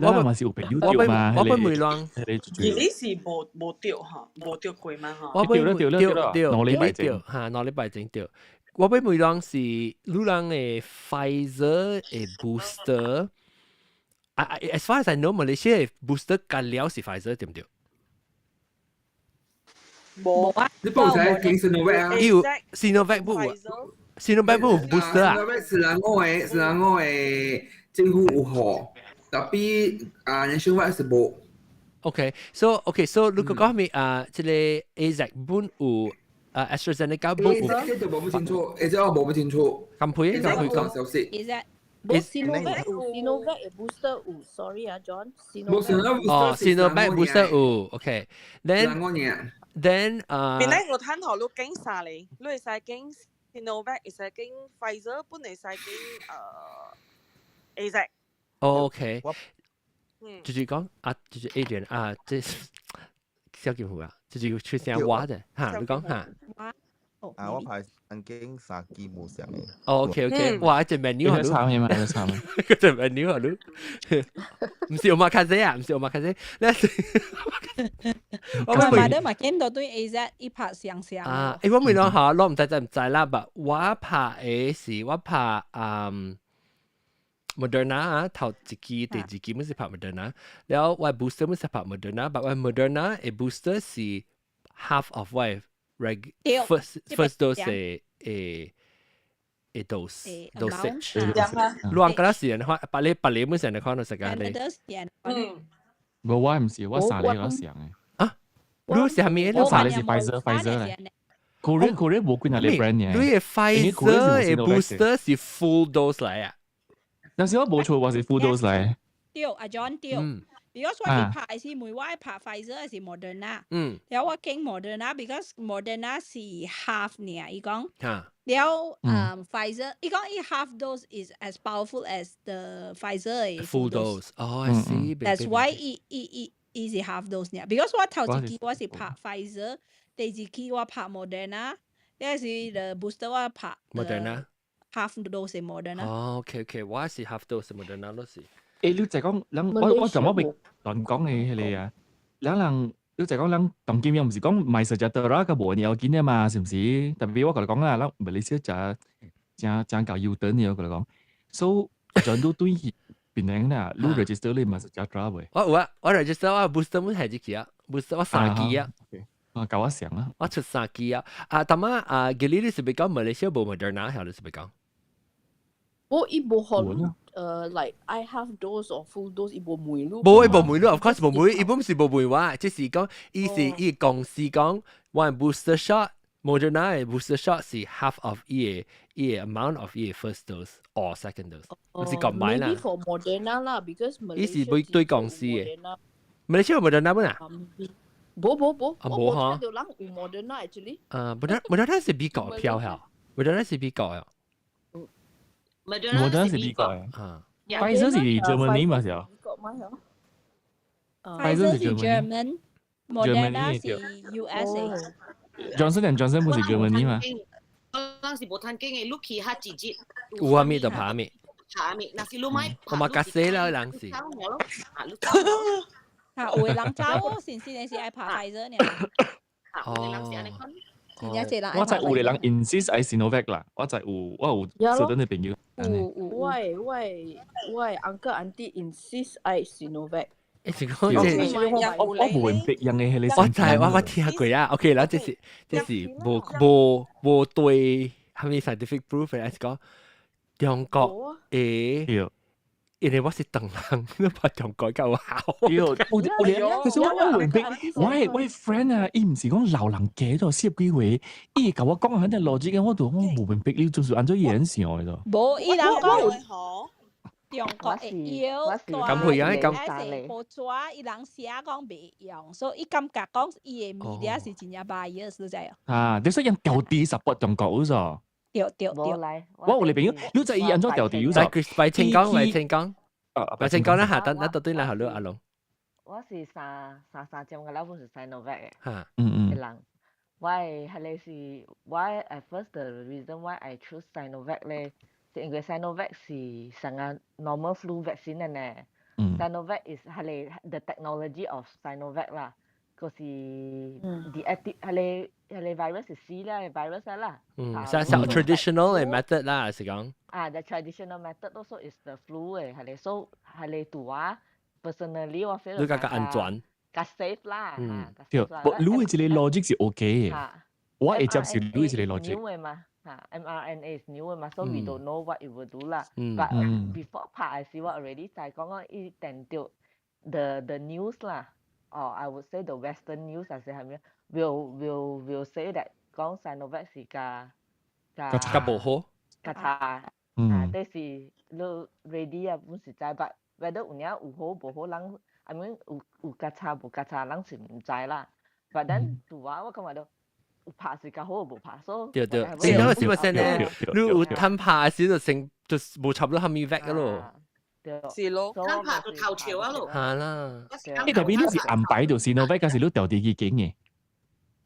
S8: 我嘛是有朋友著嘛，
S1: 我本袂亂。
S2: 而你是無著吼，無著過嘛吼？
S1: 我本
S8: 對對對
S1: 對，
S8: 2禮拜前
S1: 嚇，2禮拜前著。我本問人是，你人的 Pfizer 的 booster。啊，as far as I know，馬來西亞 booster 干了是 Pfizer 對唔對？
S2: 無
S9: 啊，
S4: 你報使經 Sinovac 啊？
S1: 有 Sinovac 不？Sinovac 不 booster 啊
S4: ？Sinovac 是人我的，是人我的政府有予，tapi 啊，Nationwide 是無。
S1: OK，so OK，so 如果講咩啊，這個 AZ 本有啊 AstraZeneca 本有，
S4: 這就無不清楚，這我無不清楚。
S1: 咁配咁配講
S4: 消息。
S9: AZ
S11: 無 Sinovac 有 Sinovac 的 booster 有，sorry 啊 John。
S4: 無 Sinovac
S1: 哦，Sinovac booster 有，OK。Then then 啊，
S2: 邊咧我探討你揀啥咧？你會使揀 Sinovac，會使揀 Pfizer，本會使揀AZ。
S1: OK。就是講啊，就是 Adrian 啊，這小金虎啊，就是出聲話的嚇，你講嚇。
S13: 啊，我排曾經三支無相的。
S1: 哦，OK OK，哇，這 menu
S8: 啊，慘嘅嘛，慘。
S1: 這 menu 啊，你毋是我馬卡西啊，毋是我馬卡西，你
S9: 我嘛都嘛見到對 AZ 一拍相相。
S1: 啊，欸，我問講嚇，我毋知知毋知啦，but 我拍的是我拍 Moderna 啊，頭一支、第二支阮是拍 Moderna，了我 booster 阮是拍 Moderna，但我 Moderna 的 booster 是 half of 我 first dose 的 dose dosage。亂個啦時人看，百里百里阮是人看到時間咧。
S8: 無我毋是，我三個我上的。
S1: 啊？你是啥物？
S8: 我三個是 Pfizer，Pfizer 咧。Korea 無幾若個 brand 嘅。
S1: 你的 Pfizer 的 booster 是 full dose 來啊？
S8: 但是我無錯，我是 full dose 來。
S9: 對，阿 John 對。Because 我去拍是每我拍 Pfizer 還是 Moderna。了我揀 Moderna，because Moderna 是 half 爾，伊講。了Pfizer，伊講伊 half dose is as powerful as the Pfizer
S1: full dose。哦，I see。
S9: That's why 伊是 half dose 爾。Because 我頭一支我是拍 Pfizer，第二支我拍 Moderna，了是 the booster 我拍
S1: Moderna。
S9: half dose Moderna。
S1: 哦，OK OK，我是 half dose Moderna 咯是。
S8: 欸，你就講，人我就我欲亂講的彼个啊，人人你就講人當今又毋是講 MySejahtera 較無要緊的嘛，是毋是？特別我共你講啊，咱馬來西亞誠誠誠夠優等的，我共你講，所以全都對去檳城啦，你 register 你 MySejahtera 未？
S1: 我有啊，我 register 我 booster 阮係一支啊，booster 我三支啊。
S8: 啊，共我相啊。
S1: 我出三支啊！啊，淡仔啊，吉你你是欲講馬來西亞無 Moderna，還是欲講？
S11: 無伊無予like I half dose or full dose 伊無問你。
S1: 無伊無問你，of course 無問，伊本是無問我，只是講伊是伊公司講，one booster shot，Moderna 的 booster shot 是 half of 伊的 amount of 伊的 first dose or second dose，毋是講買啦。
S11: Maybe for Moderna 啦，because
S1: 伊是對對公司的。馬來西亞 Moderna 本啊？
S11: 無無無，
S1: 啊無哈。
S11: 我無聽到人有 Moderna actually。
S1: 啊，Moderna 是美國的票嚇，Moderna 是美國的。
S8: Moderna 是美國的。
S1: 啊。
S8: Pfizer 是 Germany 嘛是啊？
S9: Pfizer 是 German，Moderna 是 USA。
S8: Johnson and Johnson 不是 Germany 嘛？
S12: 我人是無趁經的，你去較直接。
S1: 有啥物就拍啥物。
S12: 拍啥物，若是你買。
S1: 我嘛較死啦，人是。
S9: 嚇，有的人走，先先是愛拍 Pfizer 呢。
S1: 哦。
S8: 我知有的人 insist 愛 Sinovac 啦，我知有我有識得的朋友。
S11: 有有，我的 uncle auntie insist 愛 Sinovac。
S1: 欸，是講這
S8: 我無明白樣的彼個。
S1: 我知我聽過啊，OK 啦，這是無對，啥物 scientific proof 的，還是講中國的。因為我是唐人，你拍中國較有效。
S8: 對，有有可是我明白，我 friend 啊，伊毋是講老人家都40幾歲，伊會共我講很多邏輯，我都我無明白你就是按怎演想的咯。
S9: 無，伊人講中國的藥
S1: 咁會啊？咁
S9: 是無紙，伊人寫講袂用，所以伊感覺講伊的物件是真正 bias，你知無？
S8: 啊，你說用調低 support 中國有錯？
S9: 對對對，
S8: 我有個朋友，你知伊按怎調低有錯？
S1: 來，請講，來請講，來請講啦嚇，等等到對來好了，阿龍。
S14: 我是三三三針嘅，我是 Sinovac 嘅。
S1: 嚇，
S14: 人，我係彼個是，我 at first the reason why I choose Sinovac 咧，是因為 Sinovac 是上個 normal flu vaccine 的呢。Sinovac is 彼個 the technology of Sinovac 啦，就是 the active 彼個 virus 是死啦，virus 啦。
S1: 嗯，像像 traditional 的 method 啦，是講。
S14: 啊，the traditional method also is the flu 的，彼個 so 彼個對我 personally 我 feel
S1: 你較較安全，
S14: 較 safe 啦。
S8: 嗯，對，不，你的這個 logic 是 OK 的，我會接受你的這個 logic。
S14: new 的嘛，嚇，mRNA is new 的嘛，so we don't know what it will do 啦。But before 拍的時，我 already 知講講伊定著 the news 啦，哦，I would say the Western news 還是係咩，will say that 講 Sinovac 是較
S1: 較較無好，
S14: 較差，啊，但是你 ready 啊，本是知，but whether 有影有好無好，人 I mean 有較差無較差，人是毋知啦。But then 對我我感覺到有拍是較好無拍，所以
S1: 對對，你那個是咪先咧？你有貪拍時就成就無差不多蝦米 vac 咯。
S2: 是咯，
S12: 貪拍就頭潮啊咯。
S1: 係啦。
S8: 你特別你是安排就 Sinovac，還是你調地去揀的？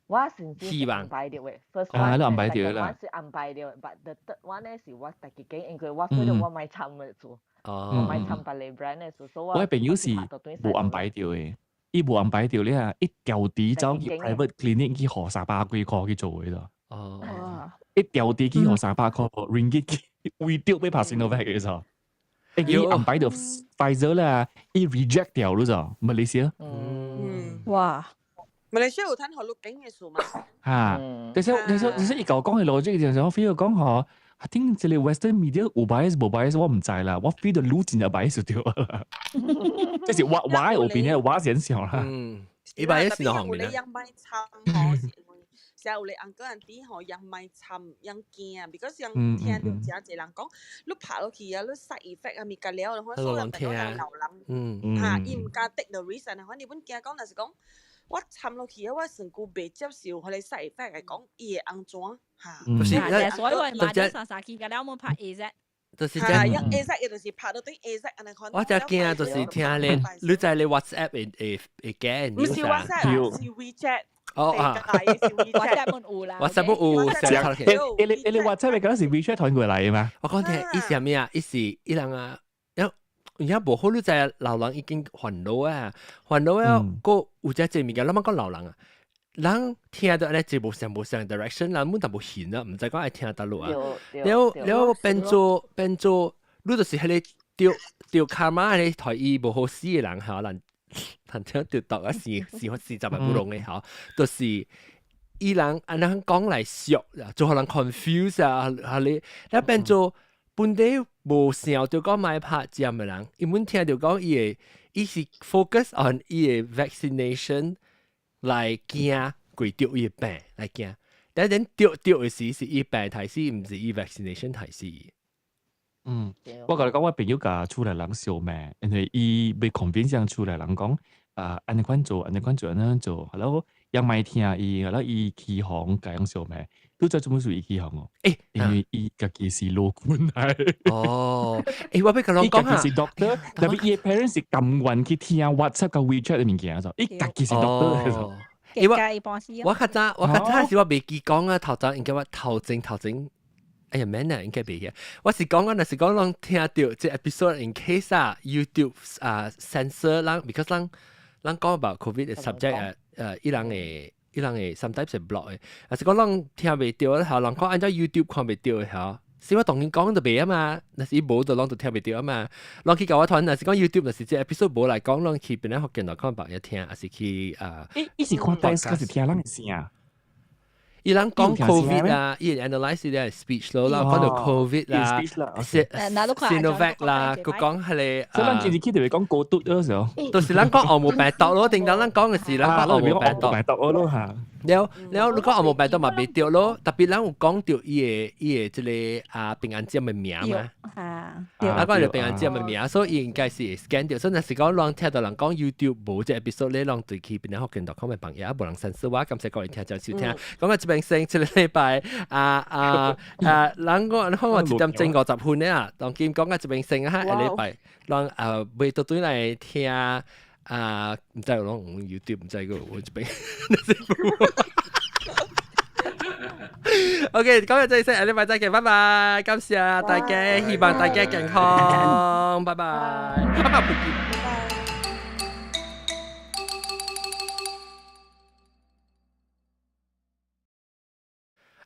S14: 我先是安排著的，first one
S8: 啊，你安排著啦。
S14: 是安排著，but the third one 咧是我家己揀，因為我覺得我莫參的做，我莫參別个 brand 的做，所以
S8: 我朋友是無安排著的，伊無安排著咧啊，伊調低走去 private clinic 去予300幾箍去做的咋。
S1: 哦。
S8: 伊調低去予300箍 ringgit 去，為著欲拍 Sinovac 的咋。伊安排到 Pfizer 啦，伊 reject 掉了就馬來西亞。
S2: 嗯。
S9: 哇！
S2: 馬來西亞有趁予你揀嘅數嘛？
S8: 嚇！但是但是但是伊講講嘅邏輯就係我 feel 講嗬，I think 這個 Western media 有 bias 無 bias 我唔知啦，我 feel 到你真係 bias 就對啦。這是我的 opinion，我先想啦。
S1: 嗯，伊 bias 是哪方面啊？
S2: 有賣參吼，是因為成有咧 uncle auntie 吼，人賣參，人驚，because 人聽到真濟人講，你拍落去啊，你 side effect 啊，物件了，所以人變做老人，嚇，伊毋敢 take the risk 啊，反正阮驚講，若是講我參落去啊，我身軀袂接受彼個 side effect 來講，伊會按怎嚇？
S1: 不是，
S9: 所以我買咗三三期，個了我拍 A Z。
S1: 就是
S2: 這樣。A Z 伊就是拍到對 A Z 按呢款。
S1: 我真驚就是聽咧，你在你 WhatsApp 會會會驚。
S2: 毋是 WhatsApp，是 WeChat。
S1: 哦啊
S9: ，WhatsApp 有啦
S1: ，WhatsApp 有，
S8: 你你你 WhatsApp 嗰時 WeChat 傳過來嘛？
S1: 我講聽，伊是啥物啊？伊是伊人啊，因而家無好，你知老人已經煩惱啊，煩惱啊，閣有遮濟物件，咱莫講老人啊，人聽到按呢一無相無相 direction，人滿淡薄閒啊，毋知講愛聽佗落啊。了了變做變做，你就是彼個著著 karma，彼個台伊無好死的人嚇，人。但聽著讀啊，是是是十萬不攏的吼，就是伊人按呢講來俗，做予人 confuse 啊，哈你，你變做本地無想著講莫拍針的人，伊滿聽著講伊會，伊是 focus on 伊的 vaccination 來驚過著伊的病來驚，但係著著的時是伊病刣死，毋是伊 vaccination 刣死。
S8: 嗯，我共你講，我朋友共厝內人相罵，因為伊欲 convince 厝內人講，啊，按呢款做，按呢款做，按呢款做，然後人莫聽伊，然後伊起哄共人相罵，拄則做乜事伊起哄哦？因為伊家己是老君來。
S1: 哦，我欲共人講
S8: 啊，伊家己是 doctor，特別伊 parents 是甘願去聽 WhatsApp 佮 WeChat 的物件，就伊家己是 doctor。
S1: 我較早我較早時我袂記講啊，頭前應該我頭前頭前。哎呀，免啦，應該袂嘅。我是講啊，若是講攏聽著這 episode in case 啊，YouTube 啊 censor 人，because 人人講 about COVID 的 subject 啊，伊人會伊人會 sometimes 會 block 的。若是講攏聽袂著，嚇人講按照 YouTube 看袂著的嚇，是我當然講就袂啊嘛。若是伊無就攏就聽袂著啊嘛。攏去共我傳，若是講 YouTube 若是這 episode 無來講，攏去邊仔福建來看別個聽，還是去啊？
S8: 伊是看 text 還是聽人的聲？
S1: 伊人講 COVID 啊，伊 analyse 伊個 speech 咯，啦，講到 COVID 啦，Sinovac 啦，閣講彼個，
S8: 所以咱今日去就會講高毒嗰時候，
S1: 就是咱講紅毛病毒咯，頂當咱講的是咱講紅毛病毒，
S8: 病毒咯嚇。
S1: 了了，你講紅毛病毒嘛袂著咯，特別咱有講著伊的伊的這個啊平安針的名嘛，
S9: 啊，
S1: 啊講著平安針的名，所以伊應該是會 scan 著。所以若是講咱聽到人講 YouTube 無這 episode 咧，攏對去邊仔福建 .com 的網頁，無人 censor 我，感謝各位聽眾收聽。講到這邊先，這個禮拜啊啊啊，人講你看我1點鐘50分咧啊，當今講到這邊先啊，下禮拜咱啊袂倒轉來聽啊，毋知有攏用 YouTube，毋知個我這邊。OK，講到這裡先，下禮拜再見，拜拜，感謝大家，希望大家健康，拜拜，拜拜。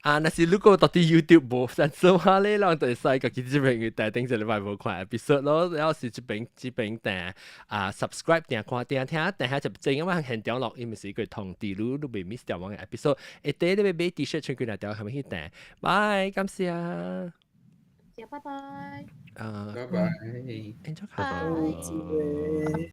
S1: 啊，若是如果到底 YouTube 無 censor 話咧，人就會使家己這邊去訂頂一禮拜無看 episode 咯，然後是這邊這邊訂啊 subscribe 訂看訂聽訂下就正啊嘛，現場錄音是個通知你，你袂 miss 掉我的 episode。下底你欲買 T-shirt 穿幾若條，係咪去訂？拜，感謝。
S12: 謝，拜拜。
S1: 啊，
S4: 拜拜。
S1: 拜。